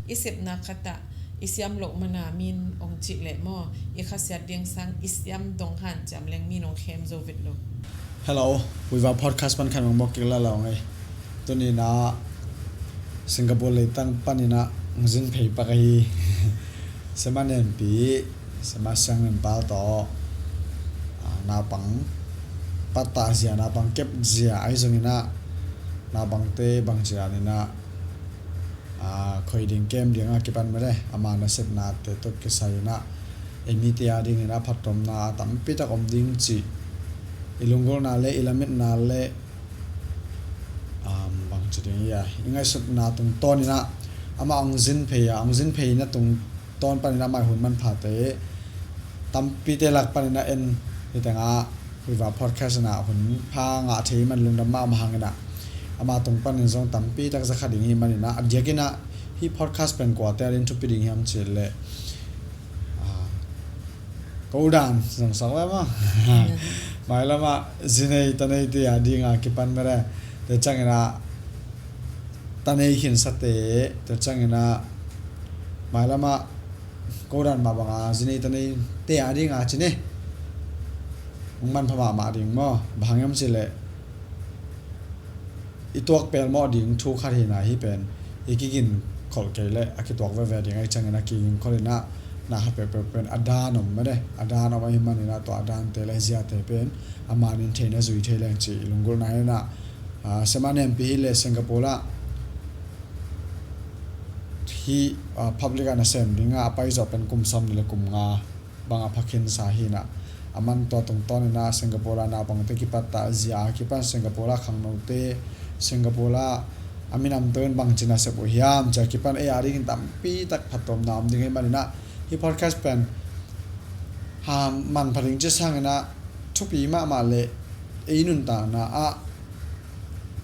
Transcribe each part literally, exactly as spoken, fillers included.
I sepna khat ah i siam loh mana min ong cih leh maw, i khasiat ding sang i siam dong hanciam leng min ong khem zo vet lo. Hello, Huiva Podcast pan khan mong mok kik lala ong ei. Tuni na Singapore leitang panin ah ong zin phei pak ahi. Sema Nempi, Sema Siang Nempal tawh, ah, naupang pattah zia, naupang kep zia ahi zongin ah, naupangte bang zia ni na, ah, khoi ding kem ding a kipan mede, ama nasepnate tawh kisai in ah, ei mite a dingin ah phattuamna a tampi tak om ding cih i lunggulhna le i lametna le, um, bang ci ding ia, i ngaihsutna tungtawn in ah ama ong zin phei a, ong zin phei na tungtawn panin ah ama hun manphate tampite lak panin ah en hi teng ah, Huiva Podcast in ah hun pha ngah thei man lungdam mahmah hangin ah, ama tung panin zong tampi tak za kha ding hi manin ah, a diakin ah hih podcast pen kuate a ding thupi ding hiam cih leh, ah, ko dan zong sak ve maw. Mailam ah zi nei ta neite a ding a kipan mede, tua ciangin ah ta nei khinsate, tua ciangin ah mailam ah ko dan mah bang a zi nei ta neite a ding a ci ni, ong manpha mahmah ding maw. Bang hang hiam cih leh i tuak pelmawh ding thu khat hi na, hih pen i kigin kholh kei leh a kituak veve ding ahi ciangin a kigin kholh in ah, na khat peuhpeuh pen a dan om mede, a dan om ahi manin ah tua a dante le ziate pen a manin theihna zui thei leng cih i lunggulhna in ah, ah, Sema Nempi hi le Singapore ah hih, ah, public ah nasem ding ah a pai zawh pen kum sawmnih le kum nga bang a phakhinsa hi na, a man tua tungtawn in ah Singapore ah naupangte kipattah zia a kipan, Singapore ah khangnote, Singapore ah a minamte un bangci nasep uh hiam ci a kipan ei a dingin tampi tak phattuamna om ding hi manin ah, hih podcast pen ha manpha ding ci sangin ah thupi mahmah le ei nuntakna ah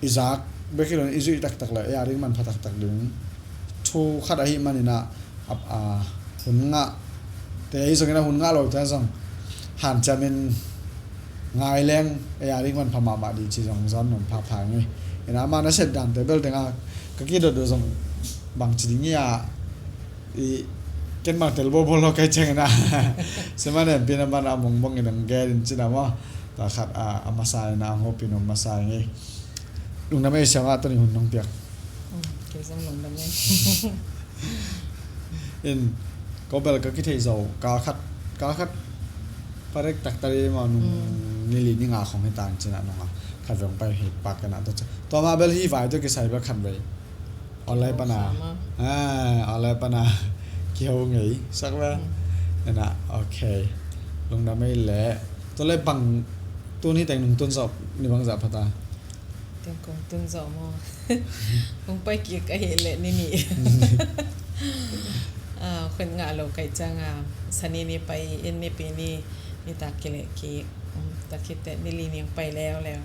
i zak bek hi lo in i zuih taktak le ei a ding manpha taktak ding thu khat ahi manin ah, a, a, hun ngahte ahi zongin ah hun ngah lote zong hanciamin ngai leng ei a ding manpha mahmah ding ci zong zon nong phapha ngei. Ina ama nasep dante bel teng ah ka kidot uh zong bangci ding ia, i ken bang tel bobol lo kai ciangin ah Sema Nempi na man a mong bangin ong gen in ci na maw. Tua khat a, a masa in ah ong hopih nuam masa ngei. Lungdam ei Sema, tuni hun nong piak. Mm, kei zong lungdam ei. In, ko bel ka kithei zo, kal khat, kal khat parek tak tari maw, nung, mm, ni li ni nga khong hi tan ci na nung a khat vei ong pai hi pak ka na tua ci. Tua mah bel hih vai tawh kisai bel khat vei online pana. Sama. Ah, online pana kiho ngei sak ve. Hmm. Ena, okay. Lungdam ei le. Tua le bang tuni teng nung tun zawh ni bang zah pha ta? Teng kong tun zawh maw? Kong pai kik ahih leh ni nih. Ah, khut ngah lo kai ciang a, Sani ni pai in, Nipi ni, nitak kileh kik. Um, tua khit teh ni li ni ong pai leuleu.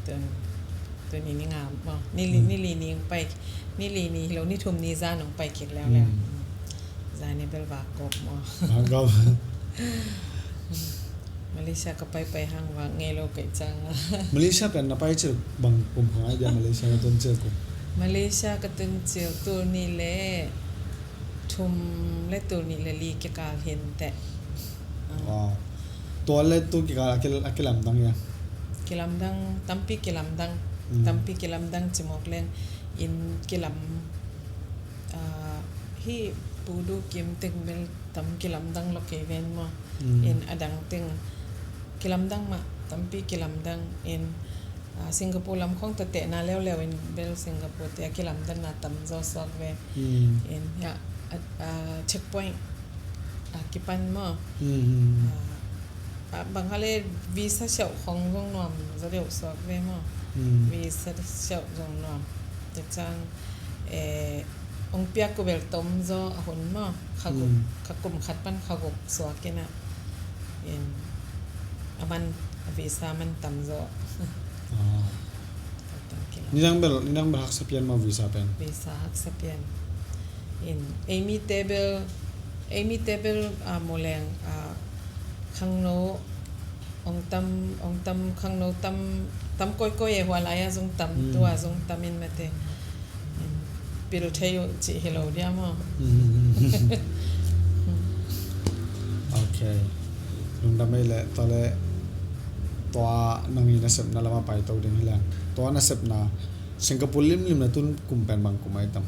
Tun, tuni ni nga maw, ni li, mm, ni li ni ong pai, ni li ni hi lo, ni thum ni zan ong pai kik leuleu. Mm. Zan ni bel vak kop maw. Vak kop. Malaysia ka paipai hang vak ngei lo kai ciang a. Malaysia pen na pai cil bang kum khong ai dia, Malaysia ka tun cil kum? Malaysia ka tun cil tul nih le thum le tul nih le li kikal hi inteh. Ah. Wow. Tua le tu kikal a kil-, a kilamdang ia? Kilamdang, tampi kilamdang. Mm. Tampi kilamdang ci mawk leng in kilam, ah, hih Pu Du Kim teng bel tam kilamdang lo kei ven maw. Mm. In a dang teng kilamdang mah, tampi kilamdang in, ah, Singapore lam khong tawh tehna leuleu in bel Singapore te a kilamdanna tam zaw suak ve. Mm. In, ya, a, a, checkpoint a kipan maw. Mm, mm. Ah, ah, bang hale visa siauh khong zong nuam zaw deuh suak ve maw. Mm. Visa siauh zong nuam. Tua ciang, eh, ong piak uh bel tom zaw a hun maw. Kha guk, mm, kha kum khat pan kha guk suak in ah. In, a man, a visa man tam zaw. Ah. Tam, tam kila. Nidang bel, nidang bel haksa pian maw visa pen? Visa haksa pian. In, ei mite bel, ei mite bel, ah, mu leng, ah, khangno ong tam, ong tam, khangno tam, tam koikoi e, hua lai a zong tam, mm, tua zong tam in mate. In, Pil thei uh cih hi lo dia maw? Ok. Lungdam ei leh, tua leh tua nang i nasepna lamah paito ding hi leng. Tua nasepna Singapore limlim na tun kum pen bang kum ai tam?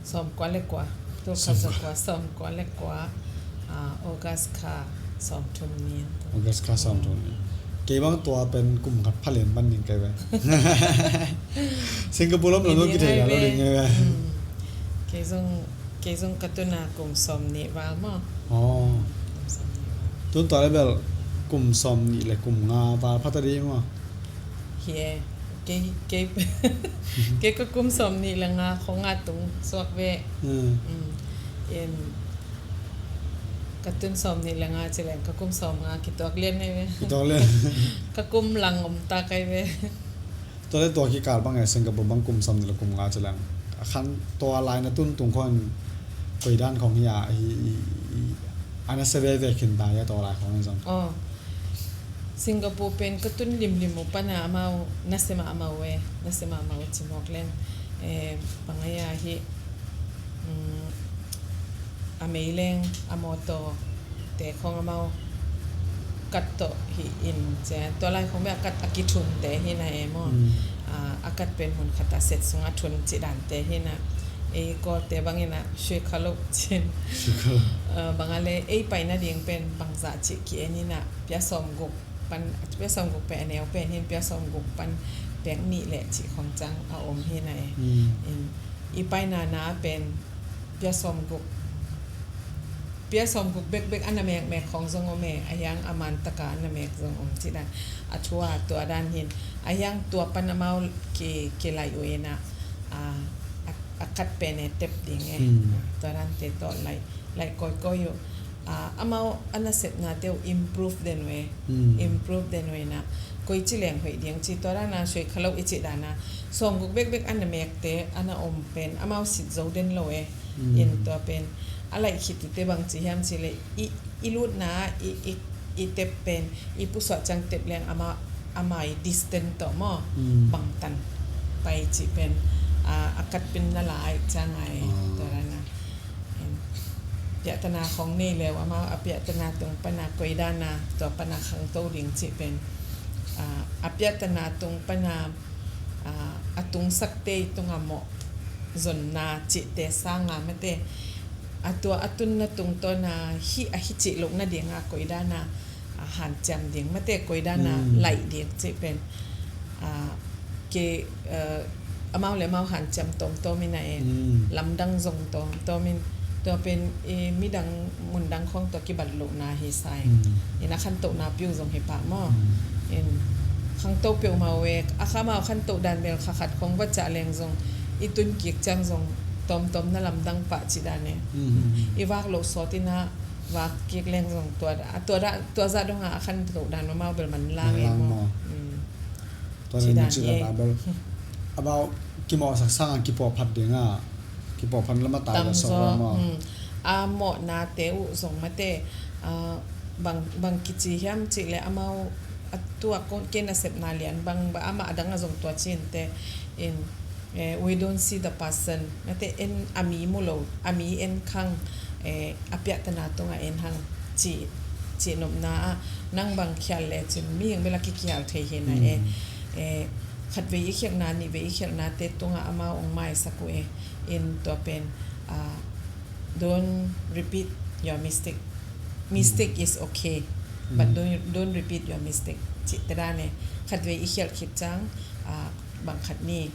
Sawmkua le kua. Tul khat zakua sawmkua le kua, ah, August kha sawmthum ni. August kha sawmthum ni. Kei bang tua pen kum khat phalen pan ding kei ve. Singapore lam lo kithei lo ding kei ve. Kei zong, kei zong ka tuna kum sawmnih val maw. Kum sawmnih val. Tun tua le bel kum sawmnih le kum nga val phata ding maw. Hi e, kei, kei, kei ka kum sawmnih le nga khong a tung suak ve. In, ka tun sawmnih le nga ci leng ka kum sawmnga kituak lian ngai ve. Kituak lian. Ka kum lang om ta kai ve. Tua le tua kikal bang e Singapore bang kum sawmnih le kum nga ci leng. A khan tua lai na tun tung khong koi dan khong hi a, hi, hi, hi, a na se veve khin ta hi a tua lai khong hi zong. Singapore pen ka tun limlim uh pana amau nasem a amau e, nasem a amau ci mawk leng, eh, bang ai a hi, mm, a meileng, a mawtaw te khong amau kat tawh hi in cia, tua lai khong bia kat a kithun te hi na e maw. A, a kat pen mun khat a set sung a thun ci dan te hi na. Ei Kawl te bang in a sui kha lo cin. Bang a le ei pai na ding pen bang zah ci ki en in a pia sawm guk pan, pia sawm guk pen a neu pen hin pia sawm guk pan pek nih leh cih khong cang a om hi na e. In, i paina na pen pia sawm guk, pia sawm guk bekbek a na mekmek khong zong om e, a hiang a man taka a na mek zong om cih dan a thu a tua dan hin a hiang tua pan amau ki, ki lai uh in a, a, a, a kat pen e tep ding e. Tua dan te tawh lai lai koikoi uh. A, amau a nasepnate uh improve den uh e. Improve den uh in a koi ci leng hoih ding ci tua dan a soi kha lo i cih dan a sawm guk bekbek a na mekte a na om pen amau sit zo den lo e. In tua pen a laih khit uh te bang ci hiam ci le i, i lutna i, i, i tep pen i pusuah ciang tep leng ama, ama i distance tawh maw bangtan pai cih pen, a, a kat pen na lai ciang ai tua dan a. Piahtana khong nei leu amau a piahtana tung pana koi dana tua pana khangto ding cih pen, a, a piahtana tung pana, a, a tungsak tei tunga mawh zonna cihte sanga mate a tua a tunna tungtawna hih a hih cih lohna dinga koi dana a hanciam ding mate koi dana laih ding cih pen, a, ke, a, amau le amau hanciam tawmtawm in a e, lamdang zong tawmtawm in tua pen, e, midang mundang khawng tua kibat lohna hi sa in, in a khantohna piu zong hi pah maw. In khanto peuhmah uh e, a kha amau khantoh dan bel kha khat khawng va ciah leng zong i tun kik ciang zong tawmtawm na lamdang pah cih dan e. I vak loh sawt in a vak kik leng zong tua, tua, tua zah donga a khantoh dan amau bel man lang e maw. Tua le na cih lana bel amau kimawhsak sanga kipuahphat dinga kipuahphat lama tai la sok lama. A mawhnate uh zong mate, a, bang, bang kici hiam cih le amau a tua kei nasepna lian bang ba amah a dang a zong tua cinte in, eh, we don't see the person. Mate en a mi mu lo, a mi en khang, eh, a piahtana tunga en hang cih, cih nopna ah nang bang khial le cin mihing bela kikhial thei hi na e. Eh, khatvei i khialhna, nihvei i khialhnate tunga amau ong maisak uh e. In tua pen, ah, don't repeat your mistake. Mistake is okay, but don't, don't repeat your mistake. Cih te dan e, khatvei i khialh khit ciang, ah, bang khat ni,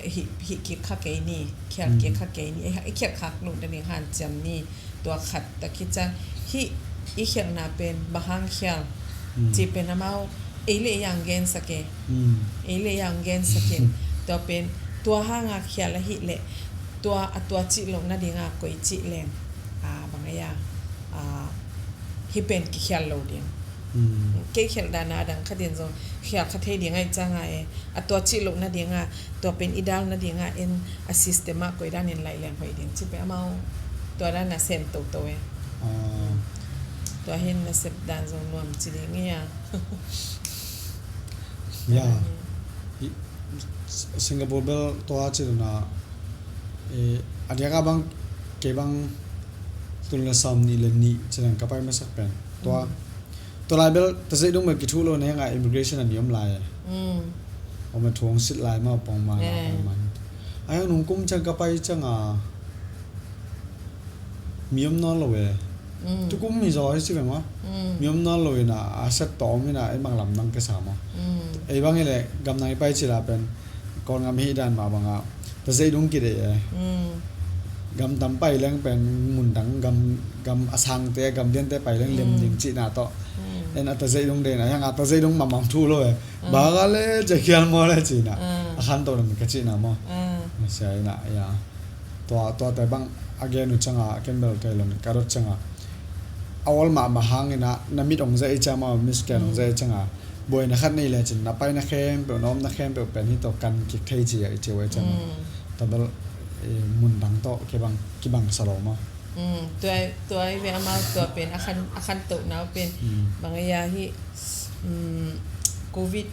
hih, hih kik kha kei ni, khial kik kha kei ni, i khialh khak loh nading hanciam ni, tua khat ta khit ciang, hih i khialhna pen bang hang khial cih pen amau ei le ei ang gensak e. Ei le ei ang gensak in tua pen tua hanga khial ahih leh tua a tua cih loh nadinga koi cih leng, a, bang ei a, a, hih pen kikhial lo ding. Kei khialh dana a dang khatin zong khial kha thei ding ahi cianga e, a tua cih loh nadinga tua pen i dal nadinga en a system ah koi danin laih leng hoih ding cih pen amau tua dana sem toto e. Tua hin nasep dan zong nuam ci ding ia. Ya. Singapore bel tua ci dana Eh, a diaka bang, kei bang tul le sawm nih le nih ciang ka pai masak pen tua, tua lai bel tazeih dong bel kithuh lo, na hengah immigration a ni om lai e. Om a thuang sit lai ma pong ma na pong man. A heng nung kum ciang ka pai ciang a mi om nawn lo e. Tukum mi zaw hi ci ve maw. Mi om nawn lo ina a set tawh om ina ei bang lamdang kesa maw. Ei bang i le gamdang i pai cila pen Kawlgam hi dan mah banga tazeih dong kidei e. Gam tam pai leng pen mundang gam, gam a sangte, gam liante pai leng lem ding cihna tawh. En a tazeih dong deina, hiang a tazeih dong mamang thu lo e. Baga le, cekial maw le cihna. A khan to dong ka cihna maw. Masia ina, ya. Tua, tuate bang a gen uh cianga, a ken bel kei lon ka dot cianga. A awl mahmah hangina, na mit ong zai ciama, mis ken ong zai cianga. Buaina khat nei le cin, na paina khempeuh, na omna khempeuh pen hi tawh kan kik thei ci a i ci uh a cianga. Tua bel, eh, mundang tawh kibang, kibang sa lo maw. Tua, tua i ve amau tua pen, a khan, a khan toh nau pen. Bang a ya hi, covid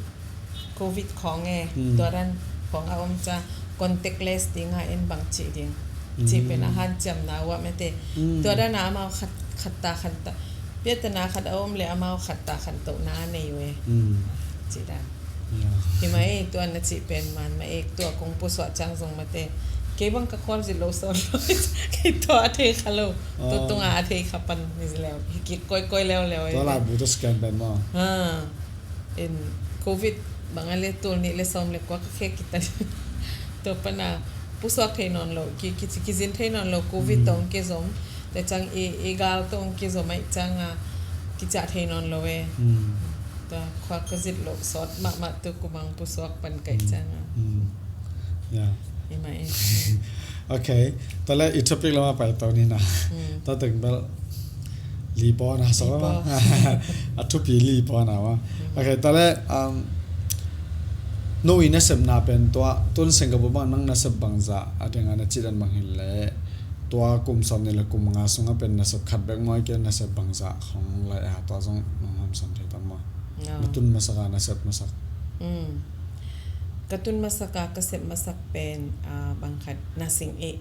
covid khawng e, tua dan khawng a om ca contactless ding a en bang cih ding. Cih pen a hanciamna uh a mete. Tua dan a amau khat, khat ta, khat ta. Piatana khat a om le amau khat ta, khat tohna a nei uh e. Cih dan. Hi ma e, tua na cih pen man ma e, tua kong pusuah ciang zong mate. Kei bang ka khual zit lo sawn lo. Kei tua a thei kha lo. Tua tunga a thei kha pan ni zi leo. Hi kik koikoi leuleu e. Tua lai bu tua scan pen maw. In covid bang a le tul nih le sawm le kua ka khe kitan. Tua pana pusuak thei nawn lo, ki, ki, kizin thei nawn lo, covid tawh kizom. Tua ciang i, i gal tawh kizom ai cianga kiciah thei nawn lo e. Tua khua ka zit lo sawt mahmah tu kumang pusuak pan kai cianga. Ya. Ima e. Ok. Tale i topic lama pai tau ni na. Tua teng bel li pawh na so ma. A thupi li pawh na ma. Ok, tale, um, no i nasepna pen tua, tun Singapore bang nang nasep bangza a dinga na cidan bang hin le tua kum sawm ni le kum nga sunga pen nasep khat bek ngoi ke nasep bangza khong lai a tua zong nong hamsam thei tam ma. Na tun masaka nasep masak. Ka tun masaka ka sep masak pen, ah, bangkhat na sing e.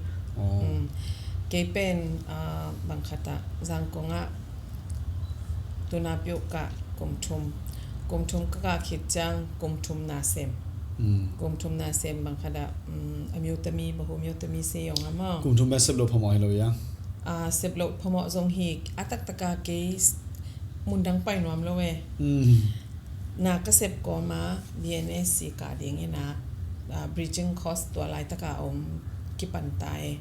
Kei pen, ah, bangkhat a Zangkong a tuna piuh ka kum thum. Kum thum ka ka khit ciang kum thum na sem. Kum thum na sem bangkhat a, um, a miutami, bahu miutami se yong a maw. Kum thum bek sep lo phamawh hi lo ya. Ah, sep lo phamawh zong hi a taktaka kei mundang pai nuam lo e. Na ka sep kawma B N S C ka dingina, ah, bridging course tua laitaka om kipanta e.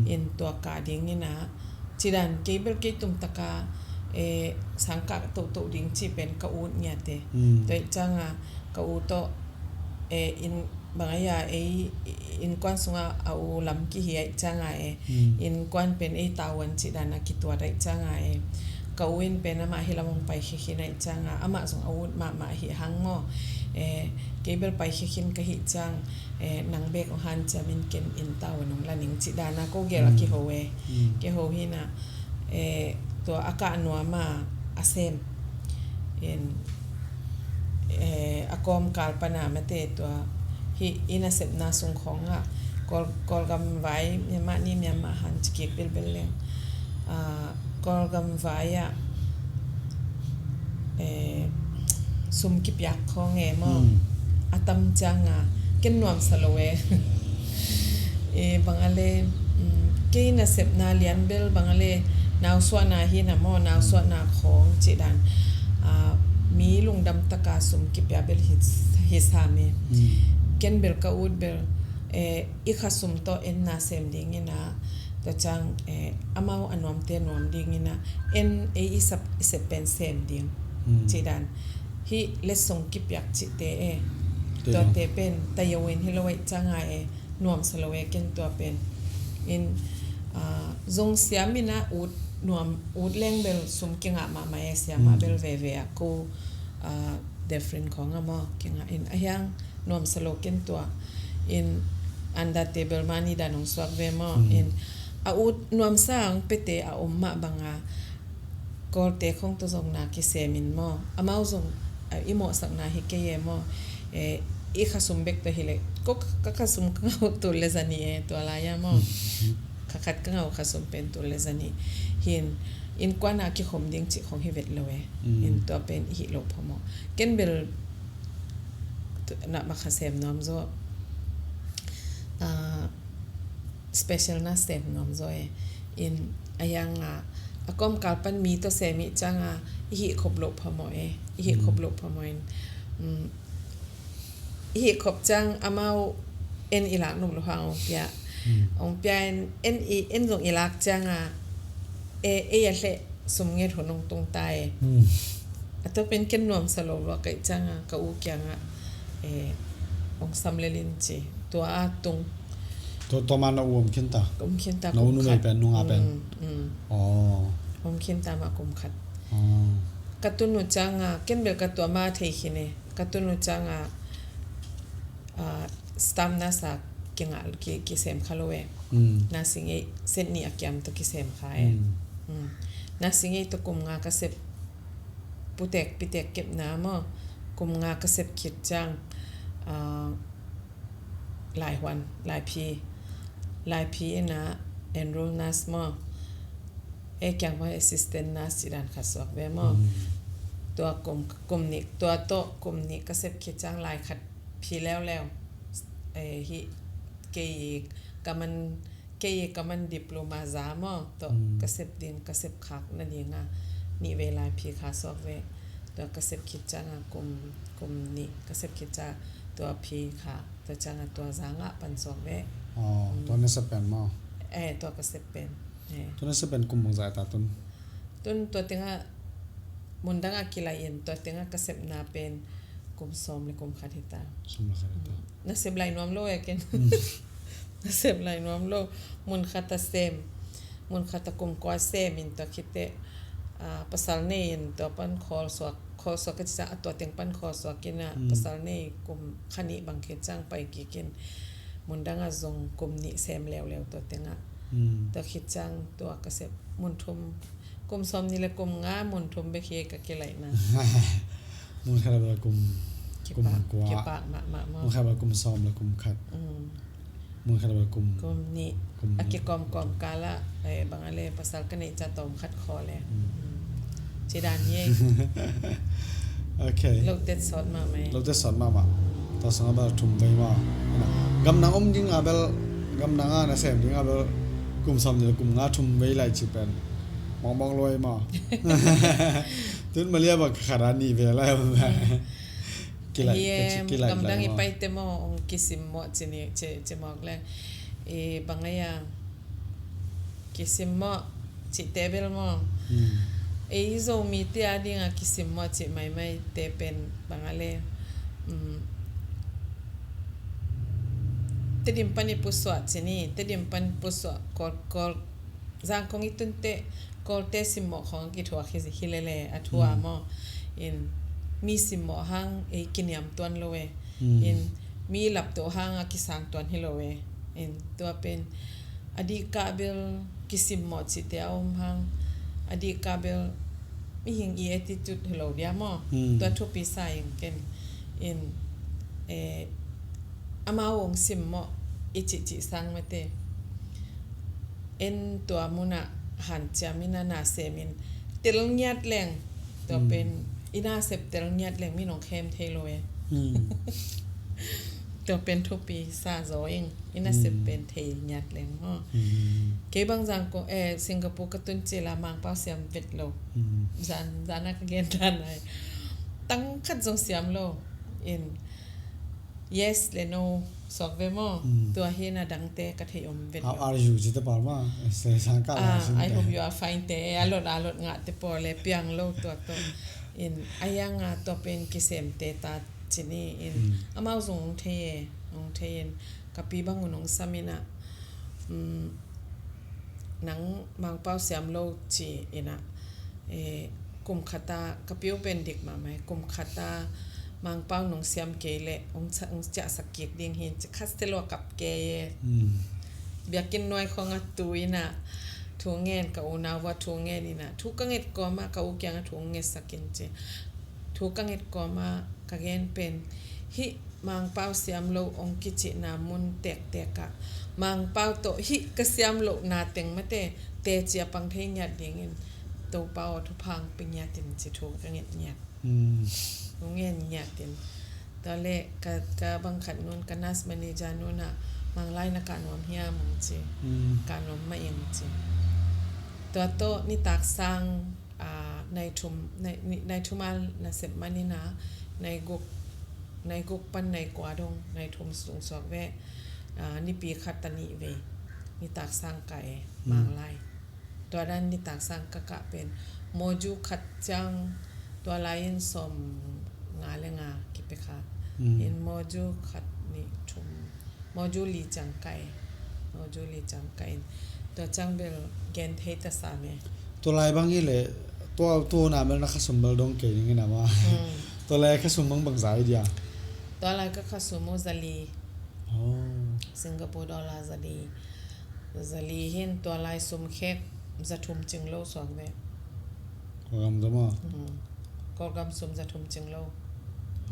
In tua ka dingina cidan kei bel kei tumtaka, eh, sangkah tohtoh ding ci pen ka ut ngiate. Tua i cianga ka ut tawh, eh, in bang a ya ei innkuan sunga a u lam kihi ai cianga e. Innkuan pen ei tawan ci dana kituat ai cianga e. Ka u in pen amah hi lam hong pai khikhin ai cianga amah zong a ut mahmah hi hang maw. Eh, kei bel pai khikhin ka hi ciang, eh, nang bek hong hanciam in ken inn tawan hong la ning ci dana ko gel a kiho e. Kiho hina, eh, tua a kah nuama a sem in, eh, a kawmkal pana mate tua hi i nasepna sung khawngah Kawl, Kawlgam vai Myanmar ni Myanmar han cikik bilbil leng, ah, Kawlgam vai ah, eh, sum kipiak khawng e maw. A tam cianga ken nuamsa lo e. Eh, bang a le, mm, kei nasepna lian bel bang a le nausuahna hi na maw, nausuahna khawng ci dan, ah, mi lungdam taka sum kipia bel hi, hi sam e. Ken bel ka ut bel, eh, i kha sum tawh en na sem dingina, tua ciang, eh, amau a nuamte nuam dingina en ei i sep, i sep pen sem ding ci dan. Hi letsong kipiak cihte e. Tuate pen tayo in hi lo ai cianga e. Nuamsa lo e ken tua pen. In, ah, zong siam ina ut nuam, ut leng bel sum kingah mahmah e, siam a bel veve a ko, ah, defrin khawng a maw kingah in a hiang nuamsa lo ken tua. In under table money dan hong suak ve maw. In a ut nuamsa hong pete a om mah banga Kawlte khong tawh zong na kisem in maw. Amau zong, ah, i mawhsakna hi kei e maw. Eh, i khasum bek tawh hileh Ko ka, ka khasum ka ngah uh tul le zanih e, tua lai-a maw. Kha khat ka ngah uh khasum pen tul le zanih. Hi in, innkuan a kikhom ding cih khong hi vet lo e. Mm. In tua pen i hih loh phamawh. Ken bel tu, na ma kha sem nuam zaw. Ah, special na sem nuam zaw e. In a yang a, a kawmkal pan mi tawh sem ih ciang a, i hih khop loh phamawh e. I hih khop loh phamawh in. Mm. I hih khop ciang amau en i lak nop lo hang hong pia. Hmm. Hong pia en, en i, en zong i lak ciang a, e, e a hleh sum nget hun hong tung ta e. Hmm. A tua pen ken nuamsa lo lua ka ih ciang a, ka u kiang a, e, hong sam lel in ci. Tua a tung. Tua, tua ma na u om khin ta. Om khin ta. Na u kum numei khat. Pen, nungah pen. Mm, mm. Oh. Om khin ta ma kum khat. Oh. Ka tun uh ciang a, ken bel ka tua ma thei khin e. Ka tun uh ciang a, ah, stamp nasa kingah, ki, kisem kha lo e. Mm. Nasa ngei, set nih a kiam tawh kisem kha e. Mm. Mm. Nasa ngei tawh kum nga ka sep putek, pitek kepna maw. Kum nga ka sep khit ciang, ah, laihuan, laiphi. Laiphi in a enroll nurse maw. E kiang maw assistant nurse cih dan khat suak ve maw. Mm. Tua kum, kum nih, tua tawh kum nih ka sep khit ciang lai khat phi leuleu. Eh, hih kei ka man, kei ka man diploma za maw. Tua ka sep ding, ka sep khak nading a nih vei lai phi kha suak ve. Tua ka sep khit ciang a kum, kum nih ka sep khit ciang tua phi kha, tua ciang a tua za ngah pan suak ve. Oh, tua na sep pen maw? Eh, tua ka sep pen. Eh. Tua na sep pen kum bangzah ta tun? Tun tua teng a mun dang a kilaih in, tua teng a ka sepna pen kum sawm le kum khat hi ta. Sawm le khat hi ta. Mm. Na sep lai nuam lo e ken. Mm. Na sep lai nuam lo. Mun khat a sem. Mun khat a kum kua sem in tua khit teh, ah, pasal nei in tua pan khawl suak, khawl suak ka ci ciang a tua teng pan khawl suak in a, mm, pasal nei kum kha nih bang khit ciang pai kik in. Mun dang a zong kum nih sem leuleu tua teng a. Mm. Tua khit ciang tua ka sep mun thum, kum sawm nih le kum nga mun thum bek hi ka kilaihna. Mun khat a bel kum, kum kua. Kipak mahmah maw. Mun khat a bel kum sawm le kum khat. Mm. Mun khat a bel kum, kum nih. Kum nih. A kikawmkawm kal ah, eh, bang a le pasal ka neih ciang tawm khat khawl e. Mm. Mm. Ci dan hi e. Ok. Lote sawt mahmah e. Lote sawt mahmah. Tua sung a bel thum vei maw. Gamdang om ding a bel, gamdang a na sem ding a bel kum sawm nih le kum nga thum vei lai ci pen mawkmawk lo e maw. Tun Malaysia bang khat a nih vei lai maw. Kilaih, hi e, kilaih, gamdang i pai te maw, ong kisimmawh ci ni, ci, ci mawk le. I bang a ia, kisimmawh cihte bel maw. Mm. Ei Zomite a ding a kisimmawh cih maimai te pen bang a le. Mm. Tedim pan i pusuah ci ni, Tedim pan pusuah Kawl, Kawl, Zangkong i tun teh Kawlte simmawh khawng a kithuak hi, hi lele a thu a maw. In mi simmawh hang ei kiniam tuan lo e. Mm. In mi laptoh hang a kisang tuan hi lo e. In tua pen a dih kah bel kisimmawh cihte a om hang. A dih kah bel mihing i attitude hi lo dia maw. Mm. Tua thupi sa ing ken. In, eh, amau ong simmawh i cihcih sang mate. En tua munah hanciam in a na sem in tel ngiat leng. Tua pen i na sep tel ngiat leng mi nong khem thei lo e. Mm. Tua pen thupi sa zaw ing, i na sep pen thei ngiat leng maw. Mm. Kei bang Zangkong, eh, Singapore ka tun cil a Mangpau siam vet lo. Mm. Zan, zan a ka gen dan ai. Tang khat zong siam lo. In, yes le no suak ve maw. Mm. Tua hi na dangte ka thei om vet lo. How are you? Ci te pal maw. Eh, se sang ka la sin te. I hope you are fine te. A lot, a lot ngah te pawl le piang lo tua tua. In a yang a tua pen kisem te ta ci ni in. Mm. Amau zong ong thei e, ong thei in. Ka pi bang un ong sam in a. Mm, nang Mangpau siam lo ci in a. Eh, kum khat a ka pi uh pen dik mahmah e, kum khat a Mangpau nong siam kei leh ong ciahsak kik ding hi in ci khat te lo a kap kei e. Mm. Biakinn nuai khawng a tu in a thu ngen, ka unau va thu ngen in a thu ka nget kawm a ka u kiang a thu ngetsak in ci. Thu ka nget kawm a ka gen pen hih Mangpau siam lo hong kicihna mun tektek ah Mangpau tawh hih ka siam lohna teng mate teci a pang thei ngiat dingin Topa aw thupha hong pia ngiat in ci thu ka nget ngiat. Hong ngen ngiat in. Tua leh ka, ka bang khat nun ka nurse manager nun ah Manglai na kah nuam hiam hong ci. Kah nuam mah ing ci. Tua tawh nitak sang, ah, nai thum, nai, ni, nai thum a nasep man in ah nai guk, nai guk pan nai kua dong nai thum sung suak ve, ah, nipi khat a nih vei nitak sang kah e Manglai. Tua dan nitak sang ka kah pen module khat ciang tua lai in sawm nga le nga kipia kha. In module khat nih thum module li ciang kah e. Module li ciang kah in tua ciang bel gen thei ta sam e. Tua lai bang hi leh tua, tua na bel na khasum bel dong kei ning in ama. Tua lai khasum bang bang za hi dia? Tua lai ka khasum uh zali. Singapore dollar zali. Zali hin tua lai sum khek za thum cing lo suak ve. Kawlgam za maw? Kawlgam sum za thum cing lo.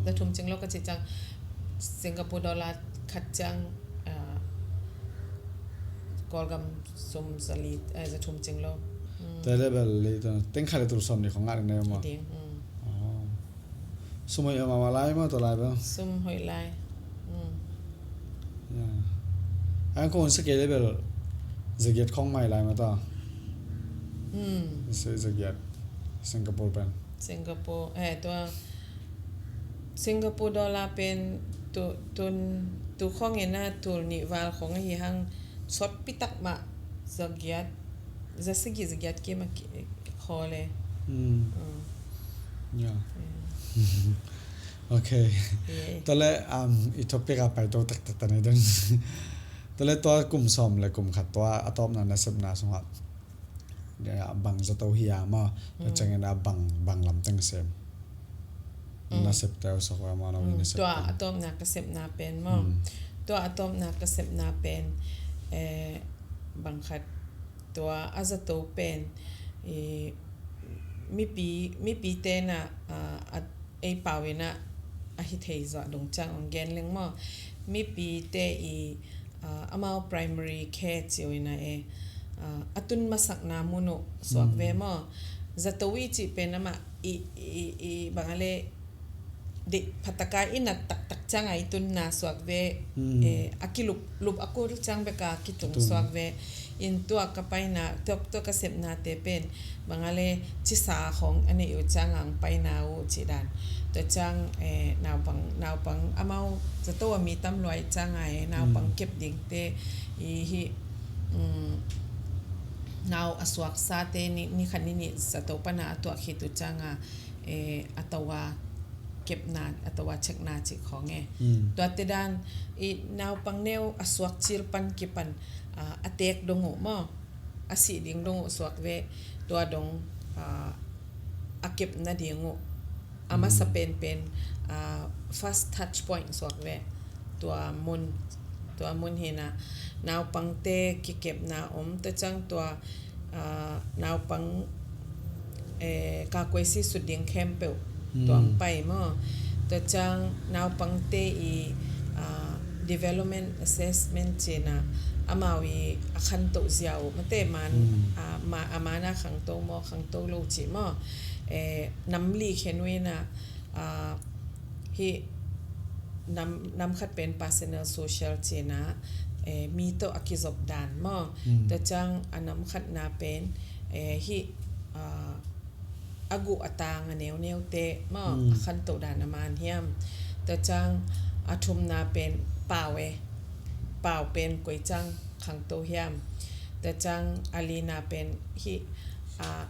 Za thum cing lo ka cih ciang Singapore dollar khat ciang, ah, Kawlgam sum zali, eh, za thum cing lo. Tua leh bel lei tua teng khat leh tul sawm nih khong ngah ding na maw? Ding. Sum hoih a mama lai maw tua lai bel? Sum hoih lai. Ang kong sa kei leh bel zagiat khong mai lai maw tua? Zagiat Singapore pen. Singapore, eh, tua Singapore dollar pen tu, tun, tu khong ina tul nih val khong ahi hang sawt pitak mah zagiat, zasagi zagiat kim a ki, khaw le. Ya. Ok. Tua leh, um, i topic a pai to taktak ta nei dun. Tua leh tua kum sawm le kum khat tua a tawpna nasepna sungah bang zato hi a maw? Tua ciangin a bang, bang lam teng sem? Nasep teu sok a maw, na nasep tua teng. A tawpna ka sepna pen maw? Tua a tawpna ka sepna pen, eh, bang khat tua a zato pen, eh, mipi, mipi te na, ah, a ei pau ina a hi thei zawh dong ciang hong gen leng maw? Mipi te i, ah, amau primary care ciu ina e, ah, a tun masakna mun uh suak ve maw? Zato i cih pen amah i, i, i bang a le deih phataka i nat taktak ciang a i tunna suak ve, eh, a kilup, lup a kul ciang bek a kitung suak ve. In tua ka paina, tua, tua ka sepnate pen bang a le cisa khong a neih uh ciang ang paina uh cih dan. Tua ciang, eh, naupang, naupang amau zato a mi tam luai ciang a, eh, naupang kep dingte i hih, um, nau a suaksate ni, ni khat ni nih zato pana a tuak khit uh ciang a, eh, a tawa kepna, a tawa chekna cih khong e. Tuate dan i naupang neu a suak cil pan kipan, ah, a tek dong uh maw? A sih ding dong uh suak ve, tua dong, ah, a kepna ding uh. A masa penpen, ah, first touch point suak ve. Tua mun, tua mun hina naupangte kikepna om, tua ciang tua, ah, naupang, eh, kakuaisi sut ding khempeuh tua ang pai maw? Tua ciang naupangte i, ah, development assessment cina amau i a khantoh ziau mate man, ah, ma, a mana khangto maw, khangto lo ci maw? Eh, nam li khen uh ina, ah, hih nam, nam khat pen personal social cina, eh, mi tawh a kizop dan maw? Tua ciang a nam khatna pen, eh, hih, ah, a guh a tang a neuneute maw? A khantoh dan a man hiam? Tua ciang a thumna pen pau e, pau pen koi ciang khangto hiam? Tua ciang a lina pen hih, ah,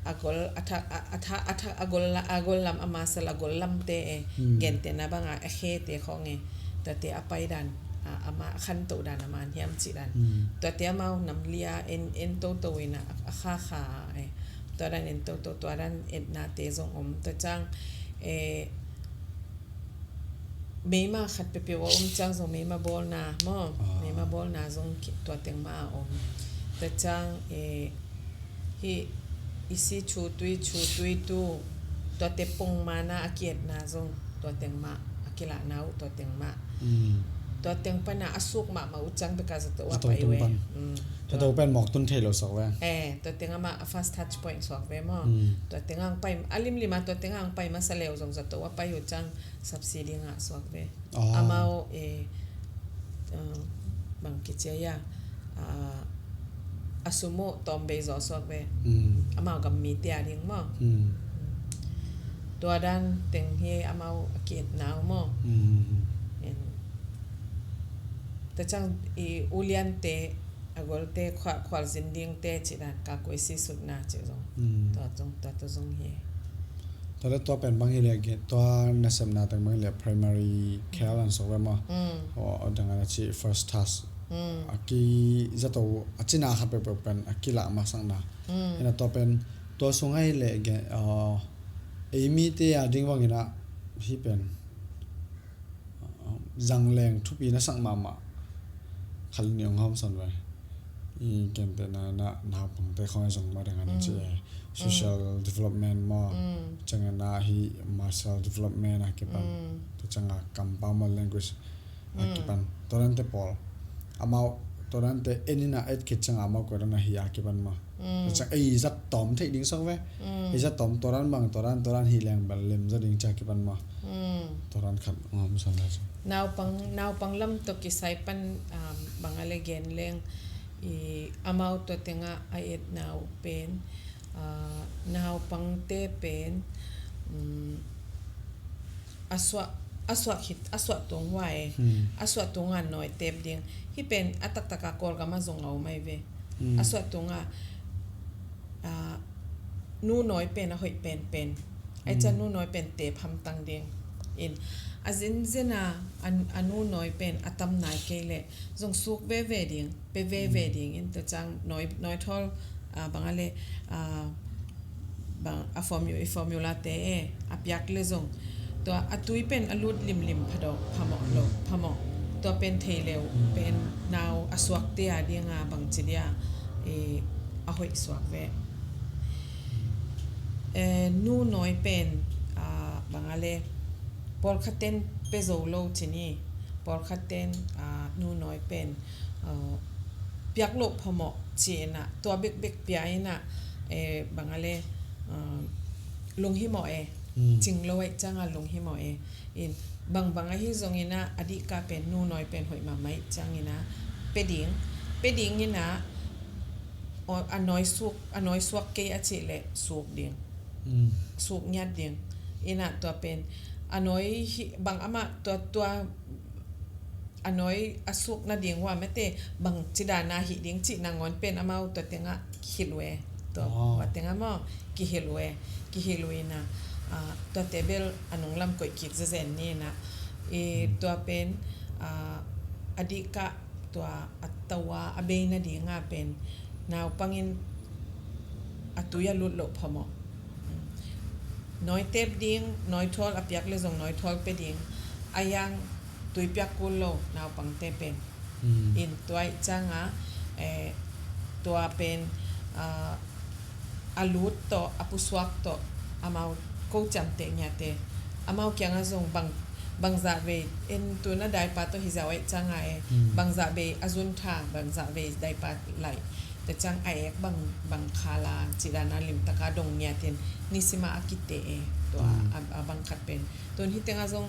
a gol, a thak, a, a thak, a thak, a gol la, a gol lam a masal a gol lamte e, gentehna banga a khete khong e, tuate a paidan, a, a ma, a khantoh dan a man hiam cih dan. Tuate amau nam lia en, en toto ina a, a khakha e. Tua dan en toto, tua dan etnate zong om. Tua ciang, eh, meima khat peuhpeuh a om ciang zong meima bawlna maw? Meima bawlna zong ki, tua teng mah a om. Tua ciang, eh, hih i si chu tui, chu tui tu, tuate pong mana a kietna zong tua teng mah a kilahna uh tua teng mah. Mm. Tua teng pana a suk mahmah uh ciang beka zato a zato pai tung uh e. Pan. Mm, zato tua pen mawk tun thei lo suak ve. Eh, tua teng amah a first touch point suak ve maw. Mm. Tua teng ang pai, a limlim a tua teng ang pai masa leu zong zato a pai uh ciang subsidy ngah suak ve. Oh. Amau, eh, eh, bang kici a ia, ah, a sum uh tawm bei zaw suak ve. Mm. Amau gam mite a ding maw. Mm. Tua dan teng hi amau a ki-etna uh maw. Mm. En. Tua ciang i uliante, a golte, khua-, khualzin dingte cih dan, ka kuai si sutna cih zong. Mm. Tua zong, tua, tua zong hi. Tua le tua pen bang hi le, tua nasepna teng bang hi le primary care an suak ve maw. Mm. Aw, aw dang ana ci first touch. Mm. A ki zato a cina khat peuhpeuh pen a kilah masakna. Mm. Ina tua pen tua sung ahi le, aw, ei mite a ding bang ina hi pen zangleng thupi na sak mahmah. Khalni ong hawm son ve. I kente na, na, naupangte khong a zong ma dang an ci e. Mm. Social development maw. Mm. Ciang na hi martial development a kipan. Mm. Tua ciang a kampau maw language a kipan. Tua dante pawl. Amau tua dante en ina et khit ciang amau kua dan a hi a kipan maw. Mm. Tua ciang ei zat tawm theih ding suak ve. Mm. Ei zat tawm tua dan bang, tua dan, tua dan hi leng bel lem zaw ding ci a kipan maw. Mm. Tua dan khat ngawm suak na ci. Naupang, naupang lam tawh kisai pan, um, bang a le gen leng i amau tua tengah a etna uh pen, uh, naupangte pen, um, a suah, a suah khit, a suah tung hua e. Hmm. A suah tunga nawi tep ding. Hi pen a taktaka Kawlgam a zong a om ai ve. Hmm. A suah tunga, ah, nu nawi pen a hoih penpen. Ai cian nu nawi pen tep hamtang ding. In, a zinzin a, a, a nu nawi pen a tam nai kei leh zong suk veve ding, pe veve ding. In tua ciang nawi, nawi thawl, ah, bang a le, ah, bang a formu-, i formula te e, a piak le zong. Tua a tui pen a lut limlim pha dawh, phamawh lo, phamawh. Tua pen thei leu, pen nau a suakte a dinga bangci dia, e, a hoih suak ve. E, nu nawi pen, a, bang a le, pawlkhatten pe zo lo ci ni, pawlkhatten, a, nu nawi pen, a, piak loh phamawh ci ina, tua bekbek pia ina, e, bang a le, a, lunghimawh e, cing lo aih cianga lunghimawh e. In, bangbang ahi zong ina, a dihka pen nu nawi pen hoih mahmah aih ciang ina, pe ding, pe ding ina, a nawi suk, a nawi suak kei a cih leh suk ding. Mm. Suk ngiat ding. Ina tua pen, a nawi hi, bang amah tua, tua, a nawi a suk nading hua mete, bangci dana hih ding cih nangawn pen amau tua tengah kihilh uh e. Tua, oh, tua tengah maw, kihilh uh e. Kihilh uh ina, ah, tuate bel a nunglam koih kik zezen ni ina. I, mm, tua pen, ah, a dihkah tua a tawa a bei nadinga pen naupangin a tui a lut loh phamawh. Nawi tep ding, nawi thawl a piak le zong nawi thawl pe ding. A yang tui piak kul lo naupangte pen. Mm. In tua aih cianga, eh, tua pen, ah, a lut tawh, a pusuak tawh, amau ko ciamteh ngiate. Amau kiangah zong bang, bangzah vei, en tuna daipa tawh hi zau aih cianga e, mm, bangzah vei a zun tha, bangzah vei daipa laih. Tua ciang a ek bang, bang khala, cih dana limtaka dong ngiatin, nisima a kiteh e, tua, mm, a, a bang khat pen. Tun hi tengah zong,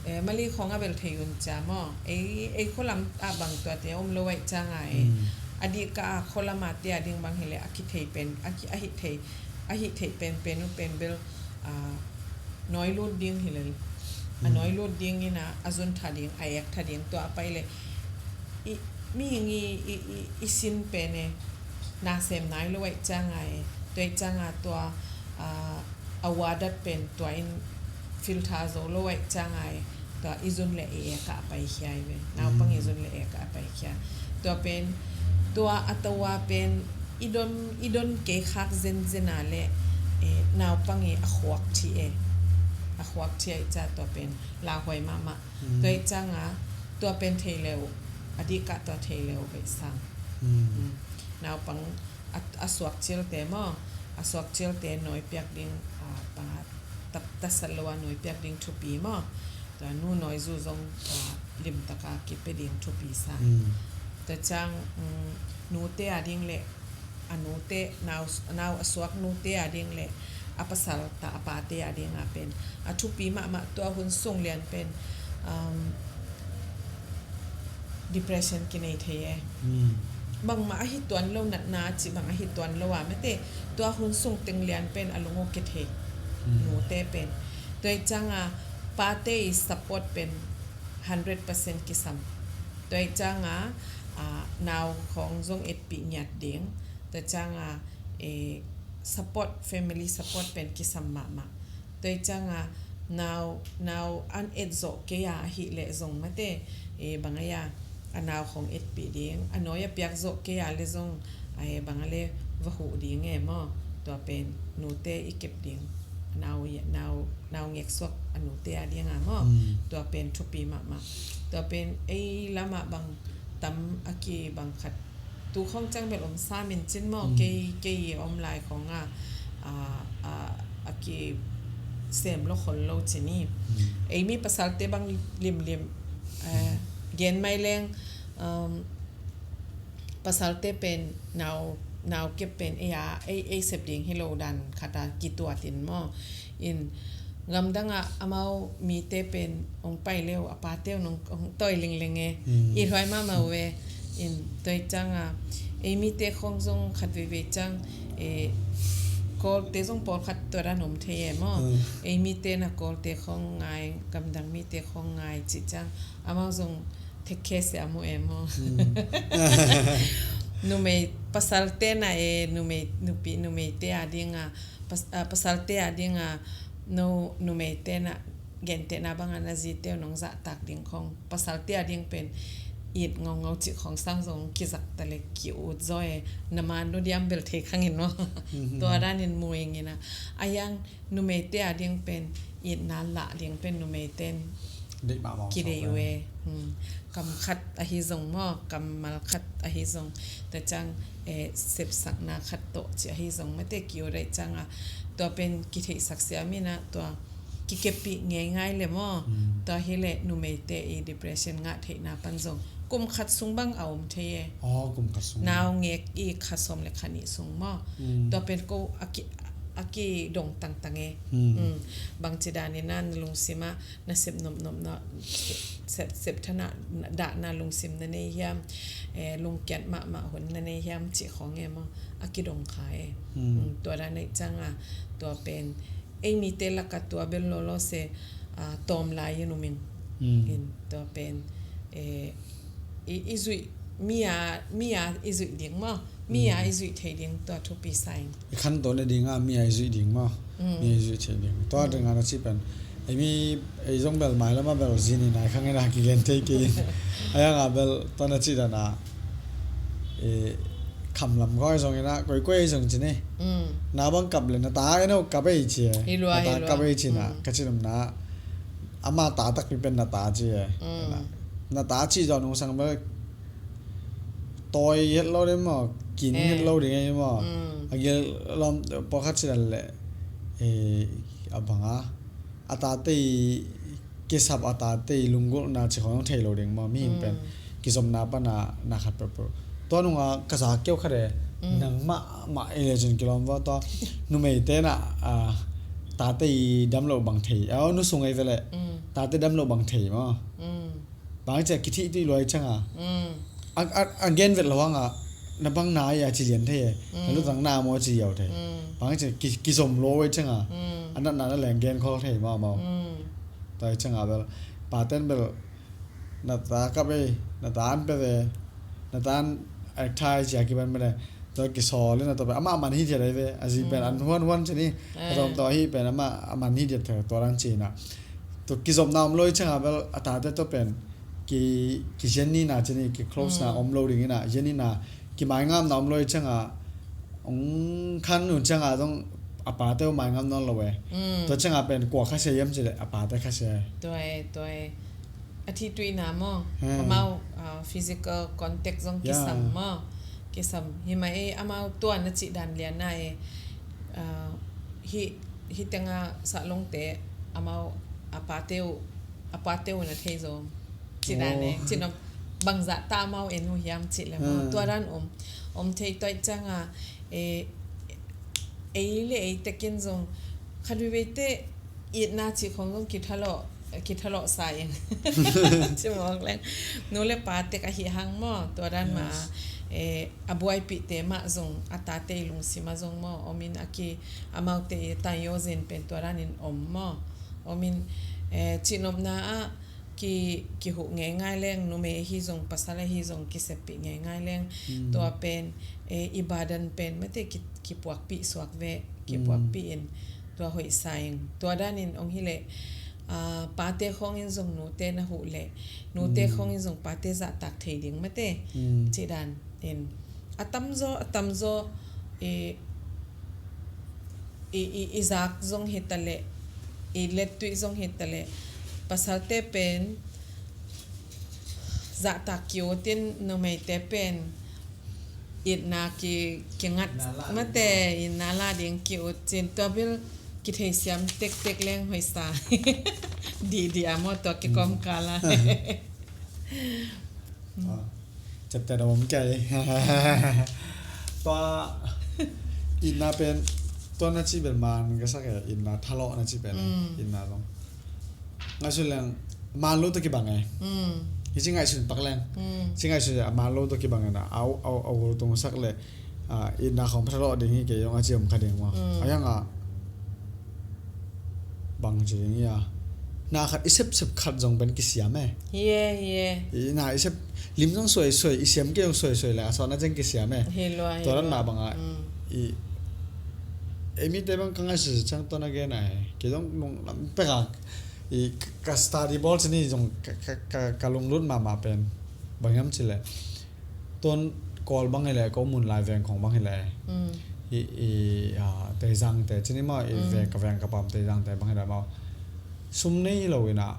eh, Mali khawng a bel thei un cia maw. Ei, ei khualam ah bang tuate a om lo aih cianga e. Mm. A dihka a khualam a tia ding bang hileh a kithei pen, a ki, a hih thei, a hih thei pen pen uh pen bel, ah, nawi lut ding hileh. A, mm, nawi lut ding ina, a zun tha ding, a ek tha ding tua a pai leh. I, mihing i, i, i, i sin pen e, na sem nai lo aih cianga e. Tua aih cianga tua, ah, a wadat pen tua in filter zo lo aih cianga e, tua i zun le i ek a paikhia i ve. Naupang i zun le ek a paikhia. Tua pen, tua a tawa pen i don, i don kei khak zenzen a le, eh, naupang i a khuak thi e. A khuak thi aih cia tua pen lauhuai mahmah. Mm. Tua aih cianga, tua pen thei leu, a dihkah tua thei leu beih sang. Mm. Mm. Naupang a, a suak cilte maw, a suak cilte nawi piak ding, a, panga tap, tasat lo a nawi piak ding thupi maw. Tua nu nawi zu zong, ah, limtaka kipia ding thupi sa. Tua ciang, um, nute a ding le a nute, nau, nau a suak nute a ding le a pasal ta a pate a dinga pen a thupi mahmah tua hun sung lian pen, um, depression kinei thei e. Bangmah ahi tuan lo, natna cih bang ahi tuan lo a mete, tua hun sung teng lian pen a lung uh kithei. Nute pen. Tua i cianga pate i support pen hundred percent kisam. Tua i cianga, ah, nau khong zong etpih ngiat ding. Tua cianga, eh, support, family support pen kisam mahmah. Tua i cianga nau, nau an et zawh kei a ahih leh zong mate, eh, bang a, a nau khong etpih ding, a nawi a piak zawh kei a le zong, eh, bang a le va huh ding e maw. Tua pen nute i kep ding, nau, nau, nau ngeksuak a nute a dinga maw. Tua pen thupi mahmah. Tua pen ei lamah bang tam a kibang khat tu khong ciang bel om sam in cin maw, kei, kei om lai khong a, a, a, a kisem lo khol lo cin i. Ei mi pasalte bang limlim, a, gen mai leng, um, pasalte pen nau, nau kep pen ei a, ei, ei sep ding hi lo dan khat a kituat in maw. In gamdangah amau mite pen hong pai leu a pate uh nong hong tawi lingleng e. I huai mahmah uh e. In tua i cianga ei mite khong zong khat veivei ciang, eh, Kawlte zong pawlkhat tua dan om thei e maw. Ei mite na Kawlte khong ngai, gamdang mite khong ngai cih ciang amau zong thekkhe siam uh e maw. Numei, pasalte na e, numei, nupi, numeite a dinga, pas, a, pasalte a dinga, no, numeite na, gentehna banga na zite uh nong zahtak ding khong, pasalte a ding pen it ngaungau cih khong sang zong kizak ta le ki-ut zaw e, na man nu diam bel thei khang in maw. Tua danin mu ing ina. A yang numeite a ding pen itna lah ding pen numeiten kidei uh e. Kam khat ahi zong maw, kammal khat ahi zong, tua ciang, eh, sepsakna khat tawh ci ahi zong mate ki-ut aih cianga tua pen kitheihsak siam ina tua kikeppih ngeingai le maw. Tua hi le numeite i depression ngah theihna pan zong kum khat sung bang a om thei e. Nau ngek i kha sawm le kha nih sung maw. Tua pen ko a ki, a kidong tangtang e. Bangci danin na lungsima na sep nopnopna, sep, sep thana dahna lungsim na nei hiam, eh, lungkiat mahmah hun na nei hiam cih khong e maw. A kidong kha e. Tua dan aih cianga tua pen ei mite laka tua bel lawlaw se, ah, tawm lai in um in. In tua pen, eh, i, i zuih, mi a, mi a i zuih ding maw, mi a i zuih thei ding tua thupi sa in. I khanto ne dinga mi a i zuih ding maw. Mi a i zuih thei ding tua dinga na ci pen. Ei mi, ei zong bel mailama bel zini nai khang ina kigen thei kei in. A yanga bel tua na ci dana, eh, khamlam koi zong ina, koikoi zong ci ni. Na bang kap le na ta ina kap ei ci e. Na ta kap ei ci na ka ci num na. Ama ta takpi pen na ta ci e. Na ta ci zong nung sang bel tawi het lo ding maw, kin het lo ding ei maw. A gil lawm pawlkhat ci dan le, eh, a banga a tate i kisap a tate i lunggulhna ci khong thei lo ding maw, mihing pen kizomna pana na khat peuhpeuh. Tua nunga ka za keu khat e, nang mahmah i le cin kilawm va tua numeite na, a, tate i dam lo bang thei. A, nu sung ei vele tate dam lo bang thei maw. Bang cia kithih tuih luai cianga. A, a, a gen vet lo hanga na bang na ia ci lian thei e. Na lutang na maw ci yau thei. Bang cia ki, kizom lo wei cianga. A natna na leng gen khol thei maw maw. Tua i cianga bel paten bel na ta kap ei, na ta an pe ve, na ta an ekthai cia kiban mene. Tua kisawl in a tua pen ama a man hi thiat ai ve. A zi pen an huan huan ci ni. A tawm tawh ahi pen ama a man hi thiat thei tua dan ci na. Tua kizopna om lo i cianga bel a tate tua pen ki, ki zian nina ci ni, ki close na om lo ding ina, zian nina, ki maingamna om lo i cianga, ong khan nun cianga zong a pate uh maingam nawn lo e. Tua cianga pen kua khasia hiam ci le a pate khasia e. Tua e, tua e. A thihtuihna maw. Amau, ah, physical contact zong kisam maw. Kisam. Hi mah e amau tua na cih dan lian na e. Ah, hi, hi tenga sahlongte amau a pate uh a pate un a thei zo. Ci dan e, ci nop bangzah ta amau en uh hiam cih le maw. Tua dan om, om thei tuaih cianga, e, ei le ei tekin zong khat veivei te itna cih khong zong kithalawh, kithalawh sa ing. Ci mawk leng. Nu le pa tek ahi hang maw. Tua dan mah, e, a buaipihte mah zong a tate i lungsim ah zong maw. Omin a ki amaute i tayo zen pen tua danin om maw. Omin, e, cihnopna ah ki, kihuh ngeingai leng, numei ahi zong, pasal ahi zong, kiseppih ngeingai leng. Tua pen, e, i badan pen, mate ki, kipuakpih suak ve, kipuakpih in, tua hoih sa ing. Tua danin ong hileh, a, pate khongin zong nute na huh leh, nute khongin zong pate zahtak thei ding, mate. Ci dan in. A tamzaw, a tamzaw, i, i, i, i zak zong hi ta leh, i lettuih zong hi ta leh, pasalte pen zahtak ki-ut in, numeite pen itna ki, kingat, itna la ding, mate, itna la ding ki-ut cin, tua bil kitheisiam tektek leng hoih sa. Didi a maw tua kikom kala. Ah, ciapteh a om kei. Tua itna pen, tua na ci bel man ka sak e, itna thalawh na ci pen, itna zong. Ngaihsun leng, man lo tawh kibang e. Hi ci ngaihsun pak leng. Ci ngaihsun a man lo tawh kibang e na, au, au, au, tung sak le, a, itna khong phathalawh ding hi kei zong a ci om kha ding maw. A hiang a, bang ci ding hi a. Na khat i sepsep khat zong pen kisiam e. Hi e, hi e. I na i sep, lim zong suaisuai, i siam kei zong suaisuai le, a sawtna ciang kisiam e. Hi lua, hi lua. Tua dan mah bang a, i, ei mite bang ka ngaihsun ciang tua na gen a e. Kei zong nung lam pek a, i ka study bawl cin hi zong ka, ka, ka, ka lunglut mahmah pen. Bang hiam ci le. Tuan Kawl bang hi le, ko mun lai veng khong bang hi le. I, i, a, Teizangte, cin hi maw, i veng ka veng ka pam Teizangte bang hi le maw. Sum nei lo ina,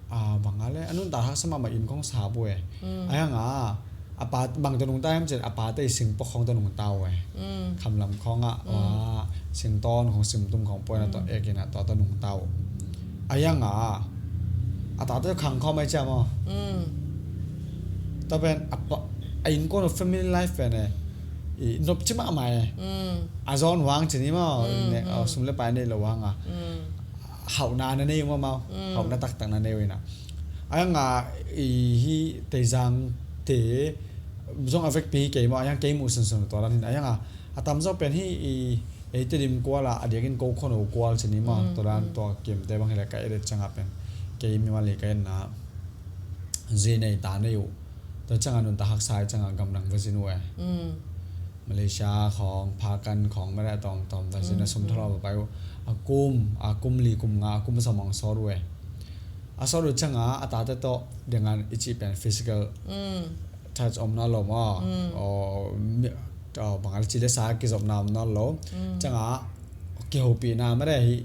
a, bang a le, a nuntak haksa mahmah inn khong sa bu e. A hiang a, a pa, bang tawh nungta hiam cin, a pate i singpok khong tawh nungta uh e. Khamlam khong a, wa, singtawn khong simtum khong puai na tawh ek ina tawh tawh nungta uh. A hiang a, a tate khang khawm ai cia maw. Tua pen, a pa, a innkuan uh family life pen e, i nopci mahmah e. A zawn huang cin hi maw, ne, a sum le pai nei lo huang a. Hauhna na nei uh maw, hauhna taktak na nei uh ina. A hiang a, i hi Teizangte zong a vekpi hi kei maw, a hiang kei muh sunsun tua dan hin. A hiang a, a tamzaw pen hi i, ei Tedim kual a, a diakin ko Khuano kual cin hi maw, tua dan tua kimte bang hi le ka edit ciang a pen. Kei mimal hi ka edit na, zi nei ta nei uh. Tua ciang a nuntak haksa hi ciang a gamdang va zin uh e. Malaysia khong, Phakan khong, mara tawmtawm va zin a sum thalawh va pai uh. A kum, a kum li kum nga, a kum sawm hong sawt uh e. A sawt uh ciang a, a tate tawh, dengan i cih pen physical touch om nawn lo maw. Aw, mi, aw, bang a le ci le sa kizopna om nawn lo. Ciang a, kihopihna mara hi.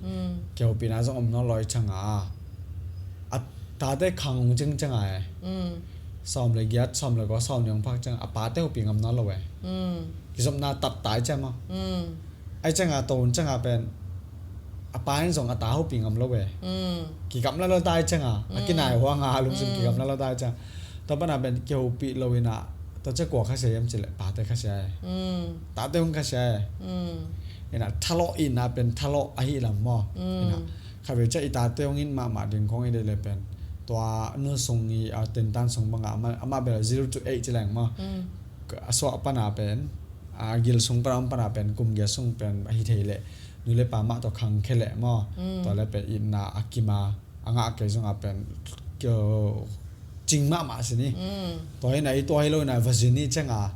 Kihopihna zong om nawn lo i ciang a. A tate khang ung cing ciang a e. Sawm le giat, sawm le kua, sawm ni hong phak ciang a, a pate hopih ngam nawn lo e. Kizopna tat ta i ciang maw. Ai ciang a, ton ciang a pen, a pa in zong a ta hopih ngam lo e. Kigamla lo ta i ciang a, a kinai huang a, a lungsim kigamla lo ta i ciang. Tua pan a pen kihopih lo ina, tua ciang kua khasia hiam ci le, pate khasia e. Tate hong khasia e. Ina thalawh ina pen thalawh ahi lam maw. Ina khat vei ciang i tate hong it mahmah ding khong i deih le pen. Tua nu sung i, a, tentan sung bang a, amah, amah bel zero to eight ci leng maw. A suah pan a pen, a gil sung pan a om pan a pen, kum giat sung pen, ahi thei leh. Nu le pa mah tawh khang khe leh maw. Tua le pen itna a kim a, a ngah kei zong a pen, kio, cing mahmah si ni. Tua hi na i tua hi lo na va zin ni ciang a.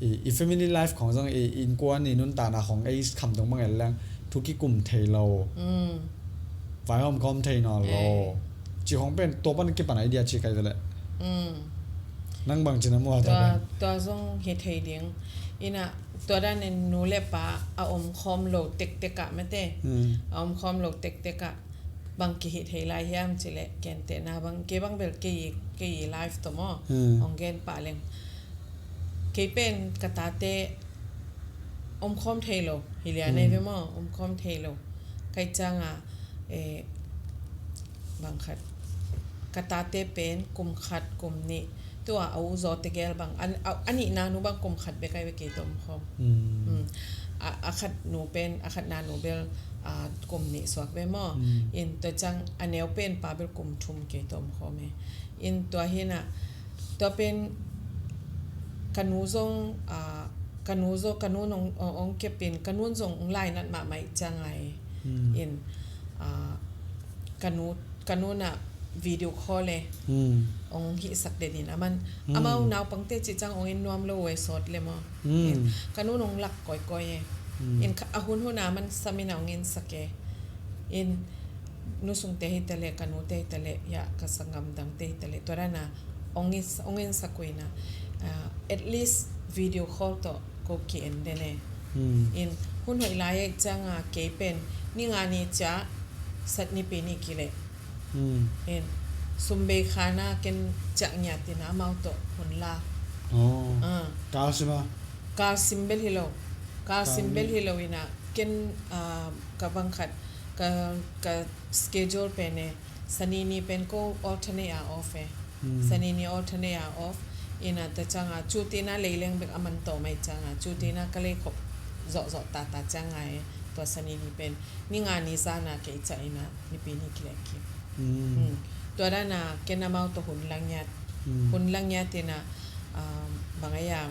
I, i family life khong zong i, i innkuan i nuntakna khong ei khamtung bang el leng. Thu kikum thei lo. Vaihawm khawm thei nawn lo. Ci khong pen tua pan kipan a i dia ci kai ve leh. Nang bang ci na mua tua pen. Tua zong hi thei ding. Ina tua dan in nu le pa a om khawm lo tektek ah mate. A om khawm lo tektek ah bang kihi thei lai hiam ci le kentehna bang kei bang bel kei, kei life tawh maw. Hong gen pah leng. Kei pen ka tate om khawm thei lo. Hi lia nei ve maw, om khawm thei lo. Kai ciang a, eh, bang khat. ka tate pen kum khat, kum nih, tua a u zaw tegel bang, a, a, a nihna nu bang kum khat bek ai ve kei tawh om khawm. Mm. Mm. A, a khat nu pen, a khatna nu bel, a, kum nih suak ve maw. Mm. In tua ciang a neu pen pa bel kum thum kei tawh om khawm e. In tua hi na, tua pen ka nu zong, a, ka nu zong, ka nu nong, ong, ong kep in, ka nu zong ong lainat mahmah i ciang ai. Mm. In, a, ka nu, ka nu na video call e. Mm. Ong hihsak den in aman. Mm. Amau naupangte cih ciang ong en nuam lo e sawt le maw. Mm. In, ka nu nong lak kawikawi e. Mm. In ka, a hun hun a man sam in a ong ensak e. In, nu sungte hi ta le, ka nute hi ta le, ya, ka sanggam dangte hi ta le. Tua dan a, ong en, ong ensak uh in a, ah, at least video call tawh ko ki-en den e. Mm. In, hun hoih lai e ciang a kei pen, ni nga ni ciah, sat nipi ni kileh. Mm. In, sum bei khan a ken ciah ngiat in a amau tawh hun la. Oh. Ah. Kal sim a? Kal sim bel hi lo. Kal sim bel hi lo in a ken, ah, ka bang khat, ka, ka schedule pen e. Sani ni pen ko alternate a off e. Mm. Sani ni alternate a off. In a ta ciang a, cuti na lei leng bek a man tawh mai ciang a. Cuti na ka lei khop zawhzawh tata ciang a e. Tua sani ni pen. Ni nga ni zan a kei ciah in a, nipi ni kileh ki. Mm. Mm. Tua dan a, ken amau tawh hun la ngiat. Mm. Hun la ngiat in a, ah, bang ai a,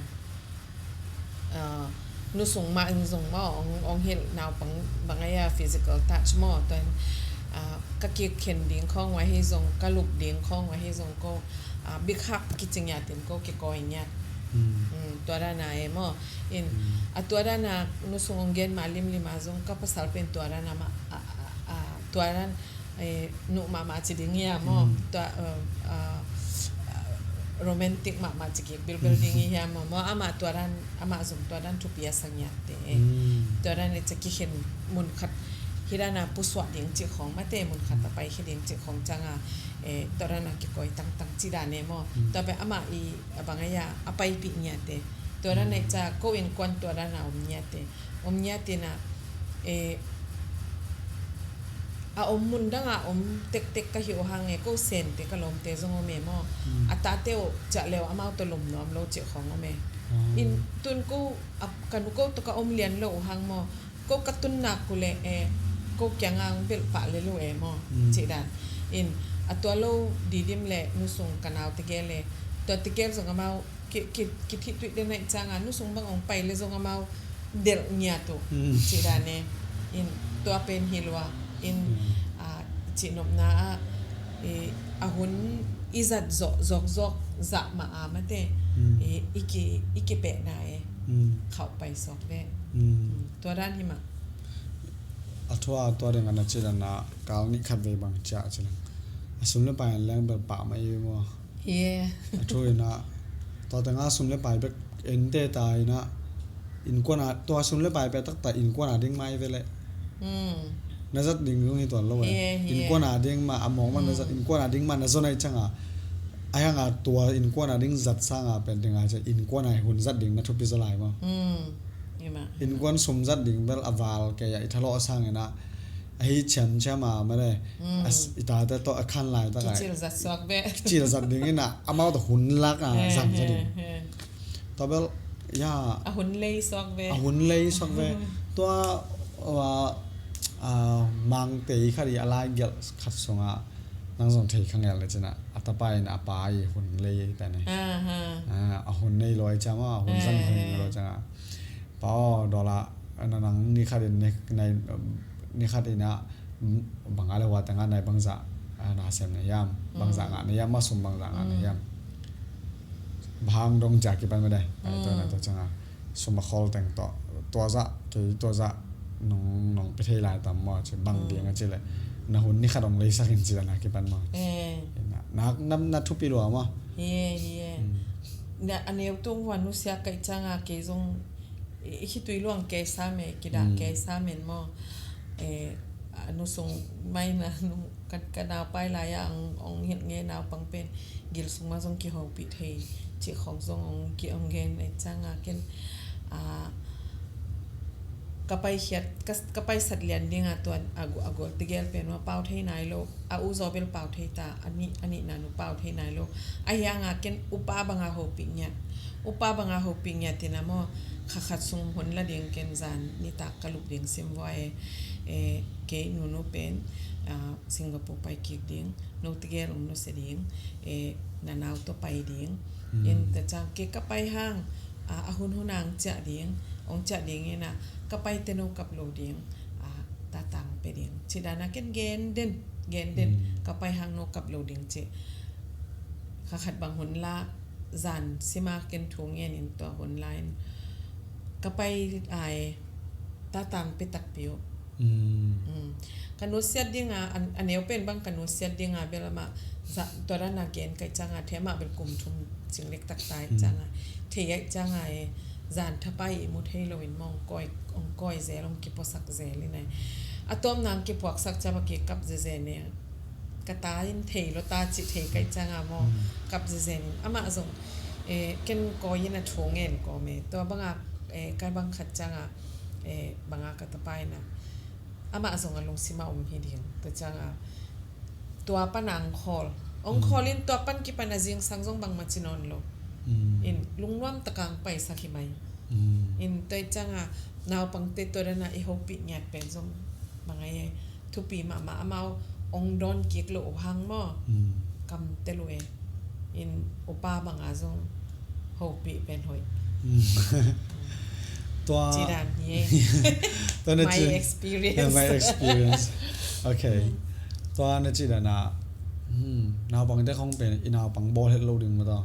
ah, nu sung mah in zong maw, ong, ong hilh naupang bang ai a physical touch maw, tua in, ah, ka kikhen ding khawng uh ahi zong, ka lup ding khawng uh ahi zong ko, ah, bikhak kici ngiat in ko kikawi ngiat. Mm. Mm, tua dan a e maw. In, mm, a tua dan a nu sung ong gen mah limlim a zong ka pasal pen tua dan a mah, a, a, a, tua dan eh, nuh mahmah ci ding hi a maw. Mm. Tua, eh, ah, romantic mahmah ci kik bilbil ding hi a maw. Maw amah tua dan, amah zong tua dan thupi a sa ngiat te. Mm. Tua dan e ca kikhen mun khat hi dan a pusuah ding cih khawng mate, mun khat a pai hi ding cih khawng ciang a, eh, tua dan a kikawi tangtang ci dan e maw. Mm. Tua pen amah i a bang ai a, a paipih ngiat te. Tua dan e ca ko innkuan tua dan a om ngiat te. Om ngiat in a, eh, a om mun dang a om tektek ka hi uh hang e, ko sente ka lawmte zong om e maw. Mm. A tate uh ciah le uh amau tawh lom nuam lo cih khawng om e. Mm. In tun ko, a, ka nu ko tawh ka om lian lo uh hang maw. Ko ka tun nak uh le, eh, ko kiang a ong belh pah le lo e maw. Mm. Cih dan. In a tua lo Didim le nu sung ka nau tegel e. Tua tegel zong amau ki, ki, ki thih tuih den a i ciang a, nu sung bang ong pai le zong amau delh ngiat uh. Mm. Cih dan e. In tua pen hi lua. In, mm, ah, cih nopna ah, i, a hun i zat zawh, zawk zawk zah mah a mate. Mm. I, i ki, i kipehna e. Mm. Khauh pai sawk ve. Mm. Mm. Tua dan hi mah. A thu a tua ding a na cih dan a kal nih khat vei bang ciah ci leng. A sum le pai leng bel pah mah i maw. Hi e. A thu in a, tua teng a sum le pai bek en te ta in a, innkuan a, tua sum le pai pia taktak innkuan a ding mah i ve leh. Mm. Na zat ding zong hi tuan lo e. Hi e, hi e. Innkuan a ding mah, a mawng mah na zat, mm, innkuan a ding mah na zon a i ciang a. A hiang a tua innkuan a ding zat sang a pen ding a ciang innkuan a hun zat ding na thupi zaw lai maw. Mm. Hi mah, hi mah. Innkuan sum zat ding bel a val kei a i thalawh sang in a. Ahi ciamciam a mah le, mm, a s-, i tate tawh a khan laitak a. Kicil zat suak ve. Kicil zat ding in a, amau tawh hun lak a, eh, zang zat ding. Eh, eh. Tua bel, ya. A hun lei suak ve. A hun lei suak ve. Tua, a, a, Mangtei khat i a lai gelh khat sung a, nang zong thei kha ngel le cin a, a tapa in a pa i hun lei pen e. Ah, ah. A, a hun nei lo i ciam a, a hun zang hun lo ciang a. Pa aw, dollar, a, na nang ni khat in ni, nai, ni khat in a, mm, bang a le hua teng a nai bangzah, a, na sem na hiam, bangzah ngah na hiam, ma sum bangzah ngah na hiam. Bang hang dong cia kipan mah dai, a, tua na tua ciang a, sum a khol teng tawh, tua zah, kei tua zah, nong, nong pe thei lai tam maw, ci bang ding a ci le, na hun ni khat dong leisak in ci dan a kipan maw. Eh. Na, na, na, na thupi lua maw. Hi e, hi e. Mm. Na, a neu tung hua nusia ka i ciang a kei zong, i, i khitui luang kei sam e, kidah kei sam en maw. Eh, a nu sung mai na nu, ka, ka nau pai lai a, ong, ong hilh nge naupang pen, gil sung mah zong kihopih thei, cih khawng zong ong ki, ong gen e ciang a ken, a, ka paikhiat, ka, ka paisat lian dingah tua a gu-, a gual tegel pen uh a pau thei nai lo, a u zaw bel pau thei ta, a nih, a nihna nu pau thei nai lo. Ahi hangah ken upa bangah hopih ngiat, upa bangah hopih ngiat in a maw, kha khat sung hun la ding ken zan nitak ka lup ding sim vua e, eh, kei nunu pen, ah, Singapore pai kik ding, no tegel ong nusia ding, eh, na nau tawh pai ding. In tua ciang kei ka pai hang, ah, a hun hun a ong ciah ding, ong ciah ding in a, ka pai teh no kap lo ding, ah, tatang pe ding. Cih dan a ken gen den, gen den, ka pai hang no kap lo ding cih. Kha khat bang hun la, zan sima ken thu ngen in tua hun la in ka pai ai, tatang pe takpi uh. Mm. Ka nusiat ding a, a, a neu pen bang ka nusiat ding a bel amah, tua dan a gen ka hih ciang a, thei amah bel kum thum cing lek tak ta hih ciang a, thei a hih ciang a e, zan thapai i mu thei lo in maw, ong kawi, ong kawi zel, ong kipuaksak zel in a. A tawpna ong kipuaksak ciang a kei kap zezen e. Ka ta in thei lo ta cih thei ka hih ciang a maw, kap zezen in. Amah zong, eh, ken kawi in a thu ngen kawm e. Tua bang a, eh, ka bang khat ciang a, eh, bang a ka tapa in a, amah zong a lungsim ah om hi ding. Tua ciang a, tua pan a ong khawl. Ong khawl in tua pan kipan a zingsang zong bangmah ci nawn lo. In lungnuam tak a ong paisak hi mai. In tua hih ciang a, naupangte tua dan a i hopih ngiat pen zong bang a e, thupi mahmah, amau ong dawn kik lo uh hang maw. Kam tel uh e. In upa bang a zong hopih pen hoih. Tua, ci dan hi e. Tua na ci, my experience. Yeah, my experience. Okay. Tua na ci dan a, hmm, naupangte khong pen i naupang bawl het lo ding maw tua.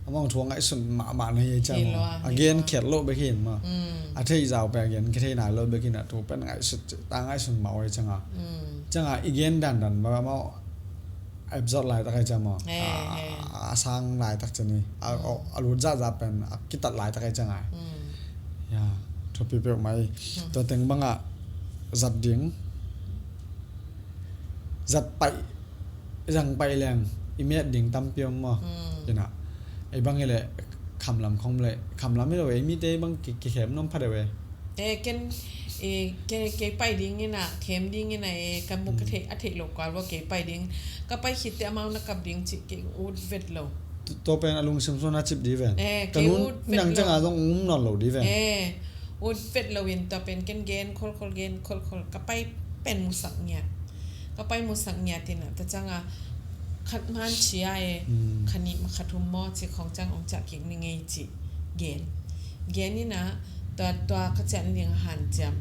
Amah ong thu a ngaihsun mahmah na hi e ciang maw. A gen khiat lo bek hi in maw. A thei zau pen a gen kia thei nai lo bek hi in a, thu pen ngaihsut, ta ngaihsun mah uh e ciang a. Ciang a i gen dandan bang a maw, a episode laitak a hih ciang maw. A, a sang laitak ciang hi. A, a, a lut zahzah pen a kitat laitak a hih ciang a. Ya, thupi peuhmah hi. Tua teng bang a zat ding, zat paih, zang paih leng i met ding tampi om maw. Ina, ei bang hi leh khamlam khong leh, khamlam hi lo, ei mite bang ki, kikhem nuam pha deuh e. Eh, ken, eh, ke, kei pai ding ina, khem ding ina, eh, ka mu ka theih, a theih lo kual vua kei pai ding. Ka pai khit teh amau na kap ding cih kei ut vet lo. Tua pen a lungsim sung na cip di ven. Eh, ka nun nang ciang a zong um nawn lo di ven. Eh, ut vet lo in tua pen ken gen kholkhol, gen kholkhol. Ka pai pen musak ngiat. Ka pai musak ngiat ina, tua ciang a khat man cia e, kha nih ma kha thum maw, ci khong ciang ong ciah kik ni ngei ci gen. Gen ina, tua, tua ka ciah ni ding a hanciam.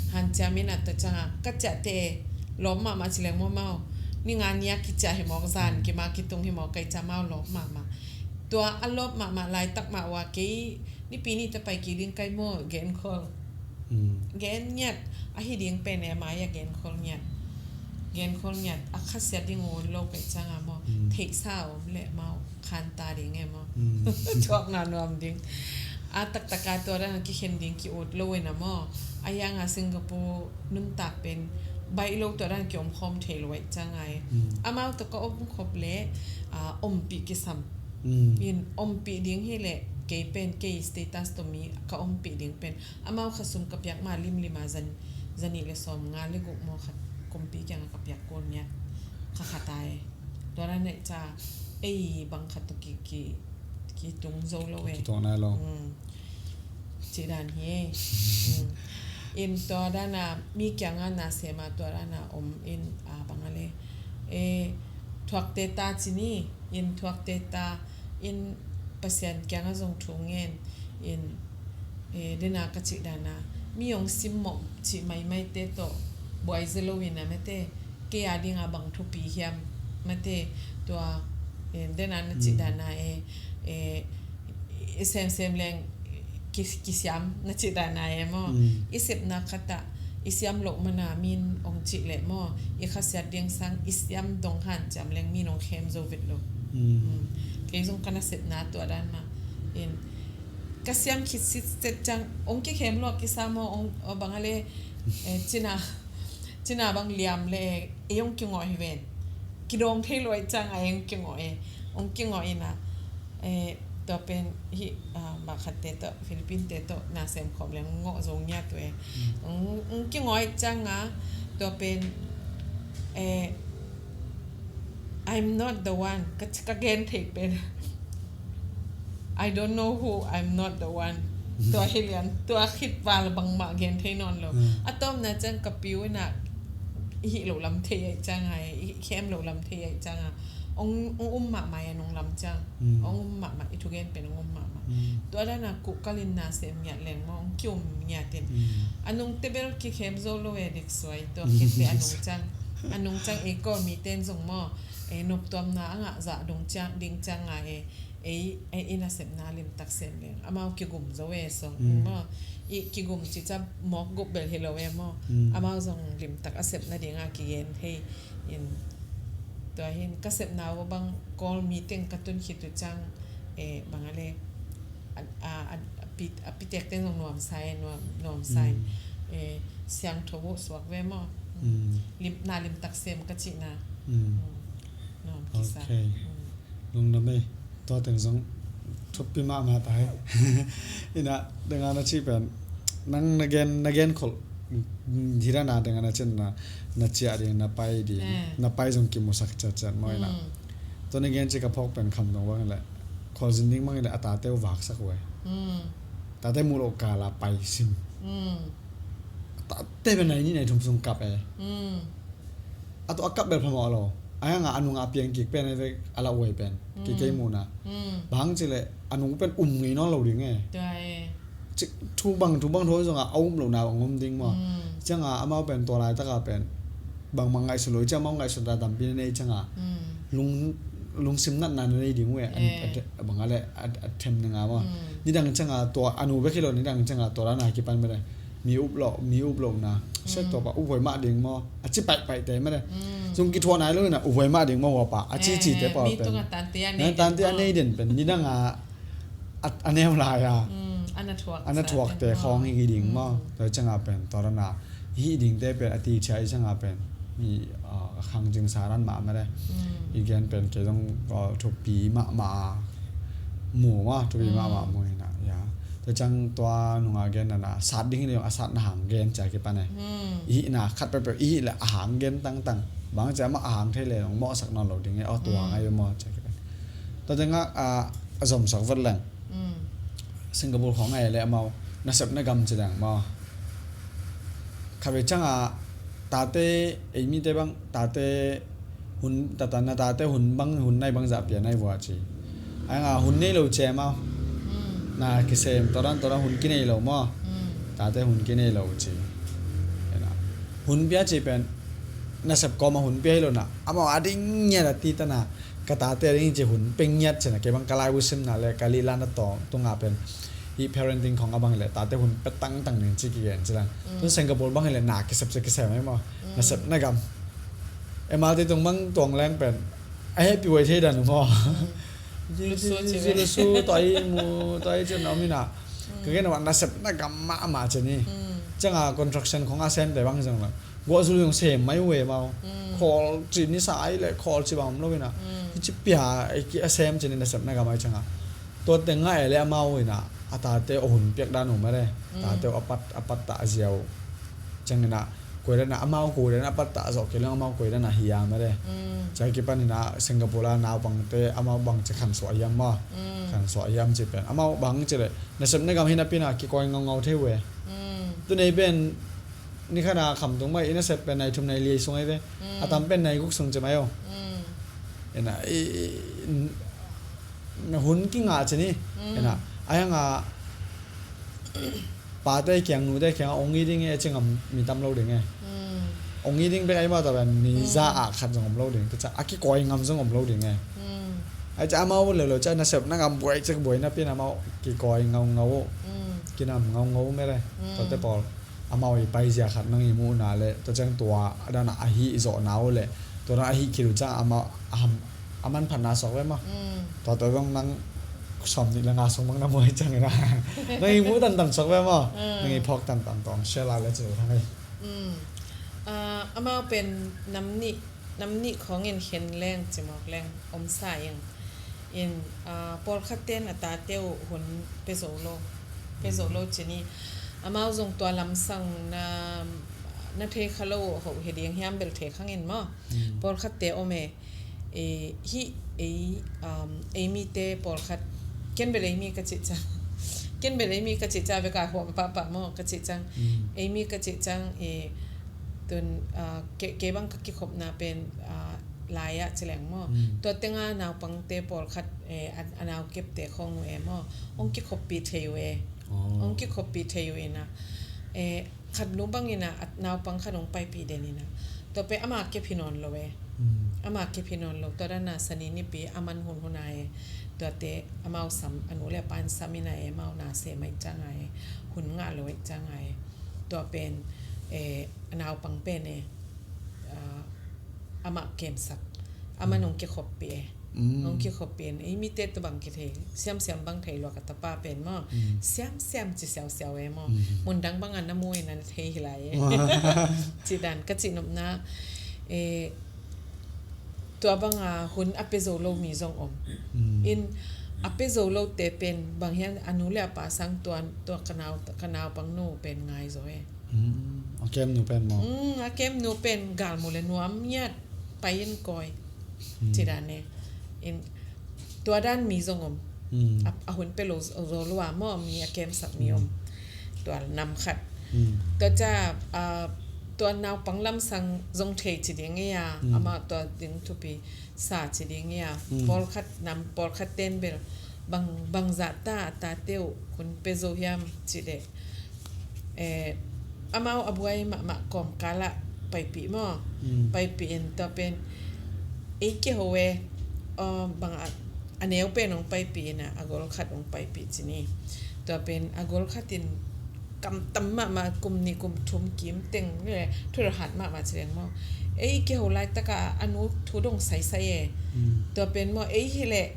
Hanciam ina tua ciang a, ka ciah teh lawp mahmah ci leng maw mau. Ni nga ni a kiciah hi mawk zan, kima kitung hi mawk ka hih ciang mau lawp mahmah. Tua a lawp mahmah laitak mah ua kei, nipi ni ta pai kik ding kai maw, gen khol. Gen ngiat, ahi ding pen e mai a gen khol ngiat. Gen khol ngiat, a khasiat ding ut lo ka hih ciang a maw. Theihsa om leh mau. Khan ta ding e maw. Thuakna nuam ding. A taktak a tua dan a kikhen ding ki ut lo ina maw. A hiang a Singapore nuntak pen baih lo tua dan ki om khawm thei lo a hih ciang a e. Amau tawh ka om khop leh, a, ompih kisam. In ompih ding hi leh kei pen kei status tawh mi ka ompih ding pen. Amau kha sum ka piak ma limlim a zan, zanih le sawm nga le guk maw khat kumpi kiang a ka piak kul ngiat. Kha khat a e. Tua dan a hih ciang ei bang khat tawh ki, ki, kitung zo lo e. Kituak nai lo. Ci dan hi e. In tua dan a mi kiang a na sem a tua dan a om in a bang a le. E, thuakte ta ci ni, in thuakte ta, in Pasian kiang a zong thu ngen, in, e, dena ka cih dan a, mi ong simmawh cih maimaite tawh buai zel lo in a mate, kei a ding a bang thupi hiam mate, tua, e, dena na cih dan a e, e, i semsem leng ki, kisiam na cih dan a e maw. I sepna khat ah, i siam loh man a min ong cih leh maw, i khasiat ding sang, i siam dong hanciam leng min ong khem zo vet lo. Kei zong ka nasepna tua dan mah. In, ka siam khit sitset ciang, ong kikhem lo a kisa maw, ong, bang a le, eh, cina, cina bang liam le, ei ong kingawh hi ven. Kidawng thei lo a hih ciang a ei ong kingawh e. Ong kingawh ina, eh, Tua pen hih, ah, mah khatte tawh, Philippine te tawh na sem khawm leng ngawh zo ngiat uh e. Ng, ng kingawh ciang a, tua pen, eh, "I'm not the one." Ka, ka gen thei pen, "I don't know who, I'm not the one." Tua hi lian, tua khit val bangmah gen thei nawn lo. A tawpna ciang ka pi uh in a, "I hih lo lam thei ahi ciang a, i khem lo lam thei ahi ciang a, ong, ong um mahmah a nung lam ciang." Ong um mahmah, i thugen pen ong um mahmah. Tua dan a kuh kalin na sem ngiat leng maw, ong ki-um ngiat in. A nungte bel kikhem zo lo e, dik suai, tua khit te a nung ciang. A nung ciang ei Kawlmi ten zong maw, ei noptuamna a ngah zah dong ciang, ding ciang a e, ei, ei i nasepna limtak sem leng amau kigum zo e song maw. I kigum ci ciang mawk gup bel hi lo e maw. Amau zong limtak a sep nading a kigen hei in. Tua hin ka sepna uh bang Kawlmi teng ka tun khit uh ciang, eh, bang a le, a, a, a, a pi, a pitek teng zong nuamsa e, nuam, nuamsa e. Eh, siangtho uh suak ve maw. Lim, na limtak sem ka cihna. Nuam kisa. Lungdam ei, tua teng zong thupi mahmah ta hi. Ina, dang a na cih pen, nang na gen, na gen khol, hi dan a dang a na cih na, na ciah ding, na pai ding, na pai zong kimusak ciatciat maw ina. Tua na gen cih ka phawk pen kham dong bang le, khualzin ding bang le, a tate uh vaksak uh e. Tate muh loh kal a pai sim. A tate pen nai nih nai thum sung kap e. A tua a kap bel phamawh lo. A hang a, a nung a piang kik pen a vek a lauhuai pen. Kei, kei muhna. Bang ci le a nung pen um ngei nawn lo ding e. Thu bang, thu bang thu zong a, a um lo na bang um ding maw. Ciang a amau pen tua laitak a pen bangmah ngaihsun lo ciang amau ngaihsun ta tampi na nei ciang a. Lung, lungsim natna na nei ding uh e. A, a, bang a le a, a them ning a maw. Nidang ciang a tua a nu bek hi lo, nidang ciang a tua dan a kipan bek le. Mi up lo, mi up lo na. Set to pa up huai mah ding maw. A ci paihpaih te mah de. Zong kithuah nai lo ina up huai mah ding maw hua pa. A ci ci te pa pen. Tante a nei den pen. Nidang a, a, a neu lai a. A na thuak te khawng hi ding maw. Tua ciang a pen. Tua dan a. Hi ding te pen a ti cia i ciang a pen. Mi, a, a khang cing sa ran mah mah de. I gen pen kei zong, a, thupi mahmah a. Mu maw, thupi mahmah mu hi na, ya. Tua ciang tua nung a gen na na, sat ding hi na zong a satna hang gen cia kipan e. I hihna khat peuhpeuh, i hih le a hang gen tangtang. Bang cia mah a hang thei le zong mawhsak nawn lo ding e, aw tua ngai maw cia kipan. Tua ciang a, a, a zomsak vet leng. Singapore khawng ngai le amau, nasepna gam ci leng maw. Khatvei ciang a, tate, ei mite bang, tate, hun, tata na tate hun bang, hun nai bang zah pia nai vua ci. A hang a hun nei lo ci e maw. Na kisem, tua dan, tua dan hun kinei lo maw. Tate hun kinei lo ci. Hun pia ci pen, nasep kawm a hun pia hi lo na. Amau a ding ngiat a ti ta na. Ka tate a ding ci hun pia ngiat ci na. Kei bang ka laibu simna le, ka lihlan a tawng, tung a pen. Hih parenting khawng a bang le, tate hun pia tangtang ding ci kigen ci lang. Tun Singapore bang le, na kisep ci kisem e maw. Nasepna gam. E malte tung bang tuang leng pen. A hehpih huai thei dan maw. Lusu ci ve. Lusu, tua i mu, tua i ci na om ina. Ka gen a nasepna gam mahmah ci ni. Ciang a construction khawng a sem te bang zong la. Guah zul zong sem mai uh e maw. Khawl ci ni sa ai le khawl ci bang om lo ina. Hi ci pia, a sem ci ni nasepna gam ai ciang a. Tua teng a e le amau ina. A tate uh hun piak dan uh mah le. Tate uh a pat, a pat ta a ziau. Ciang ina. Koi dan a amau koi dan a pat ta a zawh kei leng amau koi dan a hi a mah le. Cia kipan ina Singapore a naupangte amau bang ci khansuah hiam maw. Khansuah hiam ci pen. Amau bang ci le. Nasepna gam hi napi na kikoi ngaungau thei uh e. Tun ei pen Ni khat a khamtung mah i nasep pen nai thum nai li sung ai ve. A tam pen nai guk sung ci mai o. Ena i, i, na hun kingah ci ni. Ena ai hang a pate kiang nute kiang a ong i ding e ci ngam mi tam lo ding e. Ong i ding bek ai mah ta pen mi za a khat zong om lo ding. Tua ca a kikawi ngam zong om lo ding e. Ai ca amau leuleu ca nasep na ngam buai cek buai napi na amau kikawi ngaungau. Kinam ngaungau mele. Tuate pawl. Amau i paizia khat nang i muhna le tua ciang tua a dana ahi i zawhna uh le tua dana ahi khil uh ciang amau a manphatna suak ve maw? Tua tua zong nang sawm nih le nga sung bang na muai ciang ina nang i muh tantan suak ve maw? Nang i phawk tantan tawng sia la le cu thang ei. Amau pen nam nih, nam nih khawngin khen leng cimawk leng omsa ing. In, ah, pawlkhat ten a tate uh hun pia zo lo, pia zo lo ci ni. Amau zong tua lamsang na, na thei kha lo uh, hoh hi ding hiam bel thei khang in maw. Pawlkhat te om e. Eh, hih ei, um, ei mite pawlkhat, ken bel ei mi ka cih ciang, ken bel ei mi ka cih ciang, bek a huam pahpah maw ka cih ciang, ei mi ka cih ciang, eh, tun, ah, kei, kei bang ka kikhopna pen, ah, lai-ah ci leng maw. Tua tenga naupangte pawlkhat, eh, a, a naukepte khawng uh e maw, hong kikhoppi thei uh e. Hong kikhoppi thei uh ina. Eh, khat nu bangin a, a naupang khat hong paipih den ina. Tua pen ama kep hi nawn lo e. Ama kep hi nawn lo. Tua dana Sani nipi a man hunhun a e. Tuate amau sam, a nu le a pa in sam ina e, amau na se mai ciang a e. Hun ngah lo e ciang a e. Tua pen, eh, a naupang pen e, ah, amah kemsak. Amah nong kikhoppi e. Nong kikhoppi e. Ei mite tua bang kithei. Siamsiam bang thei lua ka tapa pen maw. Siamsiam ci siausiau e maw. Mundang bang a na mu ina na thei hi lai e. Ci dan ka cih nopna. Eh, tua banga hun a pia zo lo mi zong om. In a pia zo lote pen bang hiam a nu le a pa sang tua, tua ka nau, ka naupang nu pen ngai zaw e. A kem nu pen maw? A kem nu pen galmu le nuam ngiat pai in kawi. Ci dan e. In tua dan mi zong om. A, a hun pia lo zo lua maw mi a kemsak mi om. Tua nam khat. Tua ca, ah, tua naupang lamsang zong thei ci ding ia, amah tua ding thupi sa ci ding ia. Pawlkhat nam, pawlkhat ten bel bang, bang zah ta a tate uh hun pia zo hiam ci deh. Eh, amau a buai mahmah kawmkalah paipih maw. Paipih in tua pen ei kiho e, bang a, a neu pen hong paipih ina, a gol khat hong paipih ci ni. Tua pen a gol khat in kam tam mahmah, kum nih kum thum kim teng le thurhat mahmah ci leng maw. Ei kiho laitaka a nu thu dong saisai e. Tua pen maw ei hileh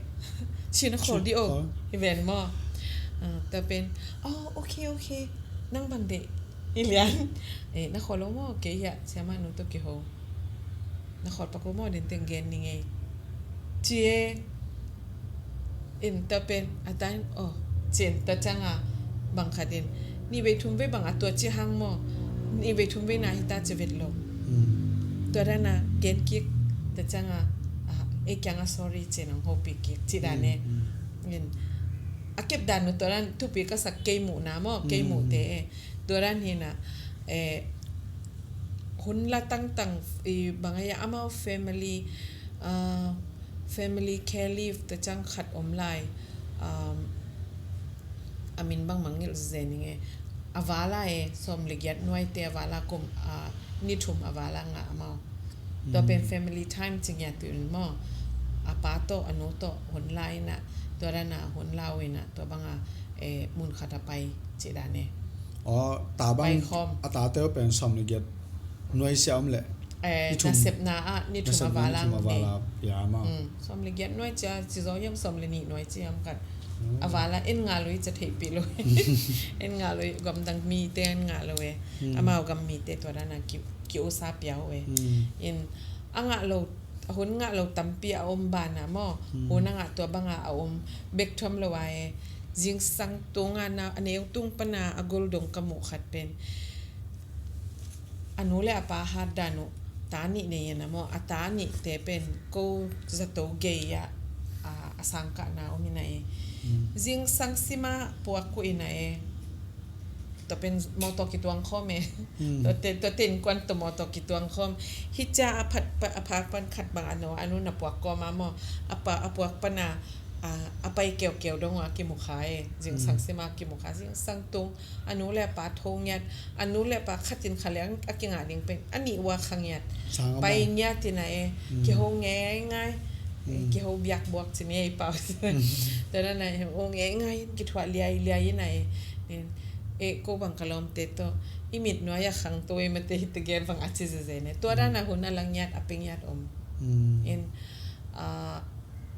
ci na khol di o. Hi ven maw. Ah, tua pen, oh, okay, okay. Nang bang deih hi lian. Eh, na khol lo maw, kei hiah siamah nu tawh kiho. Na khol pak lo maw, den teng gen ni ngei. Ci e. In tua pen a tain, oh, ci in tua cianga bang khat in nih vei thum vei bang a tua ci hang maw. Nih vei thum vei na hita ci vet lo. Tua dana gen kik tua cianga, ah, ei kianga sorry ci nang hopi kik ci dan e. In a kep dan uh tua dan thupi ka sak kei muhna maw, kei muhte e. Tua dan hina, eh, hun la tangtang, i, bang a ia amau family, ah, family care leave ta ciang khat om lai, um, a min bang mangngilh zen ing e. A vala e, sawm le giat nuaite a vala kum, ah, ni thum a vala ngah amau. Tua pen family time ci ngiat uh in maw. A pa tawh, a nu tawh hun la ina, tua dana hun la uh ina, tua banga, eh, mun khat a pai ci dan e. Aw, ta bang pai khawm. A tate uh pen sawm le giat nuai sia om le. Eh, ni thum. Nasepna ah ni thum a vala nei. Sawm le giat nuai cia ci zaw hiam, sawm le nih nuai cia hiam khat. A vala en ngah lo i cia theihpih lo. En ngah lo i, gamdang mite en ngah lo e. Amau gam mite tua dana ki, ki usa pia uh e. In a ngah lo, a hun ngah lo tampi a om bana maw. Hun a ngah tua banga a om bek thuam lo a e. Zingsang tunga na, a neu tung pana a gol dong ka muh khat pen a nu le a pa hat dan uh, ta nih nei ina maw, a ta nihte pen ko zato gei ah, a, a sangkahna om ina e. Zingsang sima puak uh ina e. Tua pen mawtaw kituang khawm e. Tua te, tua te innkuan tawh mawtaw kituang khawm. Hicia a phat, a pha pan khat bang a nu, a nu na puak kawma maw. A pa, a puak pana, a, a pai keukeu dong uh a kimukha e. Zingsang sima kimukha, zingsang tung. A nu le a pa tho ngiat, a nu le a pa khatin kha leng a kingah ding pen a nih ua kha ngiat. Pai ngiat ina e, kiho ngeingai. Kiho biakbuak ci ni ei pau. Tua dana ho ngeingai in kithuah liailiai ina e. E, ko bang ka lawmte tawh i mit nuai a khangto e mate hi tegel bang a ci zeze ne. Tua dana hun a la ngiat a pe ngiat om. In, a,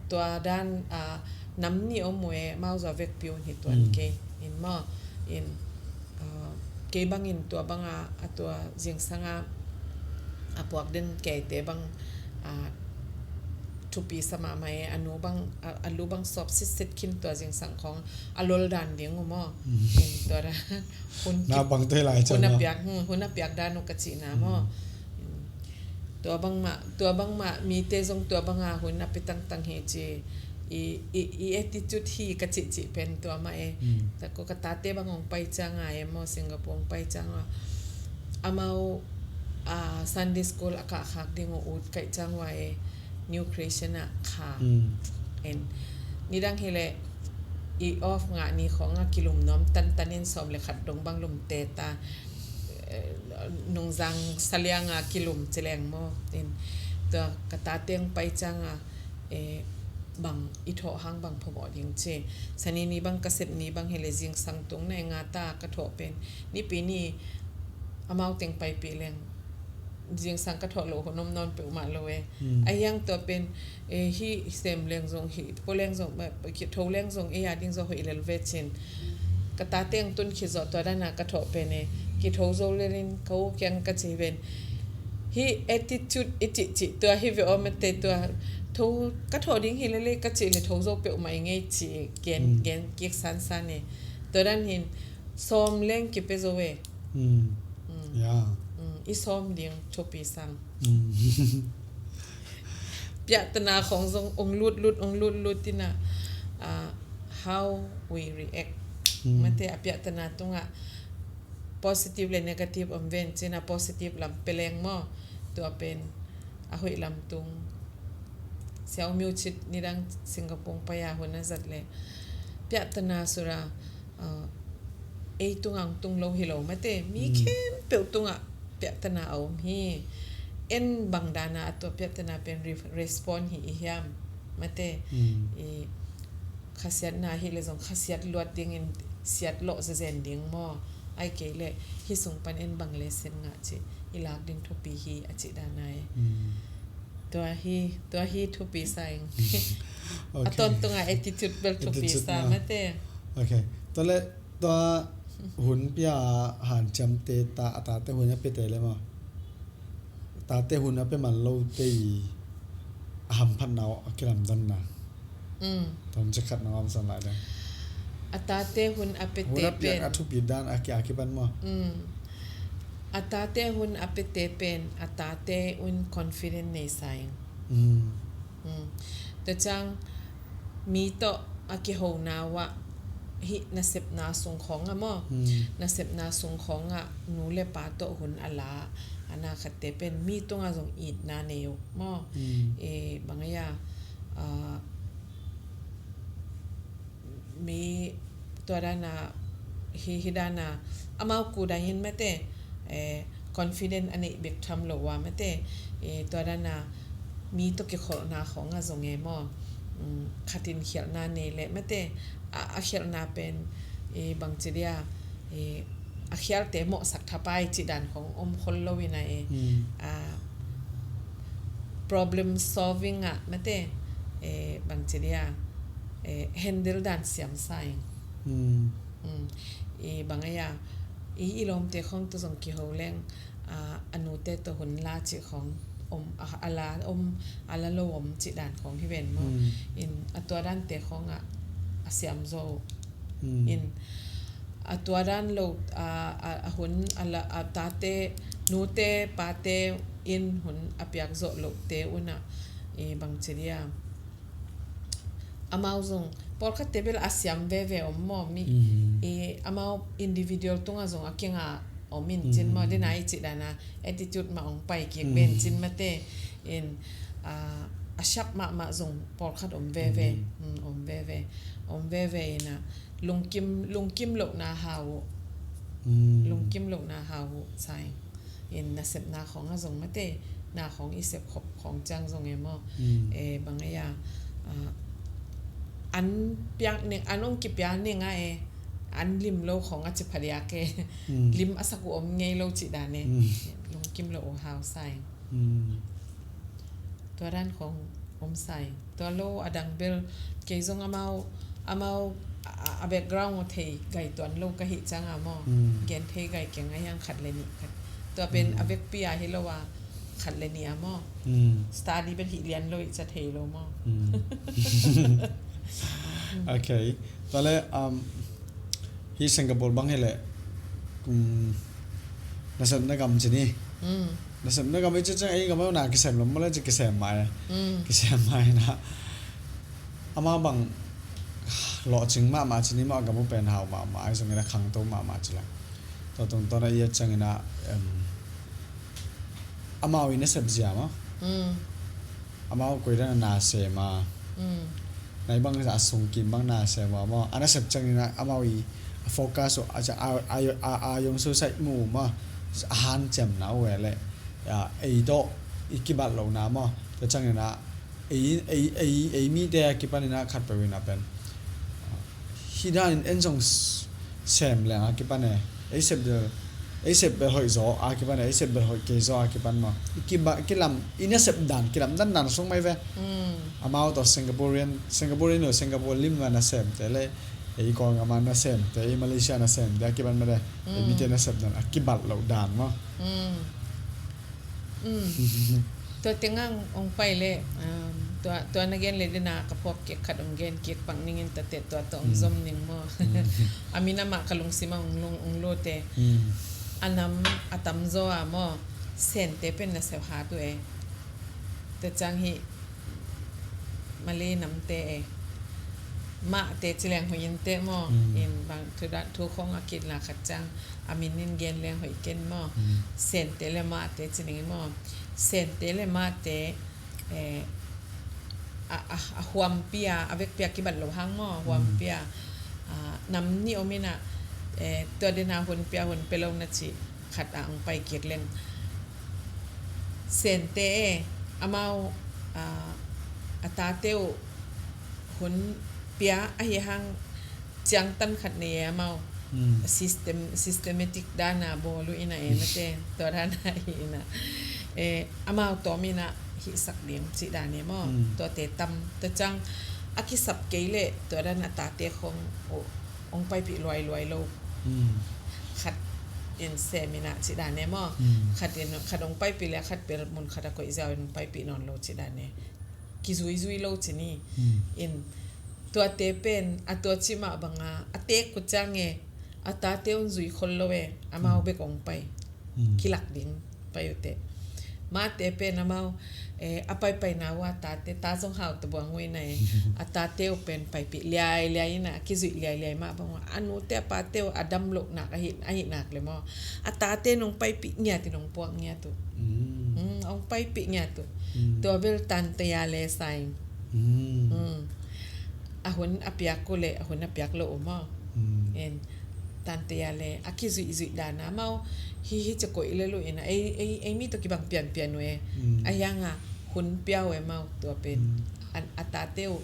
tua dan, a, nam nih om uh e, mau zaw vekpi un hi tuan kei. In maw, in, a, kei bangin tua banga, a tua zingsanga, a puak den keite bang, a, thupi sa mahmah e, a nu bang, a, a lu bang sawp sitsit khin tua zingsang khawng a lol dan ding uh maw. Tua dan hun na bang tei lai hun a piak, hmm, hun a piak dan uh ka cihna maw. Tua bangmah, tua bangmah mite zong tua banga hun a pia tangtang hi ci. I, i, i attitude hi ka cihcih pen tua mah e. Tako ka tate bang hong pai cianga e maw, Singapore hong pai cianga amau, ah, Sunday school a kahkhak ding uh ut kaih ciang ua e, new creation ah kha. En nidang hileh i off ngah ni khawng a kilum nuam tantan in sawm le khat dong bang lum teta, eh, nungzang salianga kilum ci leng maw. In tua ka tate hong pai cianga, eh, bang i thawh hang bang phamawh ding ci. Sani ni bang ka sep ni bang hileh zingsang tung na e nga ta ka thawh pen. Nipi ni amau teng paipih leng zingsang ka thawh loh hun om nawn peuhmah lo e. Ahiang tua pen, eh, hi sem leng zong, hi pua leng zong, eh, kitho leng zong, eh, a ding zong hoih lel ve cin. Ka tate ang tun khit zawh tua dana ka thawh pen e, kitho zo lelin ka u kiang ka ci hi ven. Hi attitude i cihcih tua hi ve aw mate, tua tho ka thawh ding hi lele ka cih le tho zo peuhmah i ngei ci gen, gen kik sansan e. Tua dan hin sawm leng kipia zo e. I sawm ding thupi sang. Piahtana khawng zong ong lutlut, ong lutlut tina, ah, how we react. Mate a piahtana tungah positive le negative om ven cina positive lam peleng maw. Tua pen a hoih lam tung. Siau miu cit nidang Singapore paya hun a zat le piahtana sura, ah, ei tunga ong tung lo hi lo mate, mi khempeuh tungah piahtana a om hi. En bang dana a tua piahtana pen re-, respond hi i hiam mate. I khasiatna hi le zong khasiat luat dingin siat lawh zezen ding maw. Ai kei le hi sung pan en bang le sen ngah ci i lak ding thupi hi a ci dana e. Tua hi, tua hi thupi sa ing. A tawntunga attitude bel thupi sa mate. Ok. Tua le tua hun pia hanciamte ta, a tate hun a piate le maw. Tate hun a pia man lote i a hamphatna uh a kilamdanna. Tua hun cikhat na om san lai le. A tate hun a piate pen a thupi dan a kia kipan maw. A tate hun a piate pen a tate un confident nei sa ing. Tua ciang mi tawh a kihona uah hih nasepna sung khawngah maw. Nasepna sung khawngah nu le pa tawh hun a la a na khatte pen mi tungah zong itna nei uh maw. E, bang a, ah, mi tua dana hi, hi dana amau ku dai hin mate, eh, confident a neih bek tham lo ua mate, eh, tua dana mi tawh kikholhna khawngah zong e maw. Khatin khialhna nei le mate, a, a khialhna pen, eh, bangci dia, eh, a khialte mawhsak thapai cih dan khawng om khol lo ina e. A, problem solving ah mate, eh, bangci dia, eh, handle dan siam sa ing. I bang a ia, i, i lawmte khawng tawh zong kiho leng, a, a nute tawh hun la cih khawng om, a, a la om, a la lo om cih dan khawng hi ven maw. In a tua dante khawngah a siam zo. In a tua dan lo, a, a, a hun a la, a tate, nute pate in hun a piak zawh lohte unah, i bangci dia, amau zong pawlkhatte bel a siam veve om maw mi. I amau individual tungah zong a kinga om in cin maw, dena i cih dana attitude mah ong pai kik ven cin mate. In, a, a siap mahmah zong pawlkhat om veve. Om veve, om veve ina lungkim, lungkim lohna hau uh. Lungkim lohna hau uh sai. In nasepna khawngah zong mate, na khawng i sep khop khawng ciang zong e maw. E, bang a ia, a, an piak ning, an ong kipia ning a e, an lim lo khawngah ci phadiak e. Lim a sak uh om ngei lo cih dan e. Lungkim lo uh hau sai. Tua dan khawng om sai. Tua lo a dang bel kei zong amau, amau a, a background thei gai tuan lo ka hih cianga maw. Gen thei gai keng a hiang khat le nih khat. Tua pen a vekpi a hi lo a, khat le nih a maw. Study bel hih lian lo i cih thei lo maw. Okay. Tua le, um, hi Singapore bang hi le, um, nasepna gam ci ni. Nasepna gam i cih ciang ei gam na kisem lo maw le ci kisem mai. Kisem mai na. Amau bang lawhcing mahmah ci ni maw, a gam uh pen hau mahmah, ahi zongin a khangto mahmah ci la. Tua tungtawn a i et ciangin a, em, amau i nasep zia maw. Amau koidan a nasem a. Nai bang a sungkim bang nasem a maw. A nasep ciangin a amau i a focus uh a, a, a, a, a yong suicide mu maw. A hanciamna uh e le. Ei tawh i kibat lohna maw. Tua ciangin a ei, ei, ei, ei mite a kipan in a khat peuh in a pen. Hih dan in en zong sem leng a kipan e. Ei sep bel, ei sep bel hoih zaw a kipan e, ei sep bel hoih kei zaw a kipan maw. I kiba, kilam, i nasep dan, kilam dandan sung mai ve. Amau tawh Singaporean, Singaporean lo Singapore lim a nasemte le, ei Kawlgam a nasemte, ei Malaysia nasemte a kipan mede. Ei mite nasep dan, a kibat loh dan maw. Tua tengah ong pai le, um, tua, tua na gen le dena ka phawk kik khat ong gen kik pak ningin tate tua tawh ong zom ning maw. A min amah ka lungsim a ong lung, ong lute. A nam a tamzaw a maw. Sente pen nasep hat uh e. Tua ciang hih Malay namte e. Mahte ci leng hoih inte maw. In bang thu dan thu khong a kit la khat ciang a min in gen leng hoih ken maw. Sente le mahte ci ning maw. Sente le mahte, eh, a, a, a huampi a, a vekpi a kibat lo hang maw, huampi a, a, nam nih om in a, eh, tua dena hunpi a, hunpi lo na ci khat a ong pai kik leng. Sente e, amau, a, a tate uh hun pia ahi hang ciangtan khat nei e amau. System, systematic dan a bawl uh in a e mate, tua dan a hi in a. E, amau tawm in a hihsak ding cih dan e maw. Tuate tam, tua ciang a kisap kei le, tua dan a tate khong uh ong paipih luailuai lo. Khat in sem in a cih dan e maw. Khat in, khat ong paipih le khat bel mun khat a koih ziau in ong paipih nawn lo cih dan e. Kizuizui lo ci ni. In tuate pen a tua cih mah bang a, a tek uh ciang e, a tate un zui khol lo e, amau bek ong pai. Kilak ding pai uh teh. Mahte pen amau, eh, a paipaina uh a tate, ta zong hau ta buang uh in a e. A tate uh pen paipih liailiai in a, a kizuih liailiai mah bang uh a. A nute a pate uh a dam loh nak ahi, ahi nak le maw. A tate nong paipih ngiat in ong puak ngiat uh. Ong paipih ngiat uh. Tua bel tante a le sai. A hun a piak uh le, a hun a piak lo uh maw. En tante a le, a kizuihzuih dan a amau, hi hi ci koih le lo in a, ei, ei, ei mi tawh kibang pianpian uh e. A hiang a hun pia uh e amau tua pen. A, a tate uh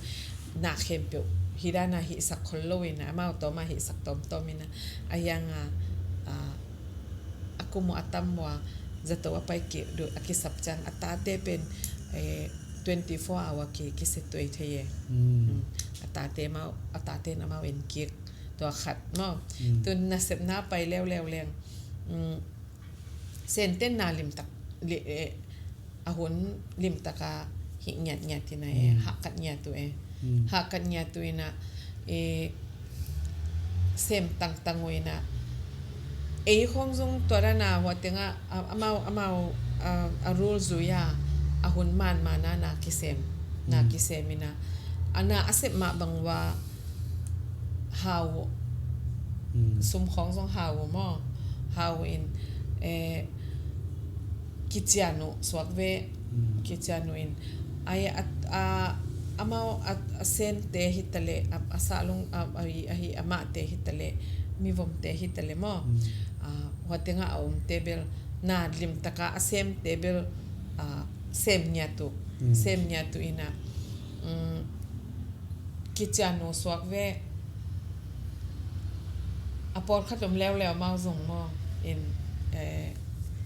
nak khempeuh hi dan a hihsak khol lo in a, amau tawm a hihsak tawmtawm in a. A hiang a, a, a kum uh a tam uh a, zato a pai kik duh a kisap ciang, a tate pen, eh, twenty four hour ki, kisia tuai thei e. A tate amau, a tate in amau en kik. Tua khat maw. Tun nasepna pai leuleu leng. Senten na limtak, li, eh, a hun limtak a hih ngiatngiat in a e, hahkat ngiat uh e. Hahkat ngiat uh in a, eh, sem tangtang uh in a. Ei khong zong tua dan a hua teng a, a, amau, amau, a, a rule zui a, a hun manman a na kisem, na kisem in a. A na a sep mah bang uh a hau, sum khong zong hau uh maw. Hau in, eh, kician uh suak ve, kician uh in. Ai a, a, amau a, a sente hi ta le, a, a sahlung, a, a, a, a mahte hi ta le, mivomte hi ta le maw. A, hua teng a a omte bel, na limtak a a semte bel, a, sem ngiat uh, sem ngiat uh in a. Kician uh suak ve. A pawlkhat om leuleu amau zong maw. In, eh,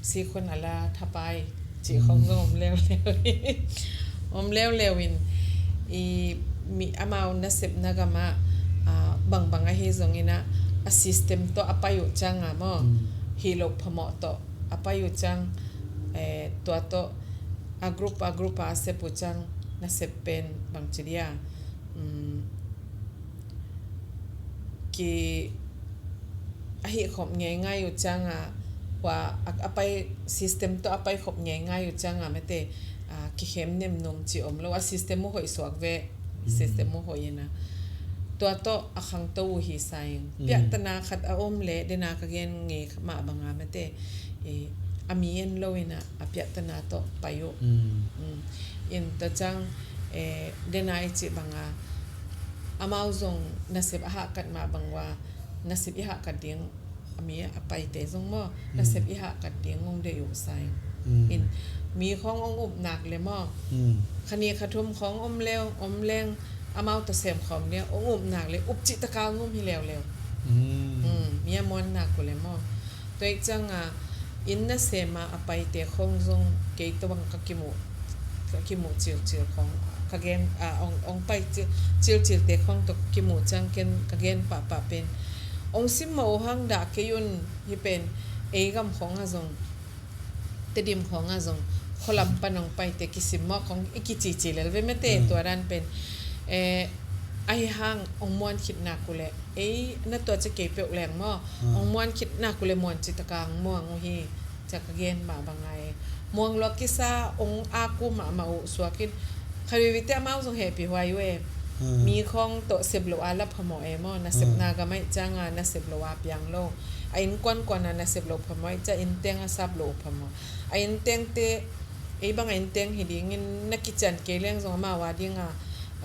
sikhun a la thapai cih khong zong om leuleu. Om leuleu in, i mi amau nasepna gam ah, ah, bangbang ahi zongin ah, a system tawh a pai uh ciang a maw. Hih loh phamawh tawh a pai uh ciang, Eh, tua tawh a group a group a a sep uh ciang nasep pen bangci dia, um, ki a hih khop ngeingai uh cianga, hua a, a pai system tawh a pai khop ngeingai uh cianga mate, a, kikhem nemnum ci om lo, a system uh hoih suak ve, system uh hoih ina. Tua tawh a khangto uh hi sa ing. Piahtana khat a om le dena ka gen ngei mah banga mate, i, a mi en lo ina, a piahtana tawh pai uh. In ta ciang, eh, dena i cih banga amau zong nasep a hahkat mah bang ua, nasep i hahkat ding, a mi a paite zong maw, nasep i hahkat ding ong deih uh sa ing. In mi khawng ong upnak le maw, kha ni kha thum khawng om leu om leng, amau ta sem khawm le ong upnak le up cih taka ong um hi leuleu. Mi a muannak uh le maw. Tua ih cianga inn nasema a paite khawng zong kei tawh bang ka kimuh, ka kimuh cilcil khawng, ka gen, a, ong, ong pai cil, cilcilte khawng tawh kimuh ciang ken ka gen pahpah pen ong simmawh uh hang dah kei un. Hih pen ei gam khawng ah zong, Tedim khawng ah zong khualam pan ong paite kisim mawk khawng i kicici lel ve mate. Tua dan pen, eh, ahi hang ong muan khitnak uh le ei na tua cia kei peuh leng maw, ong muan khitnak uh le muan citaka ong muang uh hi. Cia ka gen mah bang ngai, muang luak kisa ong aku mahmah uh suakin, kha vivi te amau zong hehpih huai uh e. Mi khawng tawh sep lo a la phamawh e maw, nasepna gam aih cianga nasep lo a piang lo, a innkuankuana nasep lo phamawh aih cia, innteng a sap lo uh phamawh. A inntengte, ei banga innteng hi dingin na kician kei leng zong amau a dinga,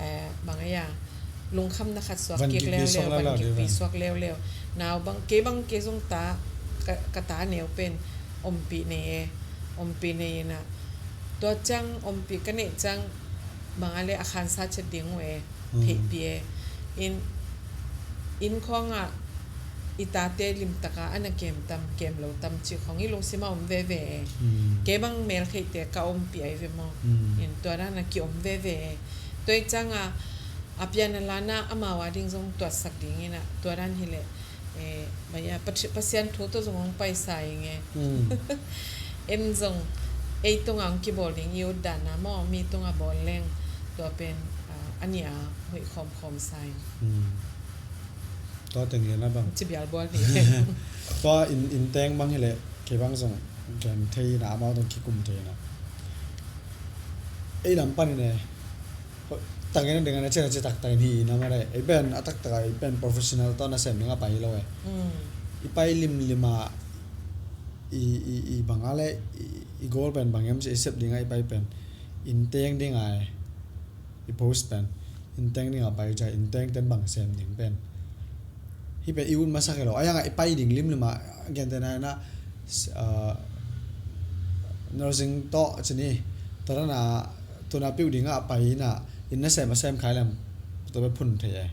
eh, bang aia, lungkhamna khat suak kik leuleu, van kikpi suak leuleu. Nau bang, kei bang kei zong ta, ka, ka ta neu pen ompih nei e, ompih nei ina. Tua ciang ompih ka neih ciang bang a le a khansa chet ding uh e, theihpih e. In, inn khawngah i tate limtaka a na kem tam, kem lo tam cih khawng i lungsimah om veve e. Kei bang melkheihte ka ompih ai ve maw. In tua dana ki om veve e. Tua ih cianga a piana lana amau a ding zong tuatsak dingina, tua dan hileh, eh, baya, Patri-, Pasian thu tawh zong hong paisa ing e. En zong ei tunga hong kibawl ding i ut dana maw, mi tunga bawl leng tua pen, ah, a nia hoih khawmkhawm sa ing. Tua teng le na bang cibial bawl ni. Tua in, innteng bang hileh kei bang zong gen thei ina, amau dong kikum thei ina. Ei lam panin e, tangin a ding a na cian a ci taktakin hi ina mare. Ei pen a taktak a, ei pen professional tawh nasem ding a pai hi lo e. I pai limlim a, i, i, i bang a le, i, i goal pen bang hiam ci, i sep ding a i pai pen innteng ding a e. I post pen innteng ding a pai cia, innteng ten bang sem ding pen, hih pen i ut masak hi lo. Ayanga i pai ding limlim a, gente na ina, ah, nursing tawh ci ni, tua dana tuna piu ding a pai ina, inn nasem a sem khai lem, tua pen phun thei e.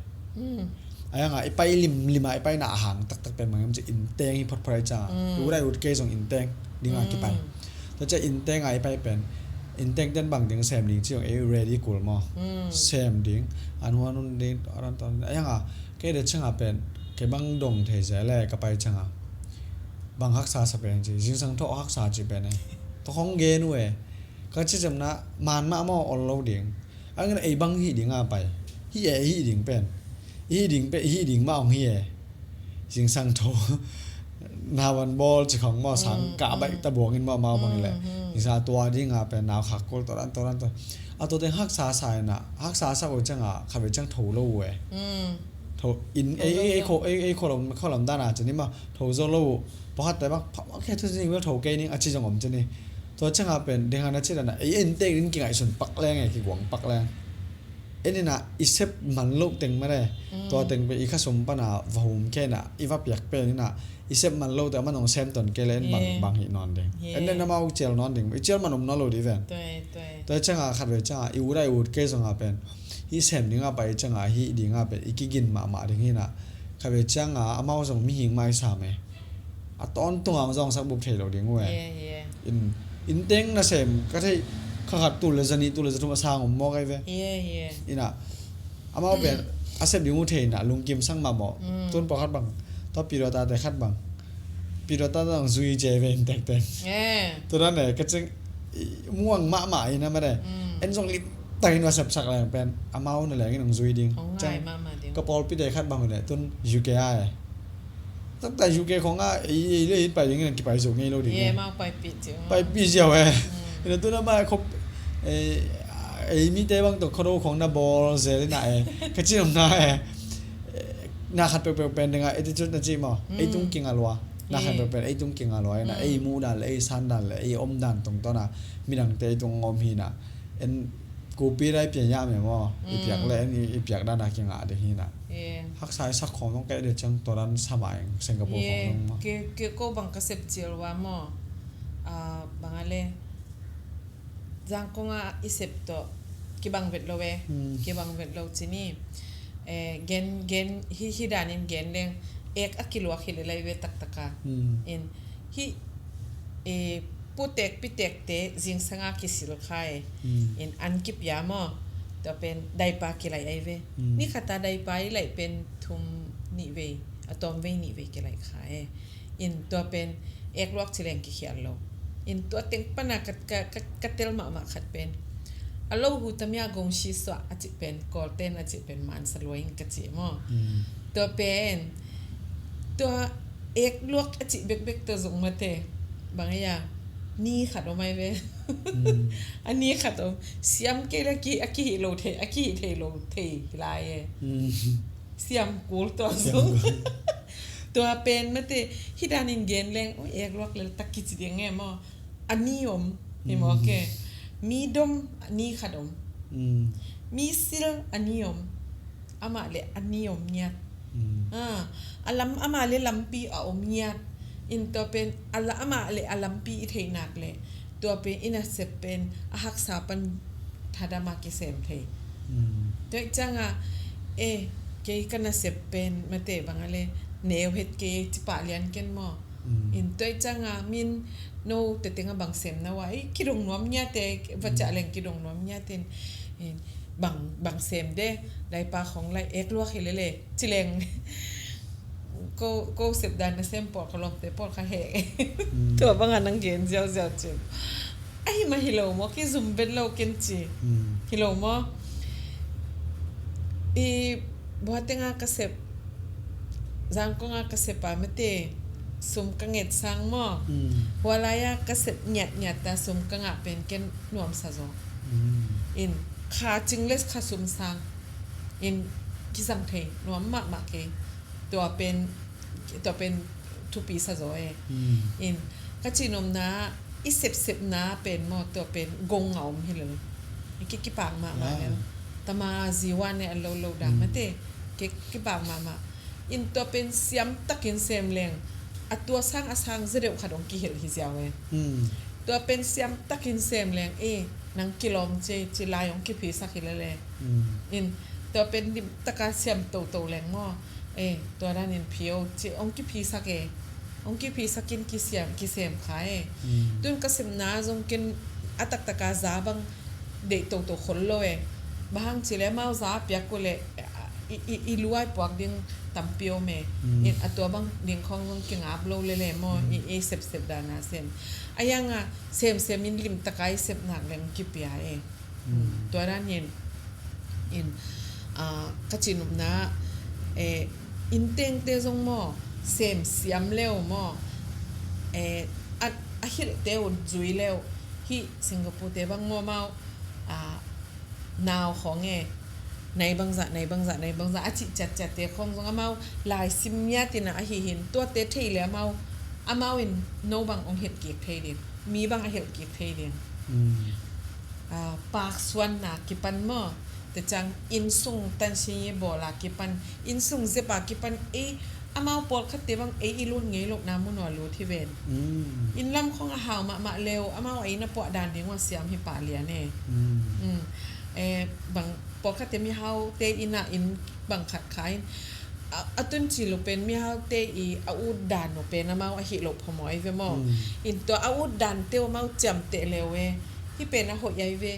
Ayanga i pai limlim a, i paina a hang taktak pen bang hiam ci, innteng hi photphot ai cia. I ut a i ut kei zong innteng ding a kipai. Tua cia innteng a i pai pen, innteng ten bang ding sem ding ci zong ei ready kul maw. Sem ding, an huan un ding, a ran tawn. Ayanga kei de cianga pen, kei bang dong thei zel e, ka pai cianga bang haksa sa pen ci, zingsang thawh haksa ci pen e. Tua khong gen uh e. Ka ci ciamna man mah maw ol lo ding. Angin ei bang hih ding a pai, hih e, hih ding pen, hih ding pen, hih ding mah hong hi e. Zingsang tho, nawan bawl ci khong maw, sang kah baih ta buangin maw, mau bang le. Zingsang a tua ding a pen nau khak kul, tua dan, tua dan, tua. A tua teng haksa sa ina, haksa sa uh cianga khatvei ciang tho lo uh e. Tho in, ei, ei, ei kho, ei, ei kho lam, kho lam dana ci ni maw, tho zo lo uh. Pakhat te bang, pha, pha, khe thu ci ni, tho kei ning a ci zong om ci ni. Tua cianga pen ding hana ci dana, ei, ei innteng in kingaihsun pak leng e, kiguang pak leng. En ina i sep man loh teng mare. Tua teng pen i khasum pana va hum kei ina, i va piak pen ina, i sep man loh teng a man hong sem ton kei le en bang, bang hih nawn ding. En, en amau cial nawn ding, i cial man om nawn lo ding ven. Tua cianga khatvei cianga i ut a i ut kei zonga pen, hih sem dinga pai cianga hih dinga pen i kigin mahmah ding hi ina. Khatvei cianga amau zong mihing mai sam e. A tawntunga hong zong sak bup thei lo ding uh e. In, innteng nasem ka theih, kha khat tul le za nih, tul le za thum a sang om mawk ai ve. Ina, amau pen a sep ding uh thei ina, lungkim sang mahmah. Tun pawlkhat bang, tua pi dua tate khat bang, Pidawta zong zui cia ve in tektek. Tua dan e ka cing muang mahmah in a mate. En zong limtakin va sepsak leng pen amau na lengin hong zui ding. Ka pawlpi te khat bang mate tun U K a e. Takta U K khong a ei ei le in pai ding in kipai zo ngei lo ding. Paipih ziau e. Ina tun a ma khop ei mite bang to khoro khong na bawl zel ina e. Ka cin om na e. Na khat pekpek pen ding a attitude na ci maw. Ei tung kinga lua. Na khat pek pen ei tung kinga lua ina ei muh dan le ei san dan le ei om dan tungtawn a midangte ei tung om hi na. En kupi dai pian ya me maw. I piak le en i piak dan a kinga de hi na. Haksa i sak khong nong kei de ciang tua dan sama eng Singapore khong nong maw. Ke ko bang ka sep cial wa maw. Bang a le Zangkong a i sep tawh kibang vet lo e. Kibang vet lo ci ni. Gen gen hi hi danin gen leng ek a kiluak hi le lai ve taktaka. In hi putek pitekte zingsanga kisil kha e. In an kipia maw. Tua pen daipa kilai ai ve. Ni khata daipa i lai pen thum nih vei a tawm vei nih vei kilai kha e. In tua pen ek luak ci leng kikhial lo. In tua teng pana ka, ka, ka, ka tel mahmah khat pen a lo hu tamia gong shi suah a cih pen kawlten a cih pen mansa luai in ka cih maw. Tua pen tua ek luak a cih bekbek tua zong mate bang a ya ni khat om ai ve. A ni khat om siam kei le a kihih lo thei a kihih thei lo thei lai e. Siam kul tua zong. Tua pen mate hi danin gen leng ek luak le tak kici ding e maw. A ni om hi maw ke. Mi dom a ni khat om. Mi sil a ni om. Amah le a ni om ngiat. A lam amah le lampi a om ngiat. In tua pen a la amah le a lampi i theih nak le tua pen i nasep pen a haksa pan thadama kisem thei. Tua i canga e kei ka nasep pen mate bang a le neu het kei cipah lian ken maw. In tua i canga min no te tenga bang sem na wa i kidong nuam ngiate va cah leng kidong nuam ngiatin. Bang bang sem de daipa khong lai ek luak hi lele cileng. Ko ko sep dan na sem pawl ka lawmte pawl ka he. Tua banga nang gen ziauziau cin. Ahi ma hi lo maw ki zum vet lo ken ci. Hi lo maw. I buatenga ka sep Zangkonga ka sep a mate sum ka nget sang maw. Hualaia ka sep ngiatngiat ta sum ka ngah pen ken nuamsa zaw. In kha cingles kha sum sang in kizang thei nuam mahmah kei. Tua pen tua pen thupi sa zaw e. In ka cinomna i sepsepna pen maw tua pen gong a om hi lo. I kikipak mahmah le tama ziwa ne a lo lo da mate. Kikipak mahmah. In tua pen siam takin sem leng a tua sang a sang za deuh khat hong kihilh hi ziau e. Tua pen siam takin sem leng e nang kilawm ci ci lai hong kiphisak hi lele. In tua pen limtaka siam toto leng maw. E tua danin phio ci hong kiphisak e. Hong kiphisakin kisiam kisem kha e. Tun ka sepna zong ken a taktaka za bang deih toto khol lo e. Bang hang ci le amau za a piak uh le i, i, i luai puak ding tampi om e. In a tua bang ding khong zong kingap lo lele maw i, i sepsep dana sem. A yanga semsem in limtaka i sep nak leng kipia e. Tua danin in ka cinupna e, intengte zong maw sem siam leu maw e, a, a hilhte uh zui leu. Hih Singapore te bang maw amau a nau khawng e nai bangzah nai bangzah nai bangzah a cih ciatciatte khawng zong amau laisim miatina ahi hin tuate thei le amau amau in no bang hong hilh kik thei ding mi bang a hilh kik thei ding. Paksuanna kipan maw te cang innsung tansin i bawl a kipan innsung zep a kipan ei amau pawlkhatte bang ei i lut ngei lohna mun ua lut hi ven. Inn lam khong a hau mahmah leu amau a inn a puah dan ding ua siam hi pah lian e. Bang pawlkhatte mihaute inn a inn bang khat kha in a tun cil uh pen mihaute i a ut dan uh pen amau a hih loh phamawh ai ve maw. In tua a ut dante uh amau ciamteh leu e hih pen a hoih ai ve.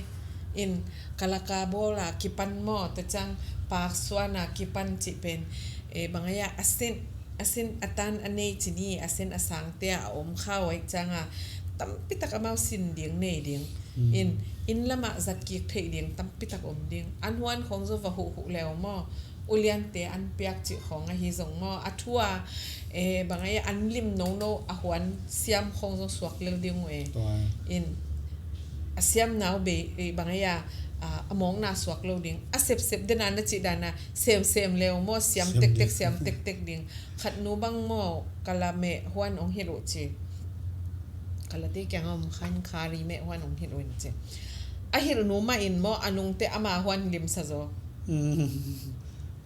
In kalaka bawl a kipan maw ta cang paksuan a kipan cih pen e bang ai a a sin a sin a tan a nei ci ni, a sin a sangte a om kha uh ahih cianga tampitak amau sin ding nei ding. In, inn lamah zat kik theih ding tampitak om ding. An huan khawng zaw va huhhuh leu maw, uliante an piak cih khawng ahi zong maw, a thu a, eh, bang a, an lim nono a huan siam khawng zong suak lel ding uh e. In, a siamna uh bei, eh, bang a, a, a mawkna suak lo ding. A sepsep dena na cih dana semsem leu maw, siam tektek, siam tektek ding. Khatnu bang maw, ka la meh huan ong hilh uh ci. Ka late kiang a om khan khari meh huan ong hilh uh in ci. A hilhnu mah in maw, a nungte ama huan limsa zaw.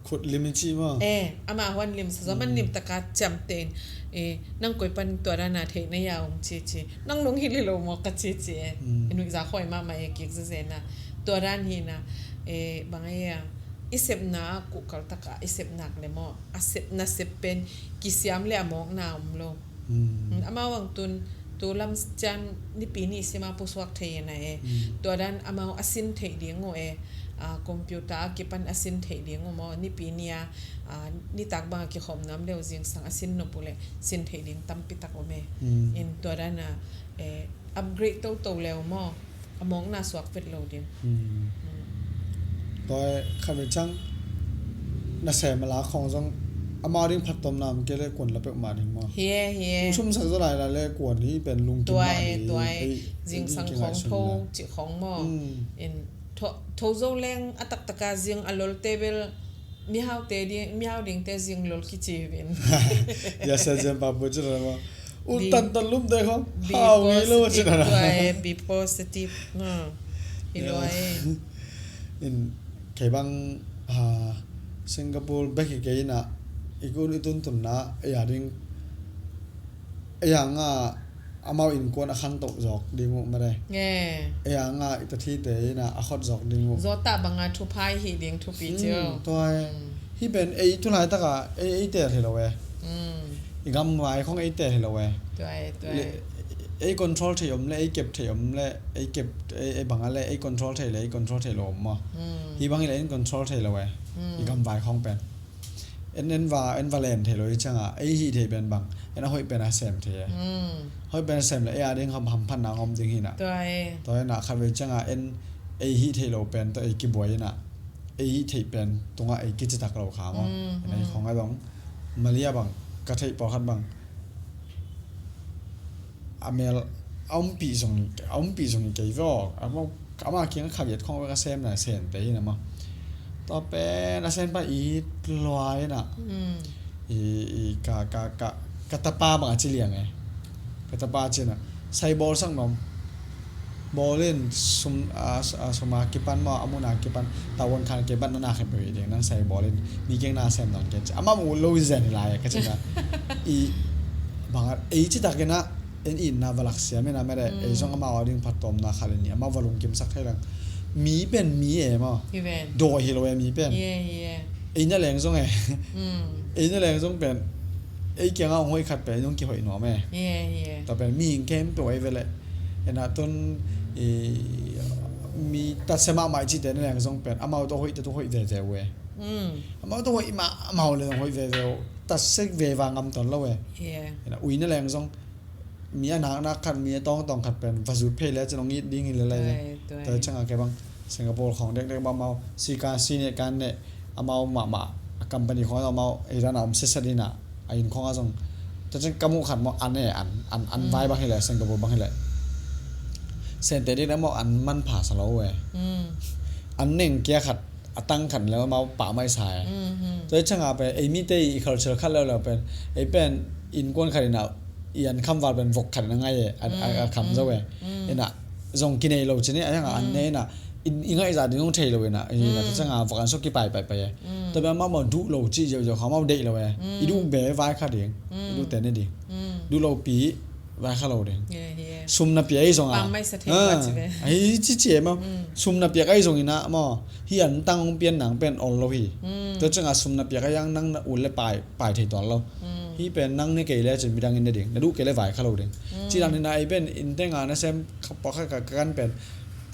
Khut lim i ci maw? Eh, ama huan limsa zaw, man limtaka ciamtein, eh, nang koi pan tua dana theih na hia ong ci ci. Nang nong hilh hi lo maw ka ci ci e. I nuihza khawi mahmah e, kik zezena. Tua dan hina, eh, bang a, i sepna a kuhkal taka i sepnak le maw, a sepna sep pen kisiam le a mawkna om lo. Amau ang tun tu lam cian nipi ni sima pusuak thei ina e. Tua dan amau a sin thei ding uh e. A, computer a kipan a sin thei ding uh maw, nipi ni a, a, nitak bang a kikhawm nam leu zingsang a sin nop uh le sin thei ding tampitak om e. In tua dan a, eh, upgrade toto leu maw, a mawkna suak vet lo ding. Tua khat ve ciang nasem a la khawng zong amau ding phattuamna om kei le kuan la peuhmah ding maw? Hie, hie. Sumsak zaw lai la le kuan hi pen lungkim mah ding. Tua e, zingsang khawng tho cih khawng maw? In tho, tho zo leng a taktaka zing a lolte bel mihaute ding, mihau dingte zing lol kici vin. Ya sa zen pa bu cih la maw? U tan tan lum te khawng hau ngei lo cih na. Tua e, be positive na. Hi lo e. In kei bang, ha, Singapore bek hi kei ina, i kun i tuntunna ei a ding, ei a nga amau innkuan a khantoh zawk ding uh mare. Ei a nga i tathite ina a khot zawk ding uh. Zawta banga thuphai hi ding thupi cio. Tua e. Hi pen ei tu laitaka ei, ei tel hi lo e. I gamvai khong ei tel hi lo e. Ei control thei om le, ei kep thei om le, ei kep, ei, ei banga le ei control thei le, ei control thei lo om maw? Hi bang hi le ei control thei lo e. I gamvai khong pen en, en va, en va len thei lo hi cianga ei hih thei pen bang, en a hoih pen a sem thei e. Hoih pen a sem le ei a ding ham, hamphatna om ding hina. Tua e. Tua ina khat ve cianga en ei hih thei lo pen tua ei kibuai ina ei hih theih pen tungah ei kicitak lo kha maw? Ei khong a dong Malia bang ka theih pawlkhat bang a mel a umpih zong, a umpih zong i kei ve aw. Ama kiang khaviat khong ve ka semna sente hi na maw? Tua pen a sen pa i luai na. I, i ka, ka, ka, ka tapa bang a ci liang e. Ka tapa ci na sai bawl sak nom. Bawl in sum, a, a sum a kipan maw, a mun a kipan, tavuan khan kei bat na na khen peuh hi ding, nang sai bawl in mi keng na sem nawn kei ci. Amah mu lo hi zen hi lai ka ci na. I bang a ei ci tak ina en itna va lak siam ina mede, ei zong amau a ding phattuamna khat le ni amau va lungkimsak thei lang. Mi pen mi e maw? Dawi hi lo e mi pen. Ei na leng zong e. Ei na leng zong pen ei kiangah hong hoih khat pen ei zong kihoih nuam e. Tua pen mihing khempeuh ei ve leh. Ena tun i mi tatsia mahmah i cihte na leng zong pen amau tawh hoih te tawh hoih veve uh e. Amau tawh hoih mah amau le zong hoih veve uh. Tatsia veva ngam tawn lo e. Ena ui na leng zong mi a naknak khat, mi a tawngtawng khat pen va zut phei le cin hong it ding hi le lai le. Tua ciangah kei bang Singapore khawng dekdek bang amau si kan si neh kan neh amau mahmah a company khawng amau ei dan a om sitset ina a inn khawng a zong tua ciang ka muh khat maw an e an, an, an vai bang hi le Singapore bang hi le. Sente ding amau an manpha sa lo uh e. An neng kia khat a tang khat leh amau pah mai sa e. Tua hi ciangah pen ei mite i culture khat leuleu pen ei pen innkuan khat ina i an khamval pen vok khat ina ngai e, a, a, a kham zo e. Ina zong kinei lo cin i a ciangah an ne ina i, i ngaih zah ding zong thei lo ina, ina tua ciangah vok an suk kipai pai pai e. Tua pen amau mau duh lo cih ziauziau kha amau deih lo e. I duh be vai kha ding, i duh te ne ding. Duh lo pi vai kha lo ding. Sum na pia ei zong a. Pam mai sa thei tua ci ve. Ai ci ci e maw. Sum na piak ei zong ina maw. Hi an tang hong pian nang pen ol lo hi. Tua ciangah sum na piak ei ang nang na ul le pai, pai thei tuan lo. Hi pen nang ne kei le cin midang in ne ding. Na duh kei le vai kha lo ding. Ci dan ina ei pen in tenga na sem pawlkhat ka kan pen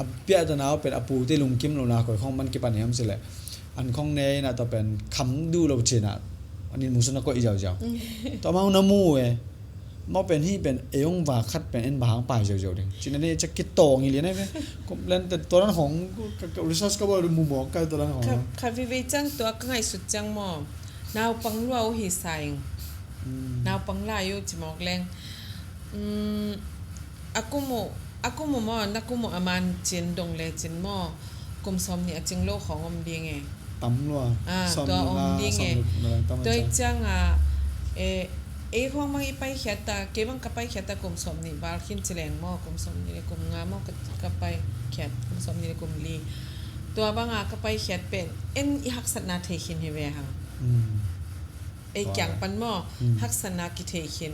a piah ta nau pen a pute lungkim lo na koi khong man kipan hiam ci le. An khong ne ina tua pen kham duh lo cina. A nin musu na koih ziauziau. Tua amau na mu e. Amau pen hih pen ei hong va khat pen en bang hang pai ziauziau ding. Cina ne cia kitawng hi lian ai ve. Complain te tua dan hong ka, ka research ka bawl mu mawk kai tua dan hong. Kha, kha vivei ciang tua ka ngaihsut ciang maw. Naupang lua uh hi sa ing. Naupang lai uh ci mawk leng. A kum uh, a kum uh maw, na kum uh a man cin dong le cin maw, kum sawm nih a cing lo khawng om ding e. Tam lua. Ah, tua om ding e. Tua i ciang a, e, ei khawng bang i paikhiat ta, kei bang ka paikhiat ta kum sawm nih val khin ci leng maw, kum sawm nih le kum nga maw ka, ka paikhiat, kum sawm nih le kum li. Tua bang a ka paikhiat pen, en i haksatna thei khin hi ve hang. Ei kiang pan maw, haksatna kithei khin.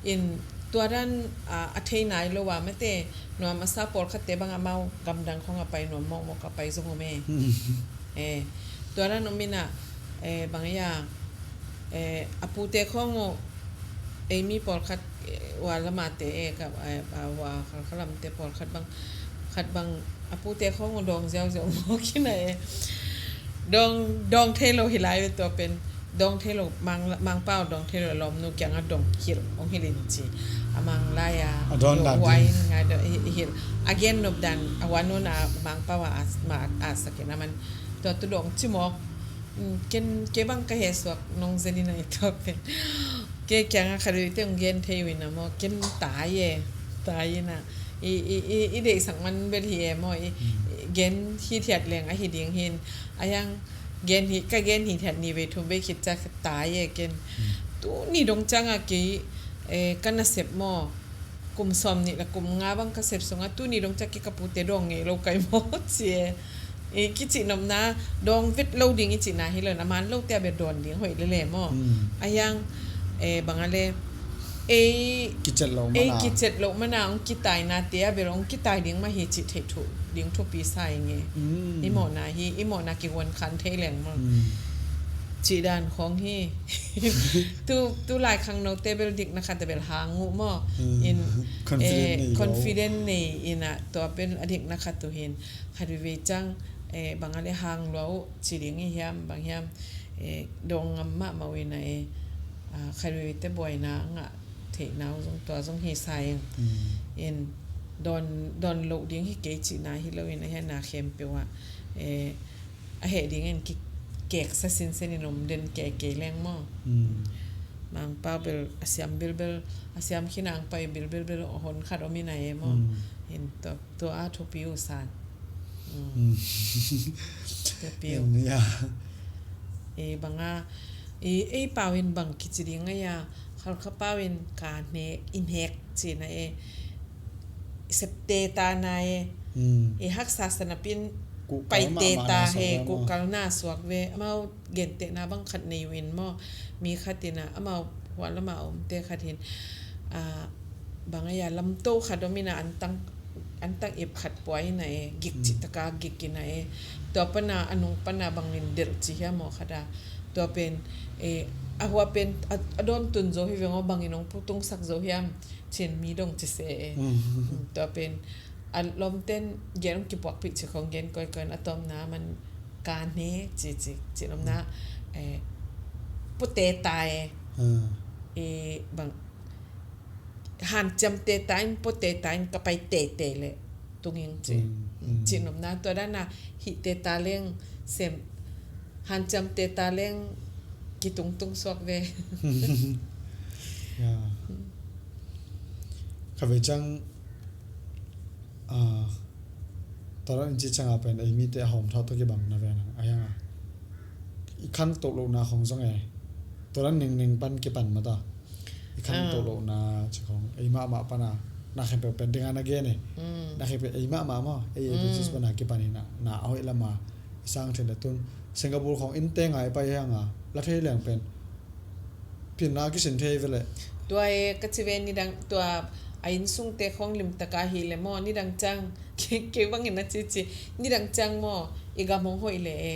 In tua dan, a, a thei nai lo a mate, nuam a sa pawlkhatte bang amau gamdang khawng a pai nuam mawkmawk a pai zong om e. E, tua dan om in a, e, bang ia, e, a pute khawng uh, ei mi pawlkhat, e, ua lamate, e, ka, e, a, ua khalkhalamte pawlkhat bang, khat bang a pute khawng uh dawng ziauziau mawk in a e. Dawng, dawng thei lo hi lai ve tua pen. Dawng thei lo, mang, Mangpau dawng thei lo lawmnu kiangah dawng hilh, hong hilh in ci. A mang lai a, a dawn dan huai in ngai dawng hi, hilh. A gen nop dan, a huan nun a Mangpau a, a, ma, a sak in a man. Tua tu dawng ci mawk. Ken, kei bang ka hehsuak nong zen in a i tua pen. Kei kiangah khat vei te hong gen thei uh in a maw, ken tai e, tai in a. I, i, i, i deihsak man bel hi e maw, i, i gen hithiat leng ahi ding hin. A hiang gen hi, ka gen hithiat ni vei thum vei khit ciang ka tai e ken. Tu ni dong ciang a kei, e, ka nasep maw. Kum sawm nih le kum nga bang ka sep sungah tuni dong ciang kei ka pute dawng ngei lo kai maw ci e. I kici nopna dawng vet lo ding i cihna hi lo in a man lote a bia dawn ding hoih lele maw. A hiang, e, bang a le ei kicet lo mana hong kitainate a bel hong kitai ding mah hi cih theih thuh ding thupi sa ing e. I mawhna hi, i mawhna kihuan khan thei leng maw. Cih dan khawng hi. Tu, tu lai khangnote bel dikna khat a bel hang uh maw. In, confident nei lo. Confident nei in a tua pen a dikna khat uh hin. Khat vei vei ciang, e, bang a le hang lua uh ci ding i hiam, bang hiam, e, dawng ngam mahmah uh in a e, a, khat vei vei te buaina ngah theihna uh zong tua zong hi sa ing. In, dawn, dawn loh ding hi kei cihna hi lo in a hian a khempeuh ah, e, a heh ding in kikeksa sinsen in om den kei kei leng maw. Mangpau bel a siam bilbil, a siam khin ang pai bilbil bel hon khat om in a e maw. In tua, tua a thupi uh san. Thupi uh. E bang a, e, ei pau in bang kici ding a ia, Khalkha pau in ka hne, i hnek cihna e, septe ta na e, e haksa sanapin paite ta he, kuhkalna suak ve. Amau gentehna bang khat nei uh in maw, mi khat in a, amau huahlama omte khat hin, a, bang a ia lamto khat om in a, antang antang ip khat pua in a e, gik cih taka gik in a e. Tua pana, a nung pana bangin delh ci hiam maw khat a. Tua pen, e, a hua pen, a, a dawn tun zo hi veng aw bangin hong putungsak zo hiam, cin mi dong ci se e. Tua pen, a lawmten gen hong kipuakpih ci khong gen koikoi in a tawmna man ka hne ci, ci, ci lawmna, e, pute ta e. E, bang, hanciamte ta in, pute ta in ka pai teitei leh tunging ci. Cih nopna tua dana hihte ta leng sem, hanciamte ta leng kitungtung suak ve. Kha ve ciang, a, tua dan in ci ciang a pen ei mite a hawm thawh tawh kibang na ve nang a hiang a, i khan toh lohna khong zong e, tua dan ningning pan kipan mata. I khan toh lohna ci khong ei mahmah pana na khempeuh pen dinga na gen e. Na khempeuh ei mahmah maw, ei ei business pana kipan hi na, na a hoih lama i sang thin le tun Singapore khong innte ngai pai hianga la thei leng pen pinna kisin thei vele. Tua e ka ci ve nidang tua a innsungte khong limtaka hi le maw, nidang ciang kei bangin a cici nidang ciang maw, i gam hong hoih le e.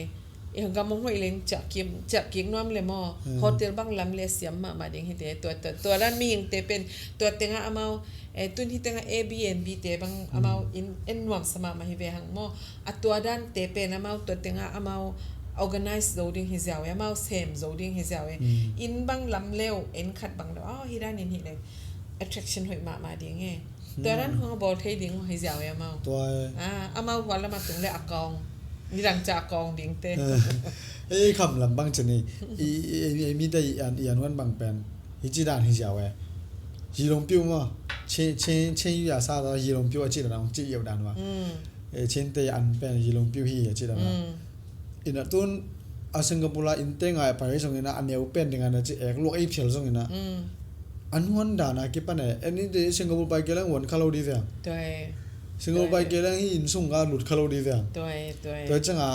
I gam hong hoih leng ciah kik nuam le maw? Hotel bang lam le siam mahmah ding hite. Tua, tua, tua dan mihingte pen tua tengah amau, e, tun hi tengah Airbnb te bang amau in en nuamsa mahmah hi ve hang maw? A tua dante pen amau tua tengah amau organize zo ding hi ziau e, amau sem zo ding hi ziau e. Inn bang lam leu, inn khat bang leu, aw, hi dan in hi leu, attraction hoih mahmah ding e. Tua dan hong a bawl thei ding hi ziau e amau. Tua e. Ah, amau hua lam a tung le a kawng, nidang ca a kawng ding te. Ei kham lam bang ci ni. I, i, i, i mi te i an, i an wan bang pen hi ci dan hi ziau e. Yi Long Piu maw? Chen, Chen, Chen Yu Ya Sa ta Yi Long Piu a ci dan, hong ci yeu dan maw? Ei Chen te an pen Yi Long Piu hi a ci dan maw? Ina tun a Singapore la inn te ngai pai zong ina a neu pen ding ana ci ek luak ei phial zong ina. A nuan dan a kipan e, en inn te Singapore pai kei leng wan kha lo di veng. Singapore pai kei leng hi inn sung ka lut kha lo di veng. Tua ciang a,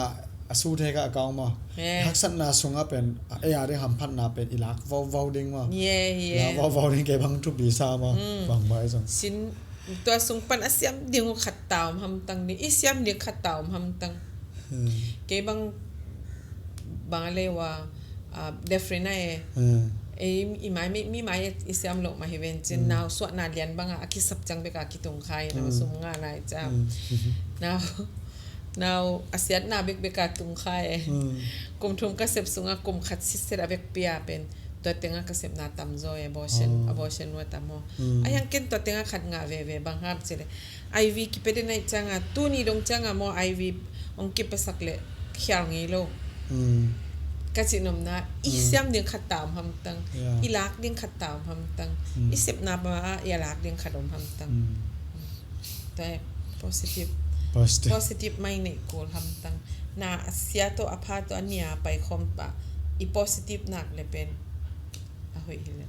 a su thei ka account maw? Haksatna sung a pen, a ya ding hamphatna pen i lak vauvau ding maw? Lak vauvau ding kei bang thupi sa maw? Bang bai zong. Tua sung pan a siam ding uh khat ta om hamtang ni, i siam ding khat ta om hamtang. Kei bang, bang a lei ua, ah, Defrina e. Ei, i mai, mi, mi mai i siam loh mah hi ven cin, nau suahna lian bang a, a kisap ciang bek a kitung kha e, nau sum nga nai ciang. Nau, nau a siatna bekbek a tung kha e. Kum thum ka sep sung a kum khat sitset a vekpi a pen. Tua teng a ka sepna tam zaw e, abortion, abortion nuam tam maw. A hiang ken tua teng a khat ngah veve bang ham ci le. I V kipia den a ih ciang a, tuni dong ciang a maw I V hong kipiasak le khial ngei lo. Ka cih nopna, i siam ding khat ta om hamtang. I lak ding khat ta om hamtang. I sepna pa a, i a lak ding khat om hamtang. Tua e, positive. Positive. Positive mai nei kul hamtang. Na a sia tawh, a pha tawh, a nia pai khawm pa. I positive nak le pen a hoih hi le.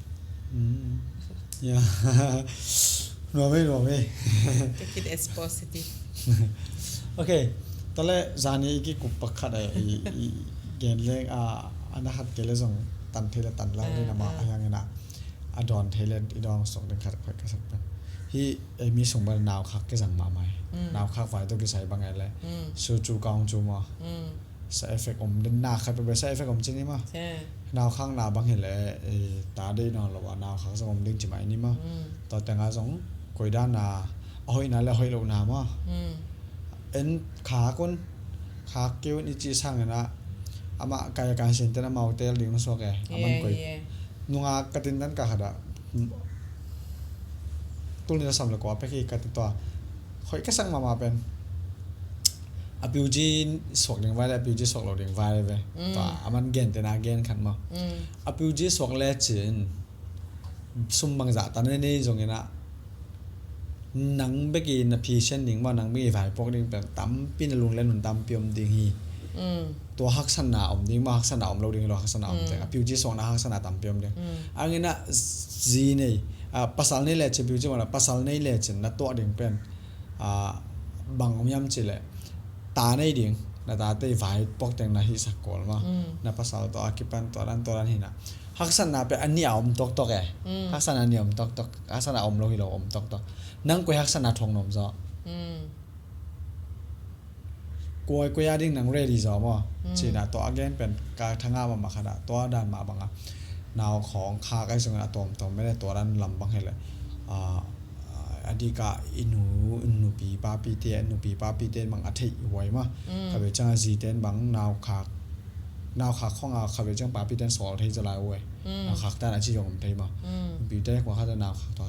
Ya. Nuam e, nuam e. Take it as positive. Ok. Tale zani i kikup pakhat e, i, i gen le a, a na khat kei le zong tan thei le tan lai le na ma a hiang ina. A dawn thei le i dawn sok ding khat khoih ka sak pen. Hi, ei mi sung bal nau khak kizang mahmah e. Nau khak vai tawh kisai bang e le. Su cu kaung cu maw. Side effect om den na khat peuhpeuh side effect om cin hi maw? Nau khakna bang hi le, eh, ta deih nawn lo a nau khak zong om ding ci mah in hi maw? Tua teng a zong koi dan a, a hoihna le a hoih lohna maw? En khak un, khak kei un i cih sang in a, amah kai a kan sin ten amau tel ding suak e, a man koi. Nunga ka tin dan ka khat a, tul ni na sam le kua pek hi ka ti tua. Hoih ka sak mahmah pen. A piuji suak ding vai le, a piuji suak lo ding vai ve. Tua, a man gen tena gen khat maw. A piuji suak le cin, sum bangzah ta nei nei zong ina, nang bek i na phisian ding maw, nang bek i vaipuak ding pen tampi na lunglen hun tampi om ding hi. Tua haksatna om ding maw, haksatna om lo ding hi lo, haksatna om ding. A piuji suakna haksatna tampi om ding. Ang ina zi nei, a, pasal nei le cin, piuji maw la, pasal nei le cin na tuah ding pen. A, bang om hiam cih leh ta nei ding, na tate i vaipuak teng na hihsak kul maw. Na pasal tawh a kipan tua dan tua dan hi na. Haksatna pen a nih a om toktok e. Haksatna a nih a om toktok. Haksatna a om lo hi lo om toktok. Nang koi haksatna thong na om zaw. Koi koi a ding nang ready zaw maw. Cih na tua a gen pen ka thanga mahmah khat a tua dan mah bang a. Nau khawng khak ahi zongin a tawmtawm mene tua dan lam bang hi leh, a, a dika i nu, i nupi papite, i nupi papite bang a theih huai maw. Khabe ciang a zite bang nau khak, nau khak khawng a khabe ciang papite sawl thei zaw lai uh e. Nau khak tan a ci zong om thei maw. Nupite kua khat a nau khak tua.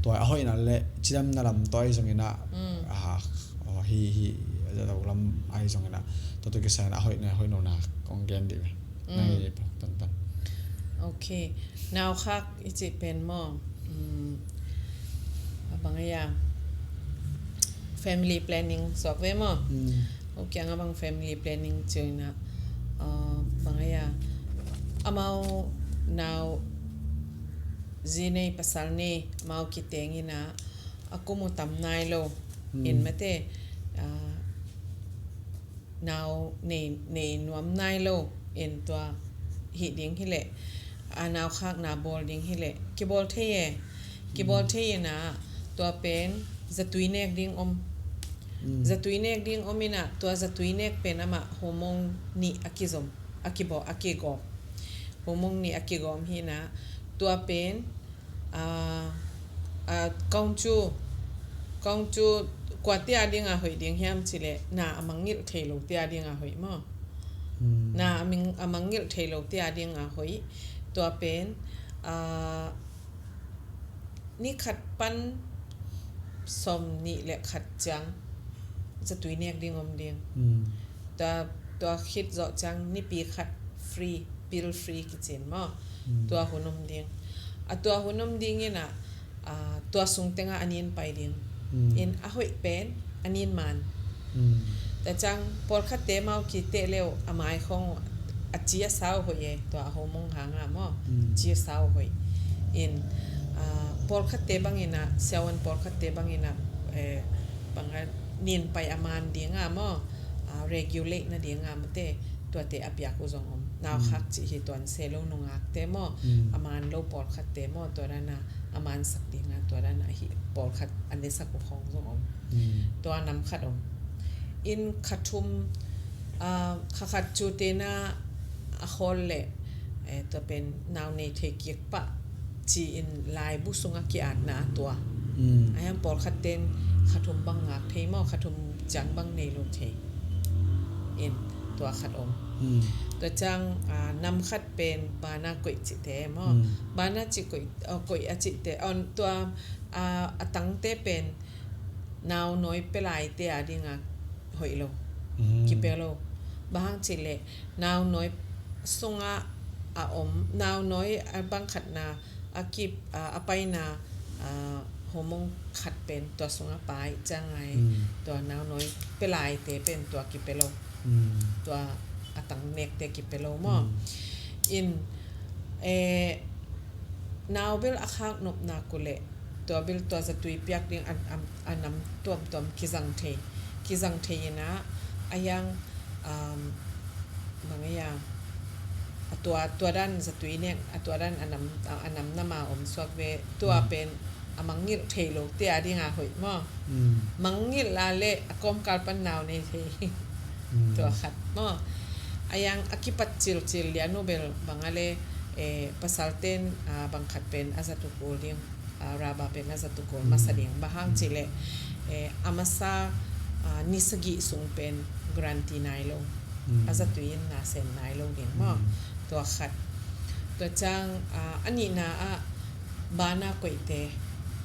Tua a hoihna le cidamna lam tua ahi zongin a, a, a, hi, hi, a lo lam ahi zongin a. Tua tua kisai in a hoihna, hoihna kong gen dih ve. Nang i pok tantan. Ok. Nau khak i cih pen maw. A bang a ia. Family planning suak ve maw. Ok, a bang family planning ci uh ina. A bang a ia. Amau nau zi nei pasal nei amau kiteng ina. A kum uh tam nai lo. In mate. A, nau nei, nei nuam nai lo in tua hih ding hi leh, a nau khakna bawl ding hi leh, kibawl thei e, kibawl thei ina tua pen zatui nek ding om. Zatui nek ding om ina tua zatui nek pen amah hormone nih a kizom, a kibawl, a kigawm. Hormone nih a kigawm hi ina tua pen a, a, kong cu, kong cu kua tia dinga hoih ding hiam cih leh na a mangngilh thei lo tia dinga hoih maw. Na a mangngilh thei lo te a ding a hoih. Tua pen, ah, ni khat pan sawm nih le khat ciang zatui nek ding om ding. Tua, tua khit zawh ciang nipi khat free, pill free kici in maw. Tua hun om ding. A tua hun om ding in ah, ah, tua sung tengah a nin pai ding. In a hoih pen a nin man. Tua ciang pawlkhatte mau kiteh leu a mai khong a ci a sau hoih e, tua a hormone hanga maw. Ci a sau hoih. In, ah, pawlkhatte bang in ah, siavuan pawlkhatte bang in ah, eh, bang a nin pai a man ding a maw, ah, regulate na ding a mate, tuate a piak uh zong om. Naukhak cih hi tuan se lo nungakte maw, a man lo pawlkhatte maw, tua dan a a mansak ding a, tua dan a hi pawlkhat a nesak uh khong zong om. Tua nam khat om. In kha thum, ah, kha khat cu te na a khawl le, eh, tua pen nau nei thei kik pah ci-in laibu sungah ki-atna a tua. A hiang pawlkhat ten kha thum bang ngak thei maw, kha thum ciang bang nei lo thei. In tua khat om. Tua ciang, ah, nam khat pen bana koih cihte maw. Bana cih koih, ah, koih a cihte, ah, tua, ah, a tangte pen nau nawi pia laite a ding a hoih lo. Kipia lo. Bang hang cih leh nau nawi sungah a om, nau nawi a bang khatna a kip, a, a paina, a, hormone khat pen tua sungah pai ciang a, tua nau nawi pia laite pen tua kipia lo. Tua a tang nekte kipia lo maw. In, eh, nau bel a khak nop nak uh leh tua bel tua zatui piak ding a, a, a nam tuamtuam kizang thei. Kizang thei in ah, a hiang, um, bang a hiang, a tua, tua dan zatui nek, a tua dan a nam, a, a nam nam a om suak ve, tua pen a mangngilh thei lo te a ding a hoih maw. Mangngilh a leh a kawmkal pan nau nei thei. Tua khat maw. A hiang a kipat cilcil lian uh bel bang a leh, eh, pasal ten, ah, bang khat pen a zat uh kul ding. Ah, raba pen a zat uh kul masa ding. Bang hang cih leh, eh, a masa, ah, ni sagih sung pen guarantee nai lo. A zatui in na sem nai lo ding maw. Tua khat. Tua ciang, ah, a nihna ah bana koihte.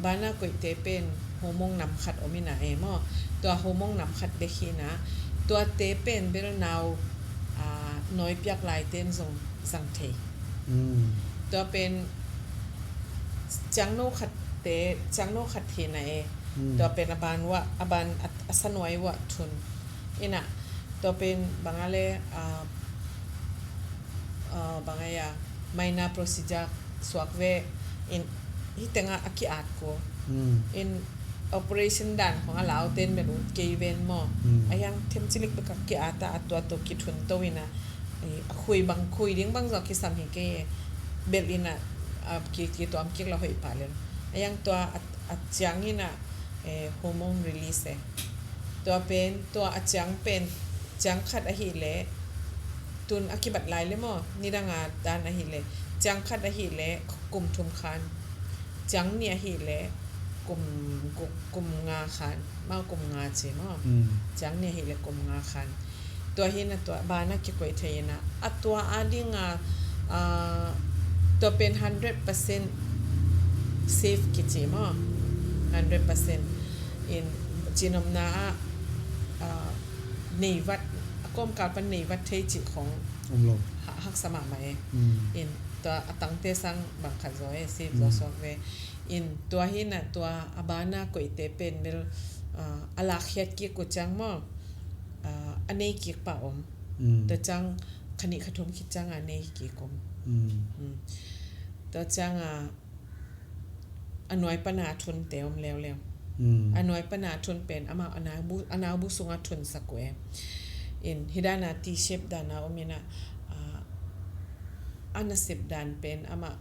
Bana koihte pen hormone nam khat om in ah e maw. Tua hormone nam khat bek hi in ah. Tuate pen bel nau, ah, nawi piak laite in zong zang thei. Tua pen ciangno khatte, ciangno khat hi na e. Tua pen a ban uah, a ban a, a sanuai uah thun. In ah, tua pen bang a leh, ah, ah, bang a hiang, minor procedure suak ve in, hih tengah a ki-at ko. In operation dan khong a laute in bel ut kei ven maw. A hiang themcilik bek a ki-at a, a tua tawh kithun to in ah, eh, a khui bang, khui ding bang zong kisam hi kei e. Bel in ah, a, ki, kituam kik la hoih pah lel. A hiang tua a, a ciang in ah, eh, hormone release e. Tua pen, tua a ciang pen, ciang khat ahih leh, tun a kibat lai leh maw, nidang a dan ahih leh, ciang khat ahih leh kum thum khan, ciang nih ahih leh kum, kum, kum nga khan, mau kum nga ci maw. Ciang nih ahih leh kum nga khan. Tua hi na tua, bana kikoih thei hi na. A tua a ding a, ah, tua pen hundred percent safe kici maw. Hundred percent. In cinomna ah, ah, nei vat, a kawmkal pan nei vat thei cih khong om lo. Ha, haksa mahmah e. In tua a tangte sang bang khat zaw e, safe zaw suak ve. In tua hi na tua a bana koihte pen bel, ah, a lakkhiat kik uh ciang maw. Ah, a nei kik pah om. Tua ciang kha nih kha thum khit ciang a nei kik om. Tua ciang a, a nuai pana thunte om leuleu. A nuai pana thun pen amah a naubu, a naubu sungah thunsak uh e. In hih dana T-shape dana om in ah, ah, a nasep dan pen amah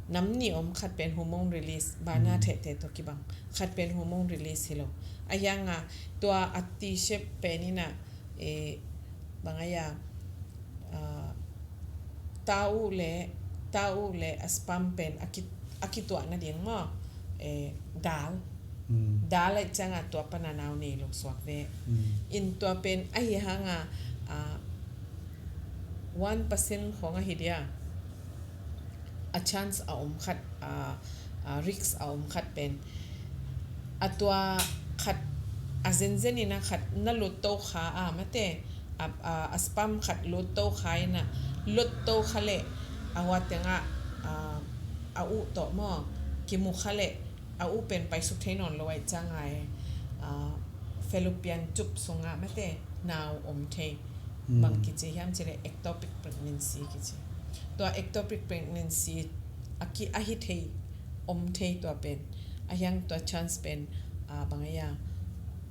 nam nih om, khat pen hormone release, bana thehte tawh kibang. Khat pen hormone release hi lo. A hiang a tua a T-shape pen in ah, eh, bang a hiang, ah, tau le, tau le a sperm pen a ki, a kituah nading maw, eh, dal. Dal ahih ciang a tua pana nau nei lo suak ve. In tua pen ahi hang a, ah, one percent khawng ahi dia, a chance a om khat, a, a risk a om khat pen, a tua khat, a zenzen in a khat na lut to kha a, mate, a, a, a sperm khat lut to kha in a, lut to kha leh, a hua tengah, a, a uh tawh maw, kimu kha leh, a uh pen paisuk thei nawn lo ahih ciangin, a, fallopian tube sungah, mate, nau om thei. Mm. Bang kici hiam cih leh ectopic pregnancy kici. Tua ectopic pregnancy a ki, a hi thei, om thei tua pen. A hiang tua chance pen, a, bang a ia,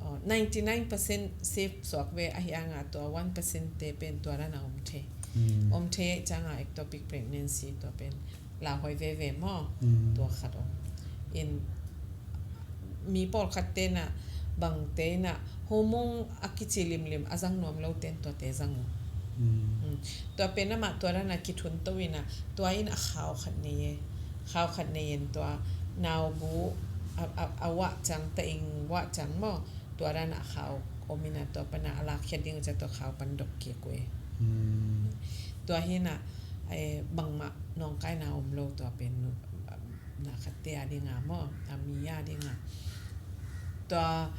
a, ninety nine percent safe suak ve, a hiang a tua one percent te pen tua dan a om thei. Mm. Om thei ahih ciangin ectopic pregnancy tua pen lauhuai veve maw? Mm. Tua khat om. In mi pawlkhat te in a, bang te in a, hormone a kici limlim a zang nuam lo ten tua te zang uh. Mm. Mm. Tua pen amah tua dan a kithun to in a, tua in a khau khat nei e. Khau khat nei in tua nau bu a, a, a wah ciang, ta ing wah ciang maw? Tua dan a khau om in a tua pan a a lakkhiat ding uh ciang tua khau pan dok kik uh e. Mm. Tua hi in a, eh, bangmah nawngkaina om lo tua pen, na khat te a ding a maw, a mi a ding a. Tua,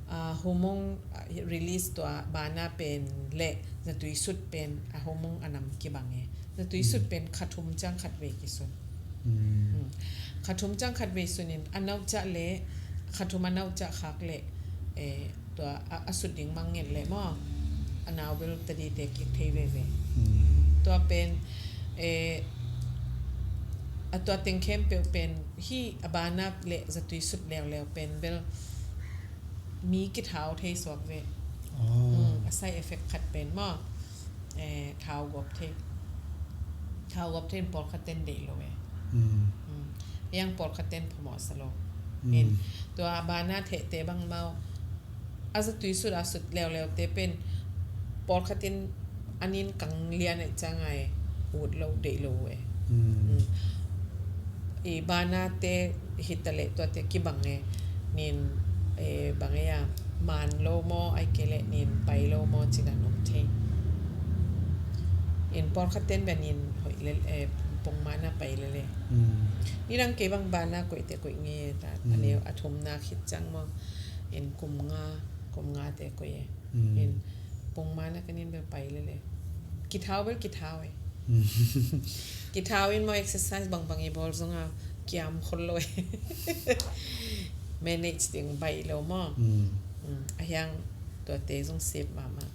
a, hormone, a, release tua bana pen leh zatui sut pen a hormone a nam kibang e. Zatui sut pen kha thum ciang khat vei kisun. Mm. Mm. Kha thum ciang khat vei sun in a nauciah leh, kha thum a nauciah khak leh, eh, tua a, a sut ding mang nget leh maw, a nau bel tadite kik thei veve. Mm. Tua pen, eh, a tua teng khempeuh pen hih a bana leh zatui sut leuleu pen bel mi kithau thei suak ve. Oh. Mm, a side effect khat pen maw, eh, thau gawp thei. Thau gawp thei in pawlkhat ten deih lo e. Mm. Mm. Hiang pawlkhat ten phamawh sa lo. Mm. In, tua bana thehte bang maw, a zatui sut a sut leuleu te pen pawlkhat in a nin kang lian ahih ciangin ut lo, deih lo e. Mm. Mm. I bana te hi ta leh tua te kibang e. Nin, eh, bang e a, man lo maw, ahih kei leh nin pai lo maw, ci dan om thei. In pawlkhat ten bel nin hoih lel, eh, pongman a pai lel e. Mm. Nidang kei bang bana koihte koih ngei e ta, a neu a thumna khit ciang maw. In kum nga, kum nga te koih e. Mm. In pongman a ka nin bel pai lel e. Kithau bel kithau e. Mm. Kithau in maw exercise bangbang i bawl zong a kiam khol lo e. Manage ding baih lo maw. Mm. Mm. A hiang tuate zong safe mahmah.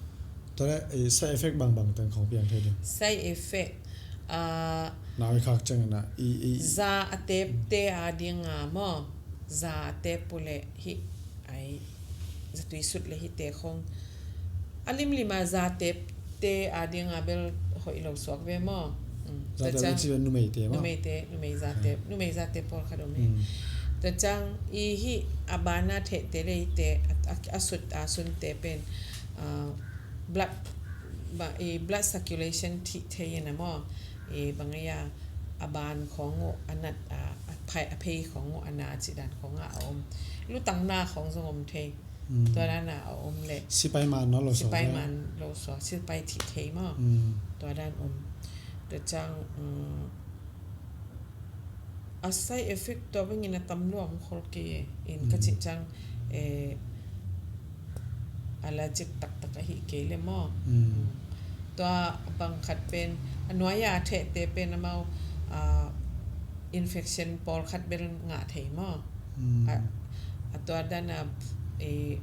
Tua leh, eh, side effect bangbang teng khong piang thei ding. Side effect, ah, nau i khak ciangin a, i, i, za a tepte a ding a maw. Za a tep uh leh hih, ai, zatui sut leh hihte khong. A limlim a za tepte a ding a bel hoih lo suak ve maw. Mm. Za tep tua ciang, leh ci numeite maw? Numeite, numei za tep, numei za tep pawlkhat om e. Mm. Tua ciang i hih a bana thehte leh hihte, a, a, a sut, a sunte pen, ah, blood, ba, i blood circulation thih thei in a maw, i bang a, a ban khawng uh a nat, a, a phei, a phei khawng uh a na cih dan khawng a om. Lutang na khawng zong om thei. Mm. Tua dan a om leh. Sipai man lo suak. Sipai man lo suak, sipai thih thei maw. Mm. Tua dan om. Tua ciang, mm, a side effect tua bangin a tam lua om khol kei e. In ka cih ciang, eh, allergic taktak ahih kei leh maw. Mm. Mm. Tua bang khat pen, a nuai a thehte pen amau, ah, infection pawlkhat bel ngah thei maw. Mm. A, a tua dan a, eh,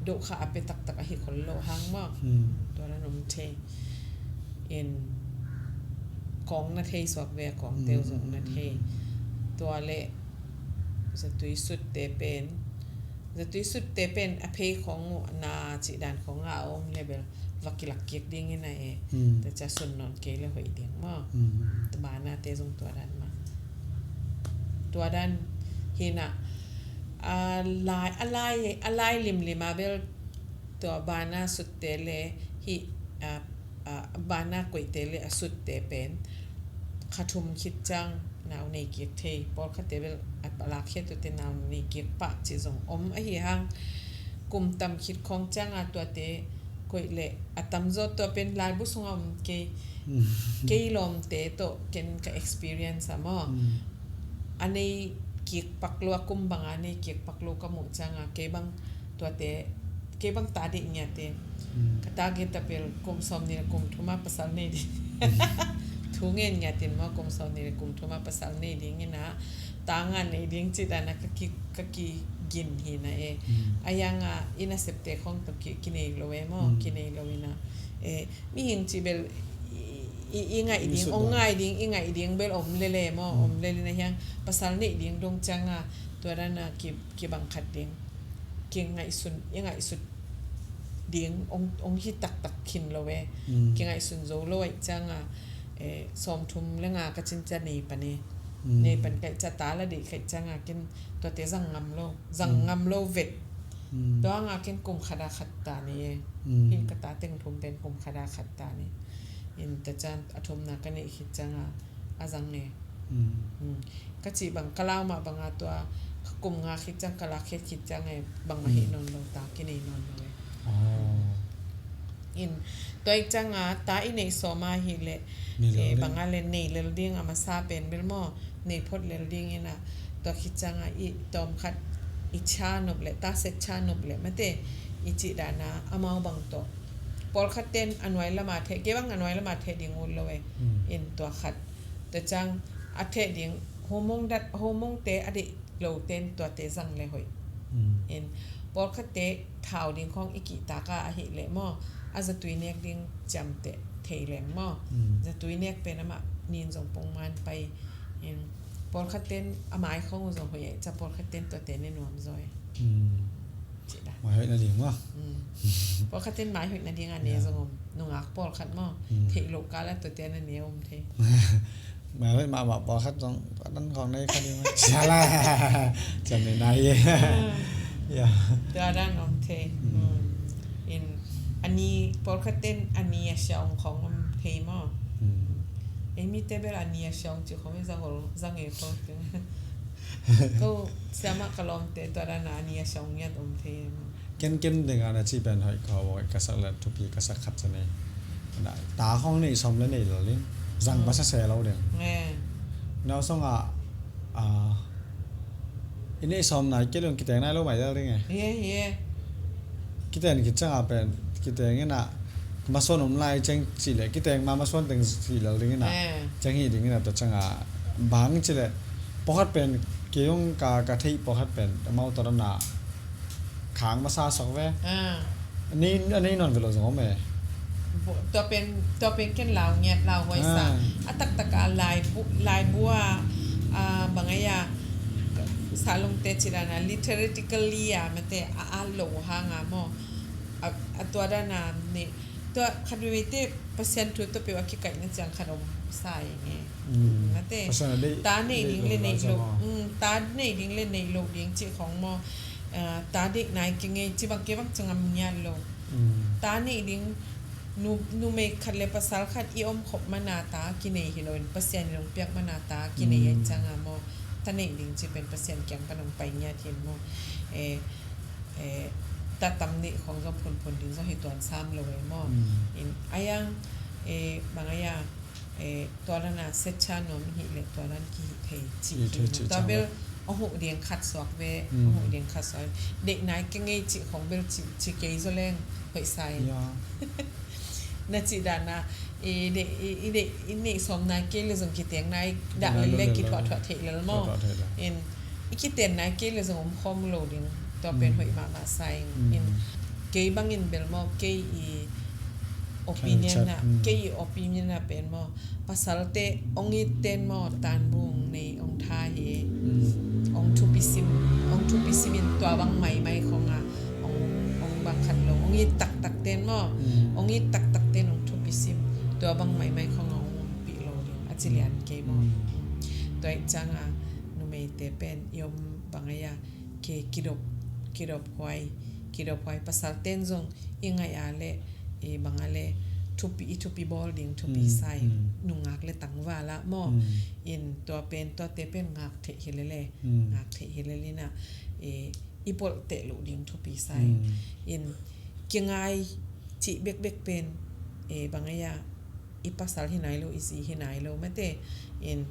dohkha a pia taktak ahih khol lo hang maw. Mm. Tua dan om thei. In kawng na thei suak ve, kawngte uh zong na thei. Tua leh zatui sutte pen, zatui sutte pen a phei khawng uh na cih dan khawng a om leh bel va kilak kik ding in a e. Mm. Tua ciang sun nawn kei leh hoih ding maw. Mm. Tua banate zong tua dan mah. Tua dan hi in a, a lai, a lai, a lai limlim a bel tua bana sutte leh hih, a, a, bana koihte leh a sutte pen kha thum khit ciang nau nei kik thei. Pawlkhatte bel a, a lakkhiat tuate nau nei kik pah cih zong om ahi hang. Kum tam khit khawng ciang a tuate koih leh a tamzaw tua pen laibu sungah om kei, Kei lawmte tawh ken ka experience ah maw, a nei kik pak lo, a kum banga nei kik pak lo ka muh cianga kei bang tuate, kei bang ta deih ngiat e. Ka target a pel kum sawmnih le kum thuma pasal nei ding. Thu ngen ngiat in maw, kum sawmnih le kum thuma pasal nei ding ina, ta nga nei ding ci dana ka ki, ka kigin hi na e. A yanga ina septe khong tawh ki, kinei lo e maw, kinei lo ina e. Mihing cih bel i, i, i ngaih ding, ong ngaih ding, i ngaih ding bel om lele maw, om lele na hiang pasal neih ding dong cianga tua dana ki, kibang khat ding. Kingaihsun, i ngaihsut ding ong, ong hi taktak khin lo e. Kingaihsun zo lo aih cianga, eh, sawmthum le nga ka cin cia nei pan e. Nei pan kaih cia ta la deih kaih cianga kin tuate zang ngam lo, zang ngam lo vet. Tua nga kin kum khada khat ta ni e. Hin ka ta teng thum pen kum khada khat ta ni. In ta cian a thumna ka neih khit cianga a zang e. Ka cih bang ka lau mah banga tua kum nga khit ciang ka lak khit khit ciang e, bang mah hih nawn lo ta, kinei nawn lo e. In tua ih cianga ta i neih sawma hi le, banga le nei lel ding a masa pen bel maw, nei phot lel ding ina, tua khit cianga i tawm khat i cha nop le, ta set cha nop le mate, i cih dana amau bang tawh. Pawlkhat ten a nuai lama theh, kei bang a nuai lama theh ding ut lo e. In tua khat. Tua ciang a theh ding, homong dat, homongte a deih lo ten tuate zang le hoih. In pawlkhatte thau ding khong i kihtak a ahih leh maw, a zatui nek ding ciamteh thei leng maw. Zatui nek pen amah nin zong pongman pai. In pawlkhat ten a mai khong uh zong hoih e, ca pawlkhat ten tuate ne nuam zaw e. Cih dan. Mai hoih nading maw. Pawlkhat ten mai hoih nading a ne zong om, nungak pawlkhat maw. Theih loh kala tuate na ne om thei. Mai hoih mahmah pawlkhat zong a dan khong nei kha ding maw. Siala. Ciam ne nai e. Ya. Tua dan om thei. In a ni pawlkhat ten a ni a sia ong khong om thei maw. Ei mite bel a ni a sia ong ci khong i zang ol, zang e khong. Ko siamah ka lawmte tua dana a ni a sia ong ngiat om thei maw. Ken ken dinga na ci pen hoih ko, hoih ka sak le thupi ka sak khat sa nei. Ta khong nei sawm le nei lo ding. Zang ba sa se lo ding. Nau song a, a, i nei sawm nai kei lung kiteng nai lo mai lel ding e. Kiteng kit cianga pen, kiteng ina masuan om lai ciang ci le, kiteng ma masuan teng ci lel ding ina. Ciang hi ding ina tua cianga bang ci le. Pawlkhat pen, kei ong ka, ka theih pawlkhat pen, amau tua dana khang masa sok ve. A nei, a nei nawn ve lo zong om e. Tua pen, tua pen ken lau ngiat lau huai sa. A taktak a laibu, laibu a, a bang a ya, salungte ci dana, literally a mate a, a lo hanga maw. A, a tua dana ni, tua khat veve te Pasian thu tua peuh a kikaihna ciang khat om sa e nge. Mate. Ta nei ding le nei lo. Ta nei ding le nei lo ding cih khong maw. Ta deih nai kei ngei ci bang kei bang ciang a mi ngiat lo. Ta neih ding, numei khat le pasal khat i om khop mana ta kinei hi lo in, Pasian in ong piak mana ta kinei a cianga maw. Ta neih ding ci pen Pasian kiang pan ong pai ngiat hi in maw. E, e, ta tam neih khong zong phunphun ding zong hi tuan sam lo e maw. In a yang, e, bang a ya, e, tua dana secha nuam hi le tua dan ki hi thei ci hi. Tua bel ong huh ding khat suak ve, ong huh ding khat suak. Deih nai kei ngei ci khong bel ci, ci kei zo leng hoih sa in. Na ci dana, i deih, i, i deih, i neih sawm nai kei le zong kiteng nai dah le le kithuahthuah theih lel maw. In i kiten nai kei le zong om khawm lo ding. Tua pen hoih mahmah sa in. In kei bangin bel maw, kei i opinion na, kei i opinion na pen maw. Pasalte ong it ten maw, tanbu ong nei, ong tha hi. Ong thupi sim, ong thupi sim in tua bang maimai khong a, ong, ong bang khat lo, ong it taktak ten maw. Ong it taktak ten ong thupi sim. Tua bang maimai khong a ong ompih lo ding. A ci lian kei maw. Tua ih cianga, numeite pen, i om bang a ya, kei kidop, kidop huai, kidop huai. Pasal ten zong, i ngaih a le, i bang a le, thupi, i thupi bawl ding, thupi sa in, nungak le tangval a maw. In tua pen, tuate pen ngak theih hi le le, ngak theih hi le le na, i, i polh teh luh ding thupi sa in. In kingai cih bekbek pen, e, bang a ya, i pasal hi nai lo, i zi hi nai lo mate. In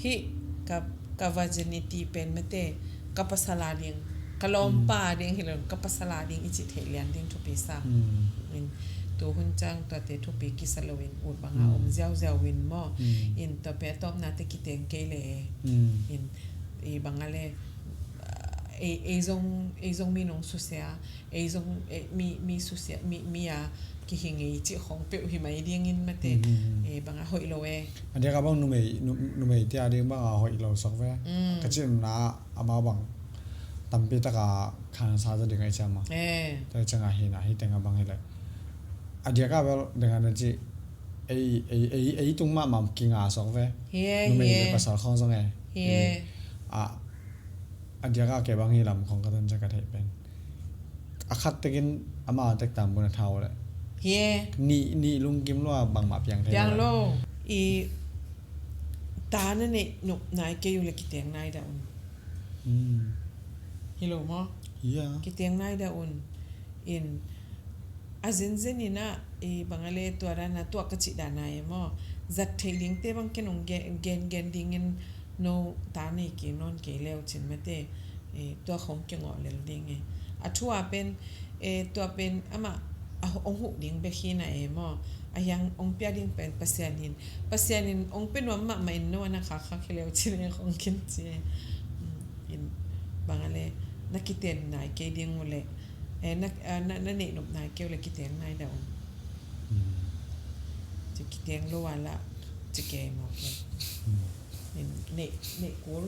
hih ka, ka virginity pen mate, ka pasal a ding, ka lawmpa a ding hi lo, ka pasal a ding i cih theih lian ding thupi sa. In tu hun ciang tuate thupi kisa lo in ut banga om ziauziau in maw. In tua pen a tawpna te kiteng kei le. In i banga le, ei, ei zong, ei zong mi nong susia, ei zong, ei, mi, mi susia, mi, mi a kihi ngei cih khong peuh hi mai dingin mate. Ei banga hoih lo e. A diak a bang numei, nu-, numei tia ding banga hoih lo sok ve. Ka cihna amau bang tampi taka khansa za ding ai ciama. Tua cianga hina hi tenga bang hi le. A diak a bel ding a na ci ei, ei, ei, ei tung mahmah kinga sok ve. Numei le pasal khong zong e. A, a diak a ke bang hi lam khong ka tun ciang ka theih pen a khat tekin ama tek tam bun a thau le. Nih, nih lungkim lua bangmah piang thei piang lo. I ta na neih nop nai kei uh le kiteng nai dah un. Hi lo maw? Kiteng nai dah un. In a zenzen in ah, i banga le tua dana, tua ka cih dana e maw. Zat theih dingte bang ken ong gen, gen, gen dingin no ta nei kei nawn kei leu cin mate. Tua khong kingawh lel ding e. A thu a pen, tua pen amah a ong huh ding bek hi na e maw. A hiang ong pia ding pen Pasian hin. Pasian in ong pia nuam mahmah in no a na khakkhak hi leu cin e khong kin ci e. In banga le na kiten nai kei ding uh le. Na, na, na neih nop nai kei uh le kiteng nai dah un. Ci kiteng lo a lah ci kei maw kei. Neih, neih kul.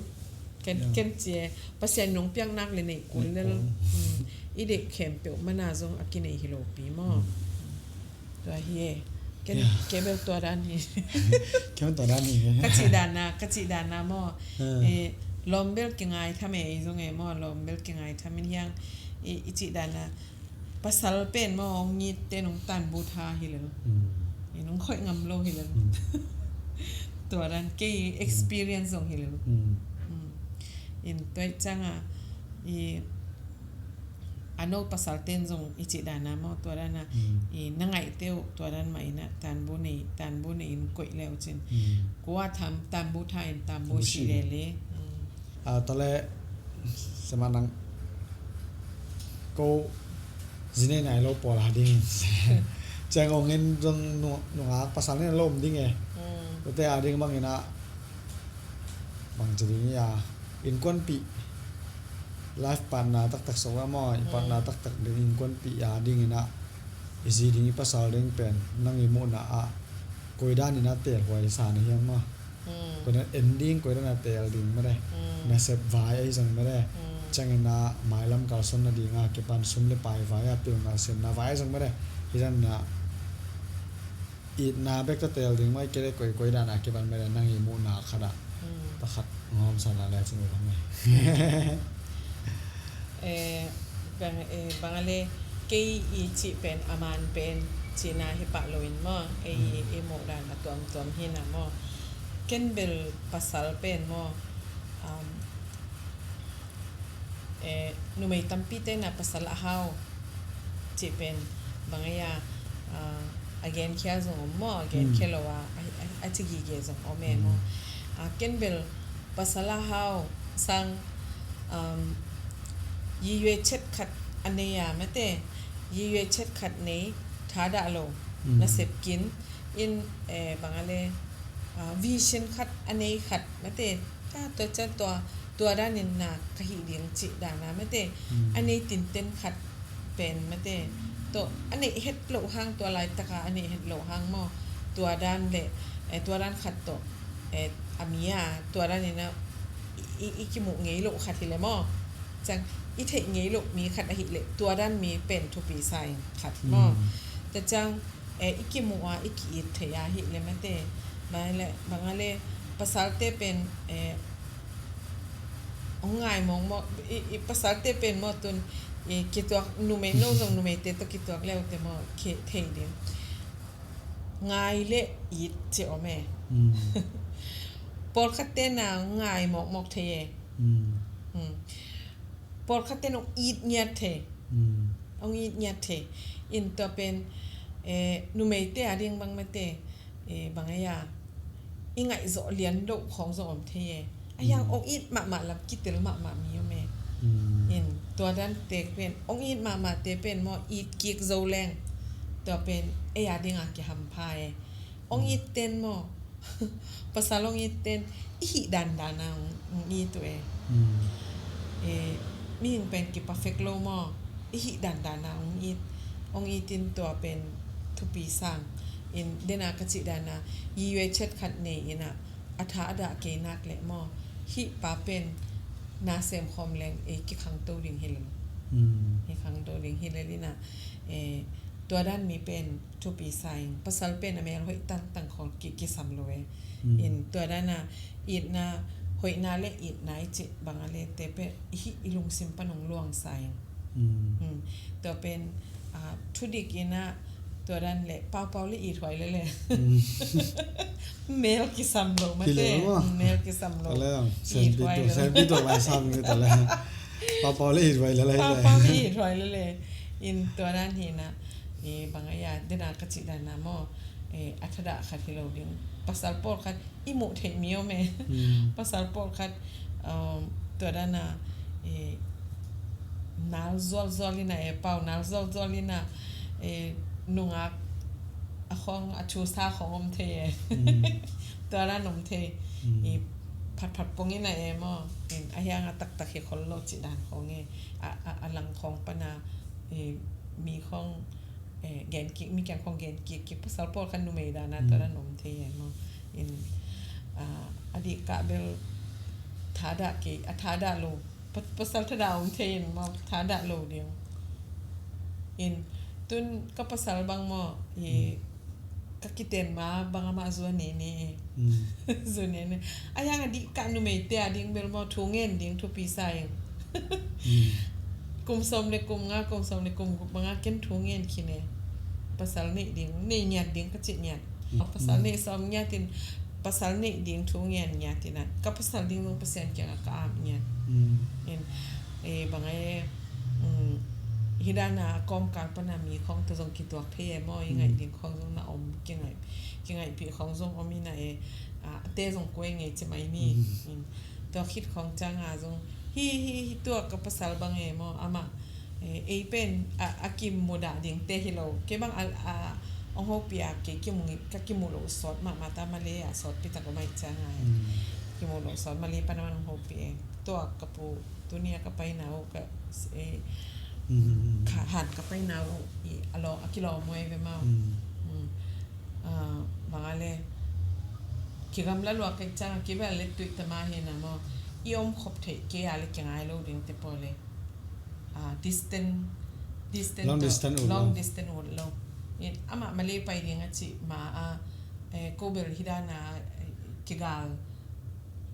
Ken, ken ci e, Pasian nong piak nak le neih kul lel. I deih khempeuh mana zong a kinei hi lo pi maw. Tua hi e. Ken, ke bel tua dan hi. Ke bel tua dan hi. Ka cih dana, ka cih dana maw. Lawm bel kingai tham e, ei zong e maw, lawm bel kingai tham in hiang. I, i cih dana. Pasal pen maw, ong it te nong tanbu tha hi lel. I nong khoih ngam lo hi lel. Tua dan kei experience zong hi lel. In tua i cianga i a no pasal ten zong i cih dana maw, tua dana i na ngaih te uh tua dan mah ina tanbu nei, tanbu nei in koih leu cin. Kua tanbu tha in tanbu si lele. A, tale, sema nang ko zinei nai lo pawl a ding. Ciang ong in zong nungak pasal nei lo om ding e. Ute a ding bang ina bang ci ding ia. Innkuanpih. Life partner taktak sok a maw, i partner taktak ding innkuanpih a ding ina. I zi ding i pasal ding pen nang i muhna ah koi dan ina tel huai sa na hiam maw. Koi dan en ding, koi dan a tel ding mare. Nasep vai ahi zong mare. Ciangin a mailam kalsuan na ding a kipan sum le pai vai a pilna sem na vai ahi zong mare. Hi dan na itna bek ta tel ding mah i kei le koi, koi dan a kipan mare nang i muhna khat ah. Pakhat ngawm sa la le cin uh bang e. Bang, bang a le kei i cih pen a man pen cihna hi pah lo in maw, ei i muh dan a tuamtuam hi na maw. Ken bel pasal pen maw, numei tampi te na pasal a hau cih pen bang a ia, a genkhia zong om maw, a genkhia lo a, a ci gige zong om e maw. Ken bel pasal a hau sang, yiyue chet khat a nei a mate, yiyue chet khat nei thadah lo, nasep kin in, bang a le, vision khat a nei khat mate, tua ciang tua, tua danin na ka hih ding cih dana mate, a nei tinten khat pen mate tawh a neih het loh hang, tua laitaka a neih het loh hang maw, tua dan le, tua dan khat tawh, a mi a tua dan ina i, i kimuh ngei loh khat hi le maw. Ciang i theih ngei loh mi khat ahih le tua dan mi pen thupi sa in khat maw. Tua ciang i kimuh a i ki-it thei ahih le mate, bang a le, bang a le pasalte pen hong ngai mawkmawk, i, i pasalte pen maw tun, i kituak numei no zong numeite tawh kituak leute maw, thei ding. Ngai le it ci om e. Pawlkhatte na ngai mawkmawk thei e. Pawlkhatte na hong it ngiat thei. Hong it ngiat thei. In tua pen, numeite a ding bang mate, eh, bang a ia, i ngaihzawh lian loh khawng zong om thei e. A hiang ong it mahmah lam kitel mahmah mi om e. In tua dan te pen ong it mahmah te pen maw, it kik zo leng tua pen ei a dinga kihampha e. Ong it ten maw, pasal ong it ten i hih dandan a ong, ong it uh e. Eh, mihing pen ki perfect lo maw, i hih dandan a ong it, ong it in tua pen thupi sang. In dena ka cih dana, i yue chet khat nei ina, a tha a dah kei nak leh maw, hih pa pen na sem khawm leng ei kikhangto ding hi lel. Hi khangto ding hi lel ina, eh, tua dan mi pen thupi sa ing. Pasal pen a mel hoih tangtang khawng ki, kisam lo e. In tua dana itna, hoihna le itna i cih bang a le te pen i hih i lungsim pan ong luang sa ing. Tua pen, ah, thudik ina tua dan le paupau le ithuai lele. Mel kisam lo mate. Mel kisam lo. Ithuai lele. Paupau le ithuai lele. Paupau le ithuai lele. In tua dan hi ina, eh, bang a ia, dena ka cih dana maw, eh, a thadah khat hi lo ding. Pasal pawlkhat i muh theih mi om e. Pasal pawlkhat, um, tua dana, eh, nal zualzual ina e, pau nal zualzual ina, eh, nungak a khawng a thusa khawng om thei e. Tua dan om thei. I phatphat pong ina e maw. In a hiang a taktak hi khol lo cih dan khawng e. A, a, a lang khawng pana, eh, mi khawng, eh, gen kik, mi kiang khawng gen kik, kik pasal pawlkhat numei dana tua dan om thei e maw. In, ah, a dih kah bel thadah kei, a thadah lo. Pasal thadah om thei in maw, thadah lo ding. In tun ka pasal bang maw, i ka kiten ma bang amah zua nene. Zua nene. A hiang a dih kah numeite a ding bel maw, thu ngen ding thupi sa ing. Kum sawm le kum nga, kum sawm le kum guk banga ken thu ngen khin e. Pasal neih ding, neih ngiat ding ka cih ngiat. Pasal neih sawm ngiat in, pasal neih ding thu ngen ngiat ina, ka pasal ding zong Pasian kiangah ka ap ngiat. In, eh, bang e, um, hi dana kawmkal pana mi khawng tawh zong kituak thei e maw, i ngaih ding khawng zong na om, kingaih, kingaihpih khawng zong om ina e, ah, a te zong kuai ngei ci mai ni. In, tua khit khawng cianga zong hi, hi, hi tua ka pasal bang e maw, amah, eh, ei pen a, a kimudah dingte hi lo. Kei bang a, a, ong hopih a, kei kimu, ka kimu lo sawt mahmah ta, Malay a sawtpi tak om ahih cianga e. Kimu lo sawt, Malay pan a man ong hopih e. Tua ka pu, tuni a ka paina uh, ka, eh, ka han ka paina uh, i, a lo, a kilawm uh e ve maw. Ah, bang a le, kigamla luak kei cianga kibel le tuih tama hi na maw. I om khop theih kei a le kingai lo ding te pawl e. Ah, distant, distant, long distance ut lo. In amah Malay pai ding a cih ma a, eh, ko bel hi dana, eh, kigal,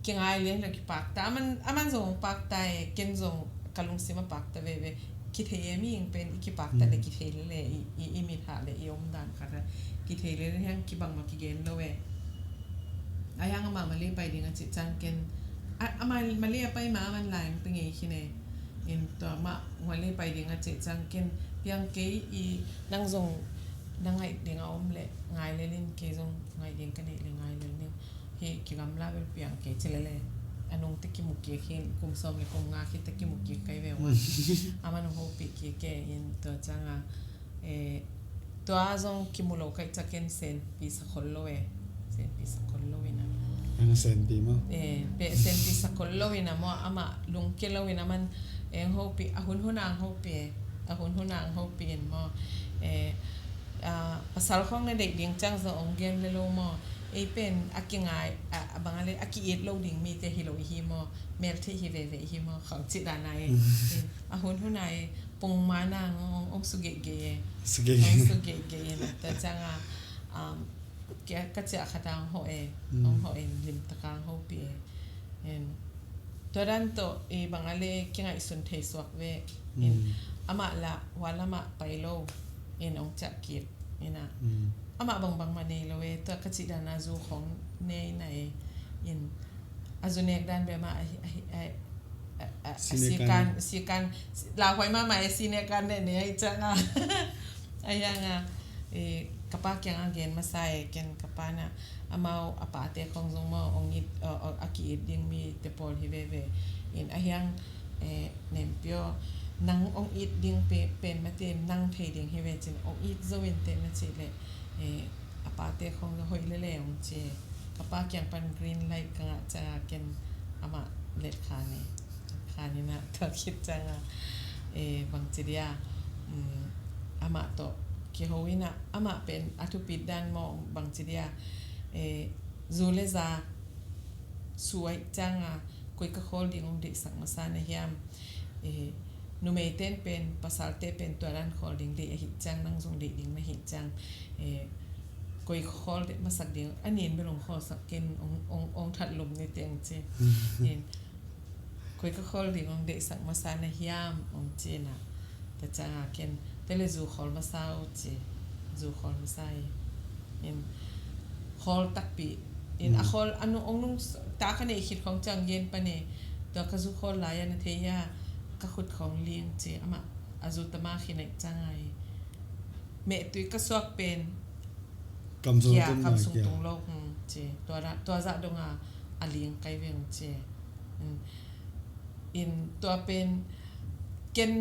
kingai lian lo kipakta. Aman, aman zong pakta e, ken zong ka lungsim a pakta veve. Kithei e, mihing pen i kipakta le kithei lele, i, i, i mit hah le i om dan khat a kithei lele, hiang kibang ma kigen lo e. A hiang amah Malay pai ding a cih ciang ken, a, amah Malay a pai ma aman lai ong pe ngei khin e. In tua mah Malay pai ding a cih ciang ken piang kei, i nang zong na ngaih ding a om le ngai lel in, kei zong ngaih ding ka neih le ngai lel ning. Hi kigamla bel piang kei ci lele. A nungte kimu kik hi, kum sawm le kum nga khit te kimu kik kai ve ua. Aman ong hopih kik e. In tua cianga, eh, tua zong kimu lo kai ciang ken senpi sa khol lo e. Senpi sa khol lo ina. Ana senpi maw? Eh, pe senpi sa khol lo ina maw, amah lungke lo ina man, eh, ong hopih, a hunhun a ong hopih e. A hunhun a ong hopih in maw. Eh, ah, pasal khawng na deih ding ciang zong ong gen le lo maw. Ei pen a kingai, a, a bang a le, a ki-it lo ding mite hi lo i hi maw. Mel theih hi veve i hi maw, khawng cih dana e. A hunhun a e, pung mana ong, ong, ong sugeigei e. Ong sugeigei e na. Tua cianga, um, ka ciah khat a ong hawh e. Ong hawh in limtaka ong hopih e. Tua dan tawh, eh, bang a le kingaihsun thei suak ve. In amah lah hua lamah pai lo. In ong ciah kik ina. Amah bangbang mah nei lo e, tua ka cih dana zu khawng nei na e. In a zu nek dan bia mah a, a, a, a, a, sinekan, sikan, lauhuai mahmah e, sinekan ne ne a i cianga. A hianga, eh, Ka pa kiangah gen masa e, ken ka pa na, amau a pate khong zong maw, ong it, a, a, a ki-it ding mite pawl hi veve. In ahiang, eh, Nempio, nang ong it ding pe-, pen mate, nang thei ding hi ve cin, ong it zo in teh na cih leh, eh, a pate khong zong hoih lele ong ci. Ka pa kiang pan green light ka ngah ciangah ken amah let khan e. Khan in ah tua khit ciangah, eh, bangci dia, mm, amah tawh kiho in ah, amah pen a thupit dan maw bangci dia, eh, zu le za suai ciangah koi ka khawl ding ong deihsak masa na hiam? Eh, numeite in pen, pasalte pen tua dan khawl ding deih ahih ciang, nang zong deih ding na hih ciang, eh, koi ka khawl deih masak ding, a nin bel ong khawlsak ken, ong, ong, ong that lum ni teng ci. Eh, koi ka khawl ding ong deihsak masa na hiam ong ci na. Tua ciangah ken, tua leh zu khawl masa o ci. Zu khawl masa e. In khawl takpi. In a khawl, a nu, ong nung s-, ta ka neih khit khong ciang gen pan e. Tua ka zu khawl lai-ah na thei hia, ka khut khong ling ci. Amah a zu tama khin ahih ciangah e. Mehtui ka suak pen. Kam sung kia, tung kam mai sung kia. Tung lo, hmm, ci. Tua da, tua zah dongah a ling kai veng ci. Hmm. In tua pen ken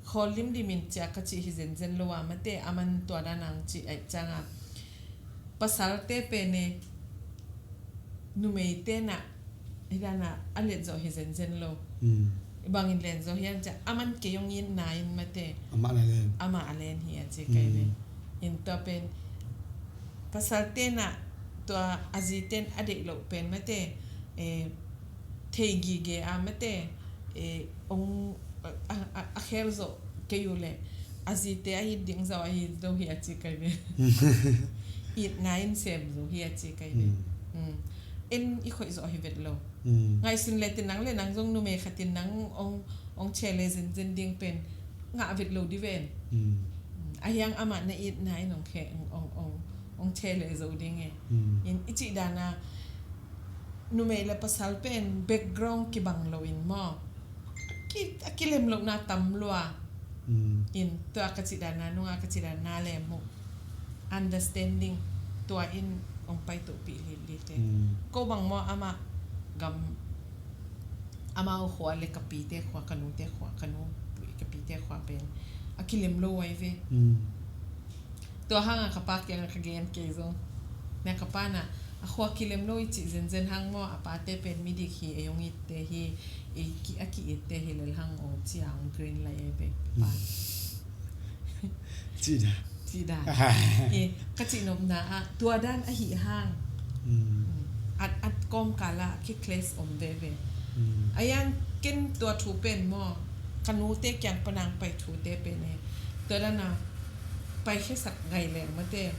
khawl limlim in cia ka cih hi zenzen lo a, mate, aman tua dan ang cih ahih ciangah. Pasalte pen e, numeite na, hi dan a, a let zawh hi zenzen lo. Hmm. Bangin len zawh hiam cia, aman kei ong itna in mate. Amah na len. Amah a len hi a ci kai ve. Hmm. In tua pen, pasalte na, tua a zite in a deih loh pen mate, eh, thei gige a mate, eh, ong, a, a, a khel zawh kei uh leh, a zite a it ding zawh a it zo hi a ci kai ve. Itna in sem zo hi a ci kai ve. Mm. Mm. En i khoih zawh hi vet lo. Mm. Ngaihsun le tin nang le nang zong numei khat in nang ong, ong che le zenzen ding pen ngah vet lo di ven. Mm. Mm. Ahiang amah na itna in ong khe, ong, ong, ong, ong che le zo ding e. Mm. In i cih dan a numei le pasal pen background kibang lo in maw, a ki, a kilem lohna tam lua. Mm. In tua ka cih dan a, nunga ka cih dan a lem uh. Understanding tua in ong pai tohpih litlit e. Mm. Ko bang maw amah gam, amau khua le ka pite khua, ka nute khua, ka nu, ka pite khua pen a kilem lo ai ve. Mm. Tua hangah ka pa kiangah ka gen kei zong. Na ka pa na, a khua kilem lo i cih zenzen hang maw, a pate pen midik hi, ei ong itte hi, ei ki, a ki-itte hi lel hang ong ci a ong green light ei bek pa. Cih dan. Cih dan. Eh, ka cih nopna ah, tua dan ahi hang. Mm. At, at kawmkal ah, ki clash om veve. Mm. Ayan ken tua thu pen maw, ka nute kiang panang pai thute pen e. Tua dan a, pai khesak ngai leng mate.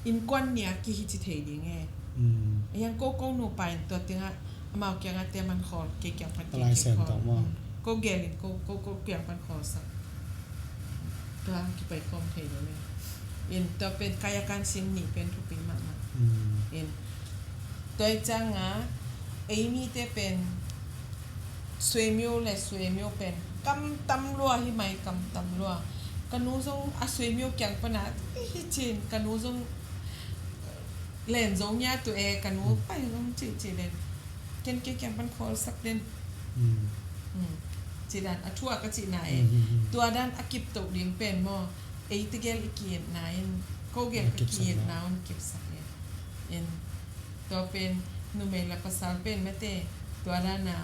Innkuan nia kihi ci thei ding e. Mm. Ayan ko, ko nupa in tua tengah, amau kiangah te man khawl, kei kiang pan kei khawl. Mm. Ko gel in ko, ko, ko kiang pan khawl sak. Tua kipai khawm thei lo e. In tua pen kaya kan sin nih pen thupi mahmah. Mm. In tua i cang a, ei mite pen suemio le suemio pen kam tam lua hi mai, kam tam lua. Ka nu zong a suemio kiang pana hi cin, ka nu zong len zo nia tu e, ka nu pai zong ci ci len. Ken kei kiang pan khawl sak den. Mm. Mm. Ci dan a thu a ka cihna e. Mm, mm, mm. Tua dan a kip toh ding pen maw, ei tegel i ki-etna in, ko gel ka ki-etna un kipsak e. In tua pen numei la pasal pen mate, tua dan a,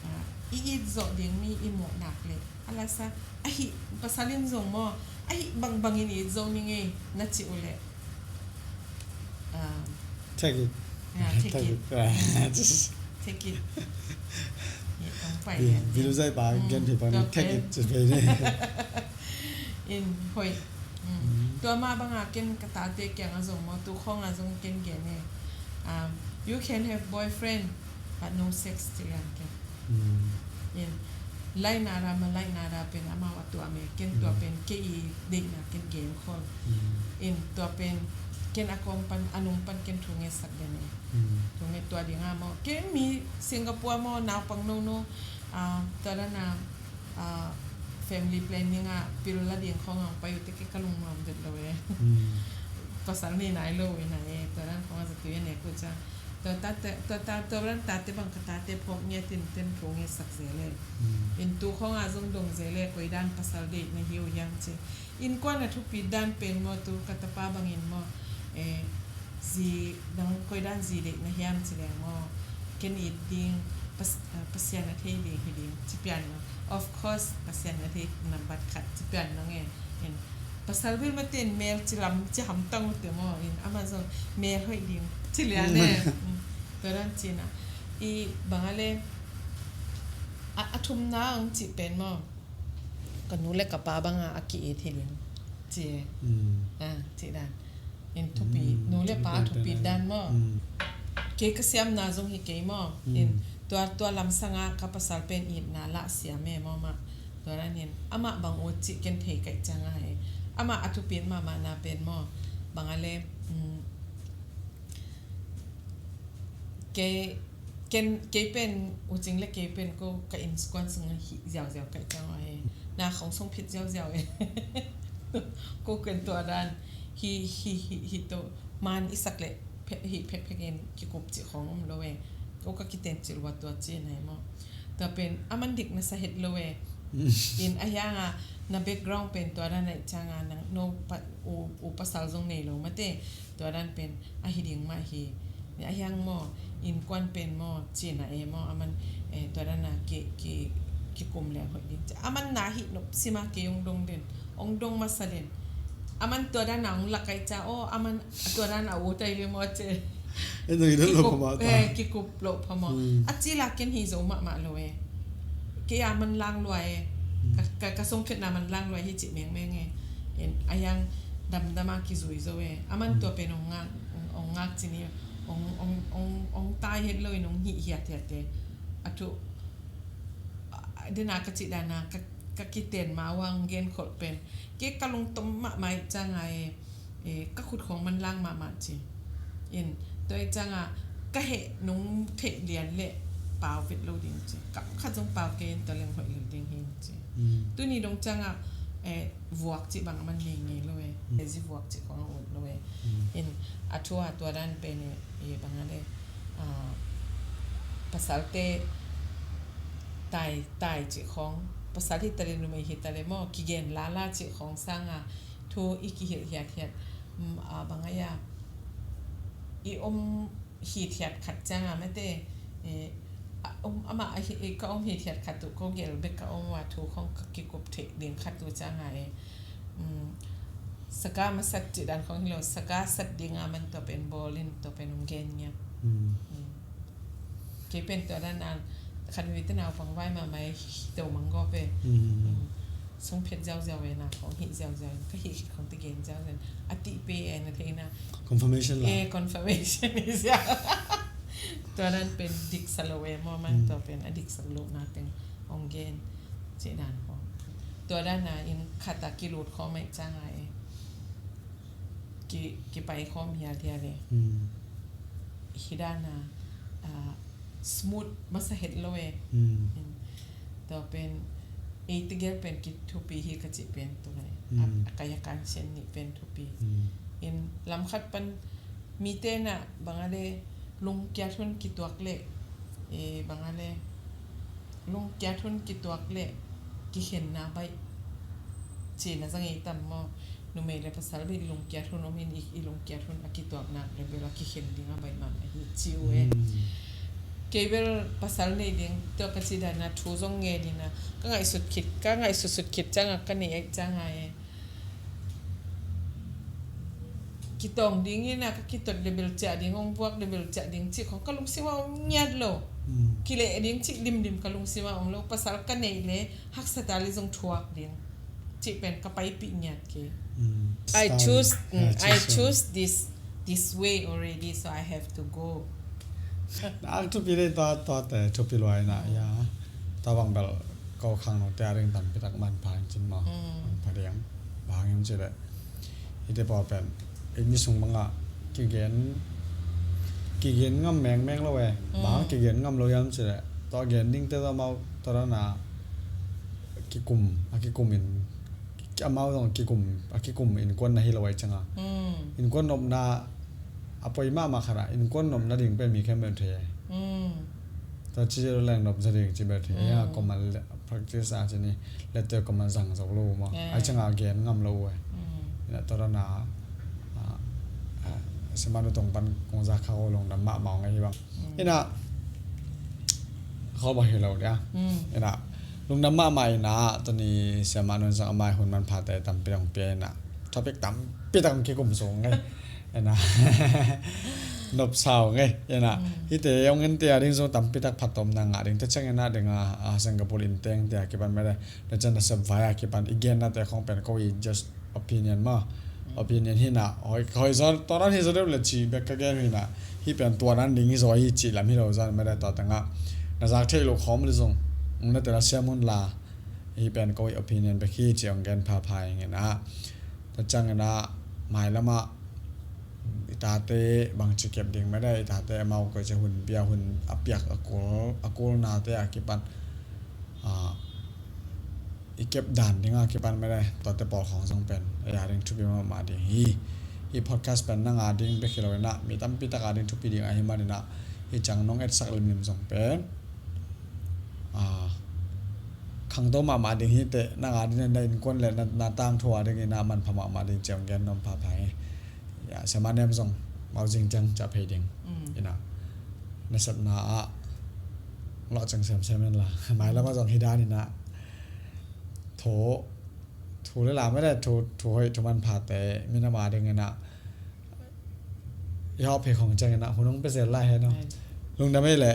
a, i it zawh ding mi i mawh nak le a lasa, ahi, pasal in zong maw, ahi bangbang in it zo ning ei na ci uh le. Ah. Take it. Yeah, take it. Take it. Take it. Yeah, ong pai. Video zai pa gen thei pa ni, take it. In hoih. Mm. Tua mah banga ken ka tate kiang a zong maw, tu khong a zong ken gen e. Um, you can have boyfriend, but no sex, ci lian ken. Mm. In lainara ma lainara pen amau a tuam e, ken tua pen kei i deihna ken gen khol. Mm. In tua pen ken a kawm pan, a nung pan ken thu ngetsak den e. Mm. Thu nget tua ding a maw. Ken mi Singapore maw, naupang nono, ah, tua dan a, ah, family planning ah pil la ding khawng ang pai uh te kei ka lungnuam vet lo e. Pasal nei nai lo e nai e, tua dan khawng a zatu e nek uh ciang. Tua ta te, tua ta, tua dan tate bang ka tate phawk ngiat in ten phawk ngiat sak zel e. In tu khawng a zong dong zel e, koi dan pasal deih na hi uh hiam ci. Innkuan a thupi dan pen maw tu ka tapa bangin maw, eh, zi dang koi dan zi deih na hiam ci leng maw, ken it ding, pas-, ah, Pasian a thei ding hi ding ci pian maw. Of course Pasian a thei nambat khat ci pian nang e. In pasal bil matin mel ci lam ci hamtang ute maw, in ama zong mel hoih ding ci lian e. Tua dan cina i bang a le a, a thumna ang ci pen maw, ka nu le ka pa banga a ki-it hi ding ci e. Ah, ci dan in thupi, nu le pa thupi dan maw. Kei ka siamna zong hi kei maw. In tua, tua lamsanga ka pasal pen itna lah siam e maw mah. Tua dan in amah bang ut cih ken thei kaih cianga e. Amah a thupi mahmahna pen maw, bang a le, kei, ken, kei pen, ucing le kei pen ko ka innkuan sung hi ziauziau kaih ciang a he. Na khong sung phit ziauziau e. Ko ken tua dan hi, hi, hi, hi to man i sak le hi phekphek in kikup cih khong om lo e. Ko ka kiten cil wa tua ci nai maw. Tua pen a man dik na sa het lo e. In a hianga na background pen tua dan a i cianga nang no pa, u, u pasal zong nei lo mate. Tua dan pen a hi ding mah hi. A hiang maw, innkuan pen maw, cina e maw, a man, eh, tua dan a ki, ki, kikum leng hoih ding. A man na hi nop sima kei ong dong den, ong dong masa den. A man tua dan a ong lakai ca, o, a man tua dan a utai ve maw ce. Kikup, eh, kikup lo pha maw. A ci la ken hi zo mahmah lo e. Kei a man lang lua e. Ka, ka, ka song khetna man lang lua hi cih mengmeng e. A hiang damdama kizui zo e. A man tua pen ong ngak, ong ngak cini, ong, ong, ong, ong tai het lo in ong hih hiat hiat e. A thu, a, dena ka cih dana, ka, ka kiten ma wang gen kholh pen. Kei ka lungtom mahmah i cianga e. Eh, ka khut khong man lang mahmah ci. In, tua i cianga, ka heh nong theih lian le pau vet lo ding ci. Kam khat zong pau kei in tua leng hoih lo ding hi ci. Tuni dong cianga, eh, vuak ci bang a man ngei ngei lo e. Eh, zi vuak ci khong a ut lo e. In, a thua tua dan pen e, eh, bang a le, ah, pasal te tai, tai ci khong. Pasal hi ta le numei hi ta le maw, kigen lala ci khong sanga, thu i kihilh hiathiat, a, bang a i om hithiat khat cianga mate, eh, a, om, amah a hi, ka om hithiat khat uh ko gel bek ka om ua thu khong ka kikup theih ding khat uh cianga e. Saka masat cih dan khong hi lo, saka sat dinga man tua pen bawlin tua pen ong gen ngiat. Kei pen tua dan a khat mi te nau pang vai mahmah e, hi to mang gawp e. Sung phet ziauziau e, na khong hih ziauziau e, ka hih khit khong te gen ziauziau e. A tih pe e, na theina. Confirmation la. Eh, confirmation i ziau. Tua dan pen diksa lo e maw, man tua pen a diksa lo na teng ong gen. Cih dan khong. Tua dan a in khat a kilut khawm e cianga e. Ki, kipai khawm hial hial e. Hi dan a, ah, smooth masa het lo e. Tua pen, ei tegel pen kithupi hi ka cih pen tua e. A, a kaya kan sian nih pen thupi. In lam khat pan mite na bang a le lungkiat hun kituak le, eh, bang a le lungkiat hun kituak le kikhenna baih. Cina zang ei tam maw. Numei le pasal bel i lungkiat hun om in i, i lungkiat hun a kituakna le bel a kikhen ding a baih mahmah hi ci uh e. Kei bel pasal nei ding tua ka ci dan a thu zong nge ding a ka ngaihsut khit, ka ngaihsut sut khit cianga ka nei aih cianga e. Kitawng ding in a ka kitot le bel ciah ding, ong buak le bel ciah ding cih khong ka lungsim a om ngiat lo. Kileh ding cih limlim ka lungsim a om lo. Pasal ka neih le haksa ta le zong thuak ding cih pen ka paipih ngiat kei. I choose, I choose this, this way already, so I have to go. Nak thupi le tua, tua te thupi luai na ya. Tua bang bel ko khang no te a ring tampi tak man pha in cin maw. Pha ding. Bang in ci le. Hite pawl pen ei mi sung banga kigen, kigen ngam mengmeng lo e. Bang kigen ngam lo hiam ci le, tua gen ding te tua mau tua dan a kikum, a kikum in, amau zong kikum, a kikum innkuan na hi lo ahih ciangin. Innkuan nopna a poi mahmah khat ah, innkuan nopna ding pen mi khempeuh thei. Tua ci leng nop za ding ci bel thei. Ei a, kuaman practice a ci ni, lette kuaman zang zo lo maw. Ahih ciangin a gen ngam lo uh. Ina tua dan a, a, a, Siamah nu tung pan kong za kha uh lungdam mahmah ung ei hi bang. Ina, khawm ahi lo dia. Ina, lungdam mahmah ina, tuni Siamah nu in zong amah hun manphate tampi dang pia ina. Topic tampi dang kikum sung ei. Ina. Nopsau ei. Ina. Hihte hong innte a ding zong tampi tak phattuamna ngah ding. Tua ciang ina ding a, a, Singapore innteng te a kipan mede. Tua ciang nasep vai a kipan i gennate khong pen ko i just opinion maw. Opinion hi na, hoi, hoi zaw, tua dan hi zaw deuh le ci bek ka gen hi na. Hih pen tua dan ding hi zaw hi cih lam hi lo zan mede tua tangah. Na zak theih loh khawm le zong. Ung na tela siam hun la. Hih pen ko i opinion bek hi ci hong gen phapha ing ina. Tua ciang ina, mailam ah i tate bangci kep ding mede, i tate amau ko i ci hun bia hun a piak a kul, a kulnate a kipan. A, i kep dan ding a kipan mede, tuate pawl khong zong pen ei a ding thupi mahmah ding hi. Hih podcast pen nang a ding bek hi lo ina, mi tampi tak a ding thupi ding ahih man ina, hih ciang nong etsak limlim zong pen, a, khangto mahmah ding hi teh, nang a ding na innkuan le na, na tangthu a ding ina manpha mahmah ding ci hong gen nuam phapha hi. Ya, Siamah Nem zong mau zing ciang ciah phei ding. Ina, nasepna ah lawh ciang semsem in la. Mailam ah zong hi dan ina. Thu, thu le la mede, thu, thu hoih, thu manphate, minam a ding ina. I hawh phei khong ciang ina, hun hong pia zel lai hen aw. Lungdam ei le,